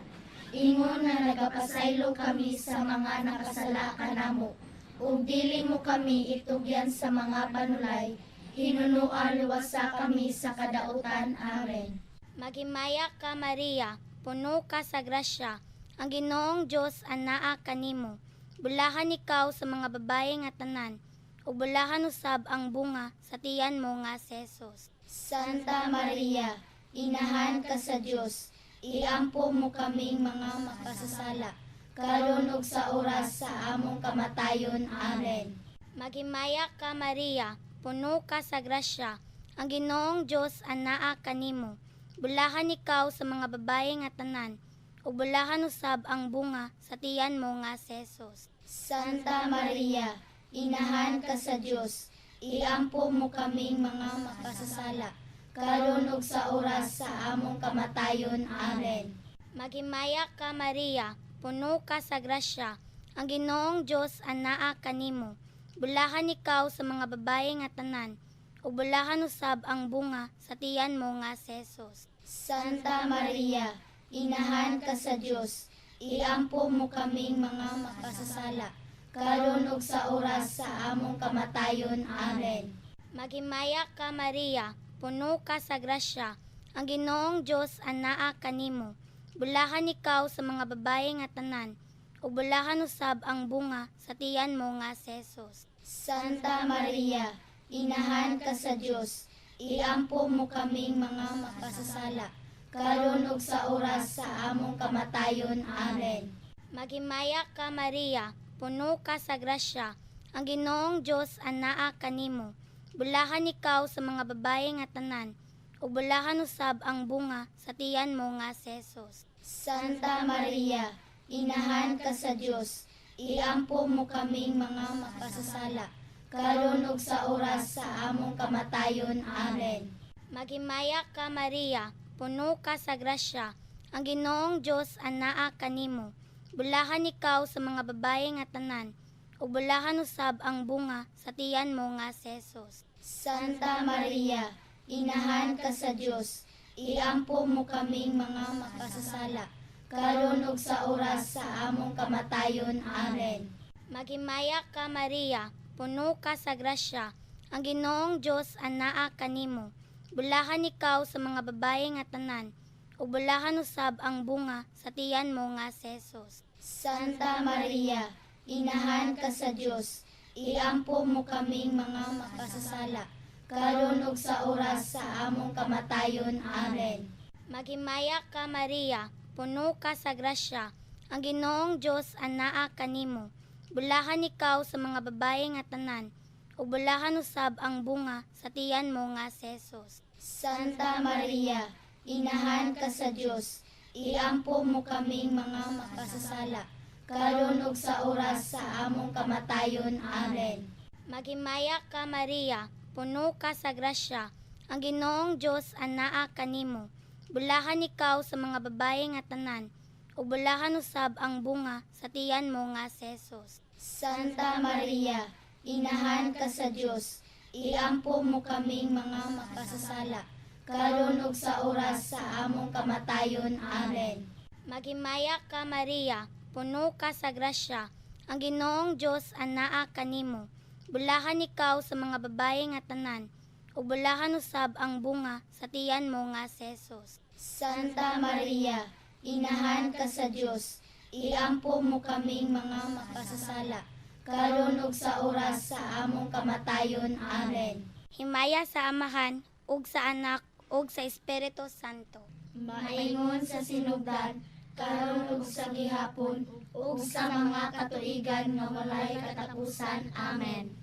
Ingon nga nagapasaylo kami sa mga nakasala kanamo, ug dili mo kami itugyan sa mga panulay, hinunoa luwasa kami sa kadautan. Amen. Maghimaya ka, Maria, puno ka sa grasya. Ang Ginoong Dios anaa kanimo. Bulahan ikaw sa mga babae nga tanan, ug bulahan usab ang bunga sa tiyan mo nga si Jesus. Santa Maria, inahan ka sa Dios, iampo mo kaming mga makasasala, karon ug sa oras sa among kamatayon. Amen. Maghimaya ka, Maria, puno ka sa grasya. Ang Ginoong Dios anaa kanimo. Bulahan ikaw sa mga babae nga tanan, ug bulahan usab ang bunga sa tiyan mo nga si Jesus. Santa Maria, inahan ka sa Dios, iampo mo kaming mga makasasala, karon ug sa oras sa among kamatayon. Amen. Maghimaya ka, Maria, puno ka sa grasya. Ang Ginoong Dios anaa kanimo. Bulahan ikaw sa mga babae nga tanan, ug bulahan usab ang bunga sa tiyan mo nga si Jesus. Santa Maria, inahan ka sa Dios, iampo mo kaming mga makasasala, karon ug sa oras sa among kamatayon. Amen. Maghimaya ka, Maria, puno ka sa grasya. Ang Ginoong Dios anaa kanimo. Bulahan ikaw sa mga babae nga tanan, ug bulahan usab ang bunga sa tiyan mo nga si Jesus. Santa Maria, Inahan ka sa Dios, iampo mo kaming mga makasasala, karon ug sa oras sa among kamatayon. Amen. Maghimaya ka Maria, puno ka sa grasya. Ang Ginoong Dios anaa kanimo. Bulahan ikaw sa mga babae nga tanan, ug bulahan usab ang bunga sa tiyan mo nga si Jesus. Santa Maria, inahan ka sa Dios, iampo mo kaming mga makasasala, karon ug sa oras sa among kamatayon. Amen. Maghimaya ka Maria, puno ka sa grasya. Ang Ginoong Dios anaa kanimo. Bulahan ikaw sa mga babae nga tanan, ug bulahan usab ang bunga sa tiyan mo nga si Jesus. Santa Maria, inahan ka sa Dios, iampo mo kaming mga makasasala, karon ug sa oras sa among kamatayon. Amen. Maghimaya ka Maria, puno ka sa grasya. Ang Ginoong Dios anaa kanimo. Bulahan ikaw sa mga babae nga tanan, ug bulahan usab ang bunga sa tiyan mo nga si Jesus. Santa Maria, inahan ka sa Dios, iampo mo kaming mga makasasala, karon ug sa oras sa among kamatayon. Amen. Maghimaya ka Maria, puno ka sa grasya. Ang Ginoong Dios anaa kanimo. Bulahan ikaw sa mga babae nga tanan, ug bulahan usab ang bunga sa tiyan mo nga si Jesus. Santa Maria, inahan ka sa Dios, iampo mo kaming mga makasasala, karon ug sa oras sa among kamatayon. Amen. Maghimaya ka Maria, puno ka sa grasya. Ang Ginoong Dios anaa kanimo. Bulahan ikaw sa mga babae nga tanan, ug bulahan usab ang bunga sa tiyan mo nga si Jesus. Santa Maria, inahan ka sa Dios, iampo mo kaming mga makasasala, karon ug sa oras sa among kamatayon. Amen. Maghimaya ka Maria, puno ka sa grasya. Ang Ginoong Dios anaa kanimo. Bulahan ikaw sa mga babae nga tanan, ug bulahan usab ang bunga sa tiyan mo nga si Jesus. Santa Maria, inahan ka sa Dios, iampo mo kaming mga makasasala, karon ug sa oras sa among kamatayon. Amen. Himaya sa Amahan ug sa Anak ug sa Espiritu Santo. Maingon sa sinugdan, karon ug sa gihapon, ug sa mga katuigan nga walay katapusan. Amen.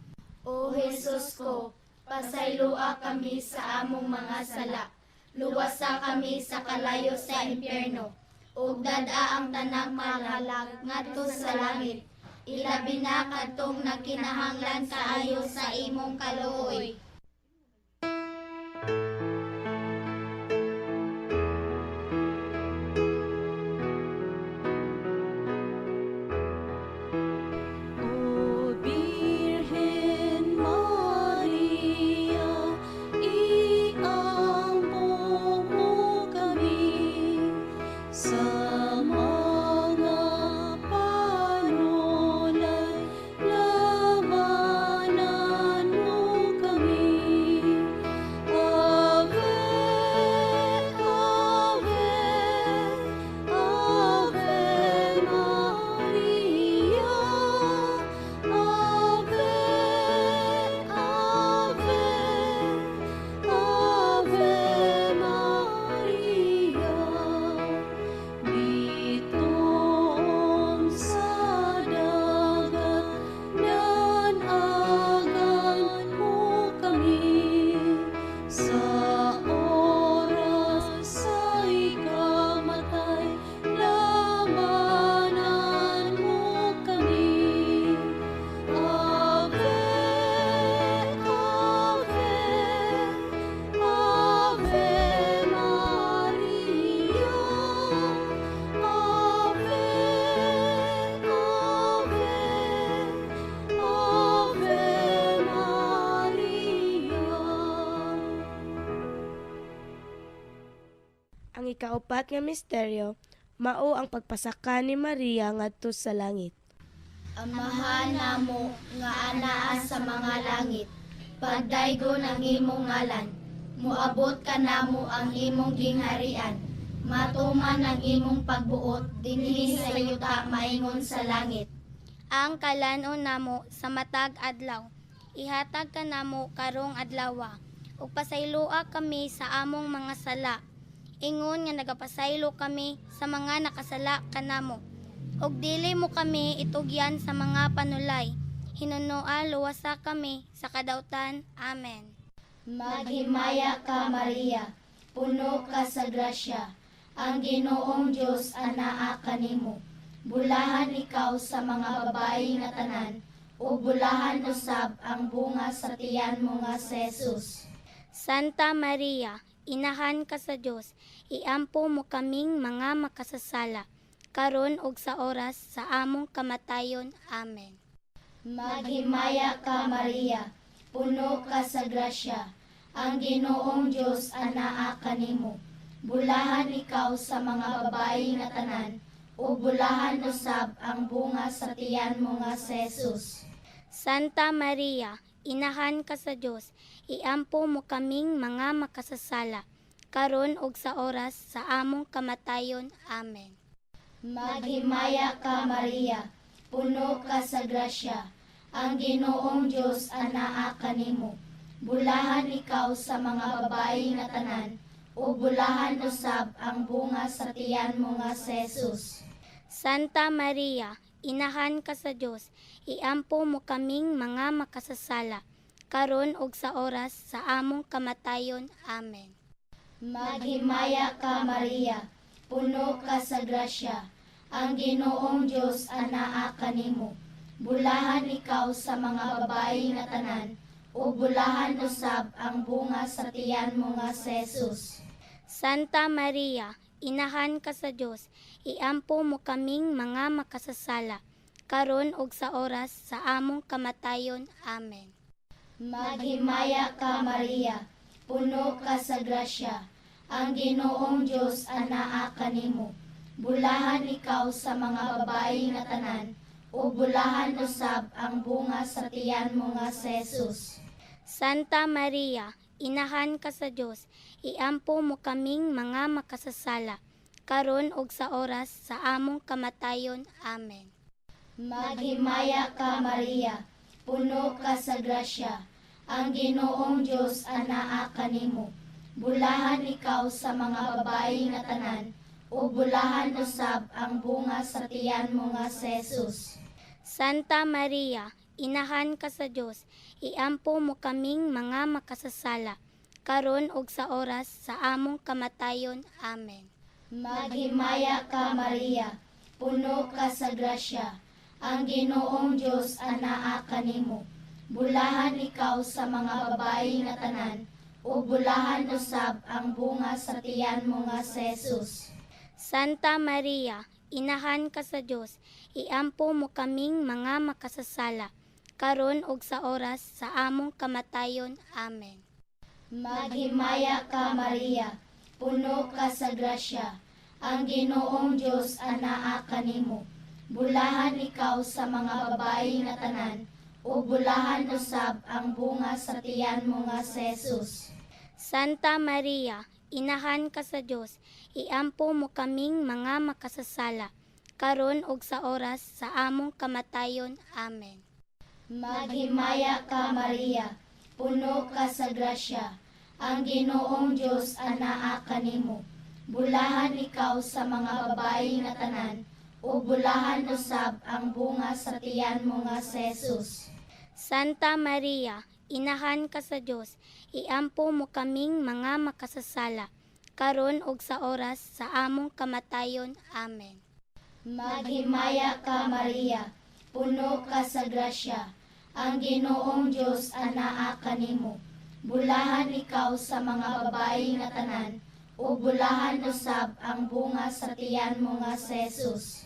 O Jesus ko, pasayloa kami sa among mga sala. Luwasa kami sa kalayo sa impyerno. Ug dad-a ang tanang malalag ngadto sa langit. Ilabi na kadtong nagkinahanglan kaayo sa imong kaluoy. O Birhen Maria, iampo mo kami sa mga panulay, labanan mo kami. Ave, Ave, Ave Maria, Ave, Ave, Ave Maria. Bituon sa dagat, nanagan mo kami sa oras sa ikamatay, labanan mo kami. Ave, Ave, Ave Maria, Ave, Ave, Ave Maria. Ang ikaupat nga misteryo mao ang pagpasaka ni Maria ngadto sa langit. Amahan namo nga anaa sa mga langit, pagdaygon ang imong ngalan, moabot kanamo ang imong gingharian, matuman ang imong pagbuot dinhi sa yuta maingon sa langit. Ang kalanon namo sa matag adlaw. Ihatag kanamo karong adlawa. Ug pasayloa kami sa among mga sala, ingon nga nagapasaylo kami sa mga nakasala kanamo. Ug dili mo kami itugyan sa mga panulay. Hinunoa luwasa kami sa kadautan. Amen. Maghimaya ka, Maria, puno ka sa grasya. Ang Ginoong Dios anaa kanimo. Bulahan ikaw sa mga babae nga tanan, ug bulahan usab ang bunga sa tiyan mo nga si Jesus. Santa Maria, inahan ka sa Dios, iampo mo kaming mga makasasala, karon ug sa oras sa among kamatayon. Amen. Maghimaya ka, Maria, puno ka sa grasya. Ang Ginoong Dios anaa kanimo. Bulahan ikaw sa mga babae nga tanan, ug bulahan usab ang bunga sa tiyan mo nga si Jesus. Santa Maria, inahan ka sa Dios, iampo mo kaming mga makasasala, karon ug sa oras sa among kamatayon. Amen. Maghimaya ka, Maria, puno ka sa grasya. Ang Ginoong Dios anaa kanimo. Bulahan ikaw sa mga babae nga tanan, ug bulahan usab ang bunga sa tiyan mo nga si Jesus. Santa Maria, inahan ka sa Dios, iampo mo kaming mga makasasala, karon ug sa oras sa among kamatayon. Amen. Maghimaya ka, Maria, puno ka sa grasya. Ang Ginoong Dios anaa kanimo. Bulahan ikaw sa mga babae nga tanan, ug bulahan usab ang bunga sa tiyan mo nga si Jesus. Santa Maria, inahan ka sa Dios, iampo mo kaming mga makasasala, karon ug sa oras sa among kamatayon. Amen. Maghimaya ka, Maria, puno ka sa grasya. Ang Ginoong Dios anaa kanimo. Bulahan ikaw sa mga babae nga tanan, ug bulahan usab ang bunga sa tiyan mo nga si Jesus. Santa Maria, inahan ka sa Dios, iampo mo kaming mga makasasala, karon ug sa oras sa among kamatayon. Amen. Maghimaya ka, Maria, puno ka sa grasya. Ang Ginoong Dios anaa kanimo. Bulahan ikaw sa mga babae nga tanan, ug bulahan usab ang bunga sa tiyan mo nga si Jesus. Santa Maria, inahan ka sa Dios, iampo mo kaming mga makasasala, karon ug sa oras sa among kamatayon. Amen. Maghimaya ka, Maria, puno ka sa grasya. Ang Ginoong Dios anaa kanimo. Bulahan ikaw sa mga babae nga tanan, ug bulahan usab ang bunga sa tiyan mo nga si Jesus. Santa Maria, inahan ka sa Dios, iampo mo kaming mga makasasala, karon ug sa oras sa among kamatayon. Amen. Maghimaya ka, Maria, puno ka sa grasya. Ang Ginoong Dios anaa kanimo. Bulahan ikaw sa mga babae nga tanan, ug bulahan usab ang bunga sa tiyan mo nga si Jesus. Santa Maria, inahan ka sa Dios, iampo mo kaming mga makasasala, karon ug sa oras sa among kamatayon. Amen. Maghimaya ka, Maria, puno ka sa grasya. Ang Ginoong Dios anaa kanimo. Bulahan ikaw sa mga babae nga tanan, ug bulahan usab ang bunga sa tiyan mo nga si Jesus. Santa Maria, inahan ka sa Dios, iampo mo kaming mga makasasala, karon ug sa oras sa among kamatayon. Amen. Maghimaya ka, Maria, puno ka sa grasya. Ang Ginoong Dios anaa kanimo. Bulahan ikaw sa mga babae nga tanan, ug bulahan usab ang bunga sa tiyan mo nga si Jesus.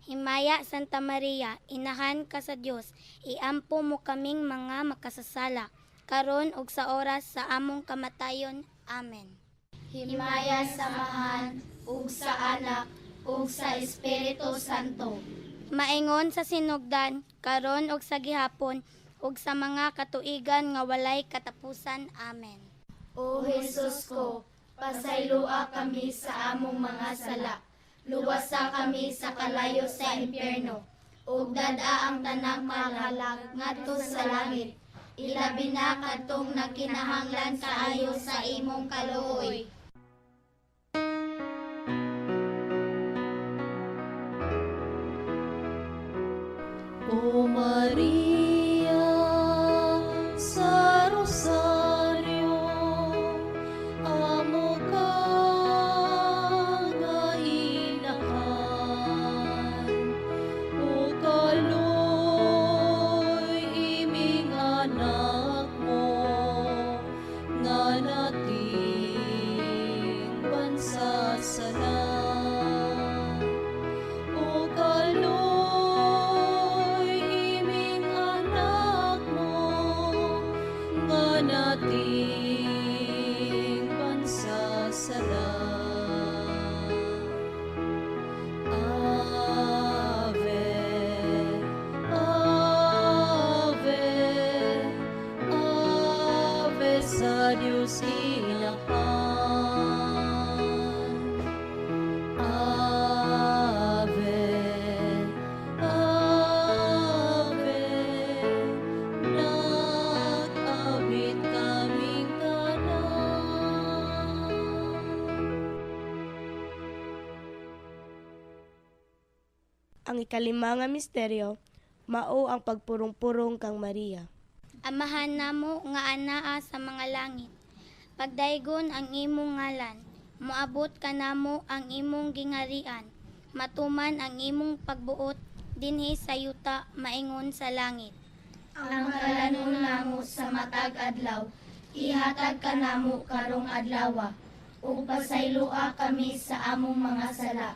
Himaya Santa Maria, inahan ka sa Dios, iampo mo kaming mga makasasala, karon ug sa oras sa among kamatayon. Amen. Himaya sa Amahan, ug sa Anak, ug sa Espiritu Santo. Maingon sa sinugdan, karon ug sa gihapon, ug sa mga katuigan nga walay katapusan. Amen. O Jesus ko, pasayloa kami sa among mga sala. Luwasa kami sa kalayo sa impyerno. Ug dad-a ang tanang kalag ngadto sa langit. Ilabi na kadtong nagkinahanglan kaayo sa imong kaluoy. O Maria sa Rosario, amo ka nga inahan. O kaloy, iming anak mo, nga nating pansasala. O kaloy, iming anak mo, nga nating pansasala. Ave, Ave, Ave sa Diyos Inahan. Ave, Ave, nag-awit kaming tanan. Ang ikalima nga misteryo, mao ang pagpurong-purong kang Maria. Amahan namo nga anaa sa mga langit. Pagdaygon ang imong ngalan, moabot kanamo ang imong gingarian. Matuman ang imong pagbuot dinhi sa yuta maingon sa langit. Ang kalanon namo sa matag adlaw, ihatag kanamo karong adlawa, ug pasayloa kami sa among mga sala.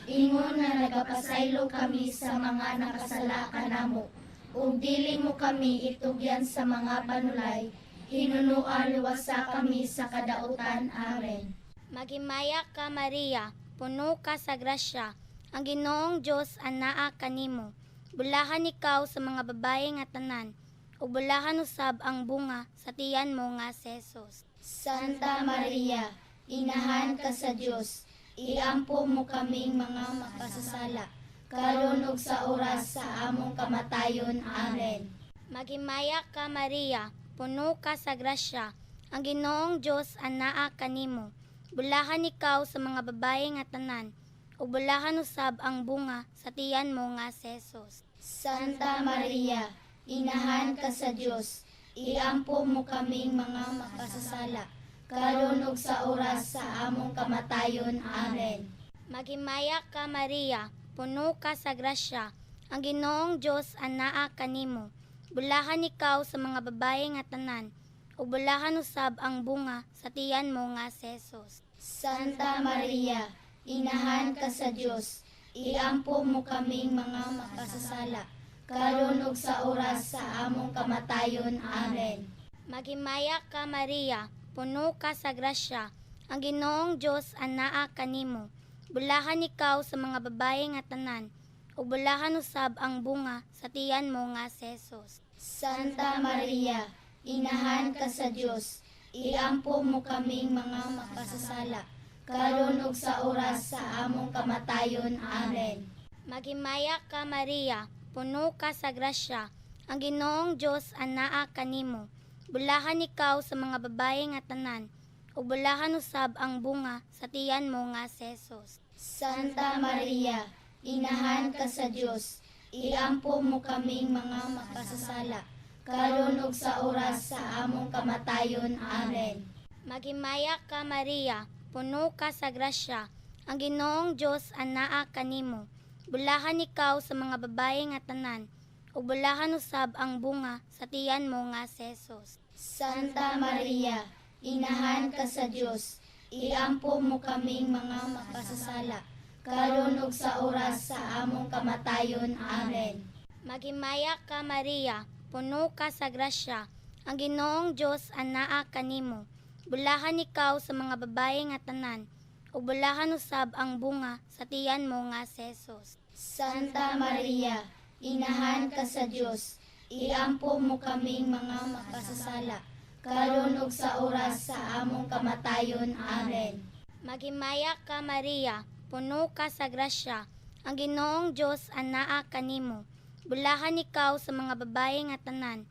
Ingon nga nagapasaylo kami sa mga nakasala kanamo, ug dili mo kami itugyan sa mga panulay, hinunua luwasa kami sa kadautan. Amen. Maghimaya ka, Maria, puno ka sa grasya. Ang Ginoong Dios anaa kanimo. Bulahan ikaw sa mga babae nga tanan, ug bulahan usab ang bunga sa tiyan mo nga si Jesus. Santa Maria, inahan ka sa Dios, iampo mo kaming mga makasasala, karon ug sa oras sa among kamatayon. Amen. Maghimaya ka, Maria, puno ka sa grasya. Ang Ginoong Dios anaa kanimo. Bulahan ikaw sa mga babae nga tanan, ug bulahan usab ang bunga sa tiyan mo nga si Jesus. Santa Maria, inahan ka sa Dios, iampo mo kaming mga makasasala, karon ug sa oras sa among kamatayon. Amen. Maghimaya ka, Maria, puno ka sa grasya. Ang Ginoong Dios anaa kanimo. Bulahan ikaw sa mga babae nga tanan, ug bulahan usab ang bunga sa tiyan mo nga si Jesus. Santa Maria, inahan ka sa Dios, iampo mo kaming mga makasasala, karon ug sa oras sa among kamatayon. Amen. Maghimaya ka, Maria, puno ka sa grasya. Ang Ginoong Dios anaa kanimo. Bulahan ikaw sa mga babae nga tanan, ug bulahan usab ang bunga sa tiyan mo nga si Jesus. Santa Maria, inahan ka sa Dios, iampo mo kaming mga makasasala, karon ug sa oras sa among kamatayon. Amen. Maghimaya ka, Maria, puno ka sa grasya. Ang Ginoong Dios anaa kanimo. Bulahan ikaw sa mga babae nga tanan, ug bulahan usab ang bunga sa tiyan mo nga si Jesus. Santa Maria, inahan ka sa Dios, iampo mo kaming mga makasasala, karon ug sa oras sa among kamatayon. Amen. Maghimaya ka, Maria, puno ka sa grasya. Ang Ginoong Dios anaa kanimo. Bulahan ikaw sa mga babae nga tanan, ug bulahan usab ang bunga sa tiyan mo nga si Jesus. Santa Maria, inahan ka sa Dios, iampo mo kaming mga makasasala, karon ug sa oras sa among kamatayon. Amen. Maghimaya ka, Maria, puno ka sa grasya. Ang Ginoong Dios anaa kanimo. Bulahan ikaw sa mga babae nga tanan, ug bulahan usab ang bunga sa tiyan mo nga si Jesus. Santa Maria, inahan ka sa Dios, iampo mo kaming mga makasasala, karon ug sa oras sa among kamatayon. Amen. Maghimaya ka, Maria, puno ka sa grasya. Ang Ginoong Dios anaa kanimo. Bulahan ikaw sa mga babae nga tanan,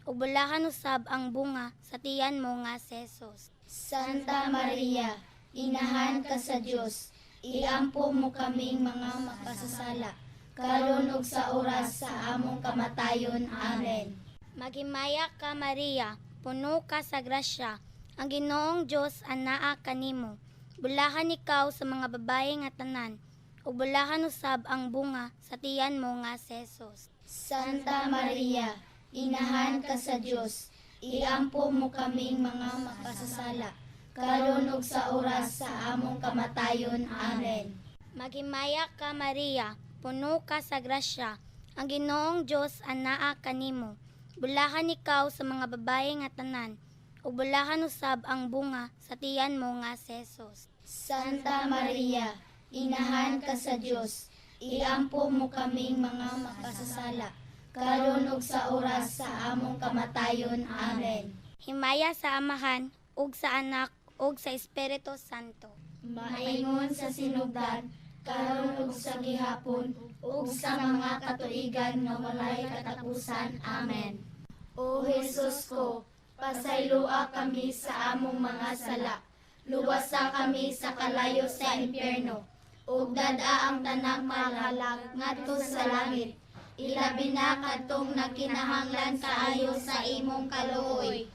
Ug bulahan usab ang bunga sa tiyan mo nga si Jesus. Santa Maria, Inahan ka sa Dios, iampo mo kaming mga makasasala, karon ug sa oras sa among kamatayon. Amen. Maghimaya ka, Maria, puno ka sa grasya. Ang Ginoong Dios anaa kanimo. Bulahan ikaw sa mga babae nga tanan, ug bulahan usab ang bunga sa tiyan mo nga si Jesus. Santa Maria, Inahan ka sa Dios, iampo mo kaming mga makasasala, karon ug sa oras sa among kamatayon. Amen. Maghimaya ka, Maria, puno ka sa grasya. Ang Ginoong Dios anaa kanimo. Bulahan ikaw sa mga babae nga tanan, ug bulahan usab ang bunga sa tiyan mo nga si Jesus. Santa Maria, Inahan ka sa Dios, iampo mo kaming mga makasasala, karon ug sa oras sa among kamatayon. Amen. Himaya sa Amahan ug sa Anak ug sa Espiritu Santo. Maingon sa sinugdan, karon ug sa gihapon, ug sa mga katuigan nga walay katapusan. Amen. O Jesus ko, pasayloa kami sa among mga sala. Luwasa kami sa kalayo sa impyerno. Ug dad-a ang tanang malalag ngadto sa langit. Ilabi na kadtong nagkinahanglan kaayo sa imong kaluoy.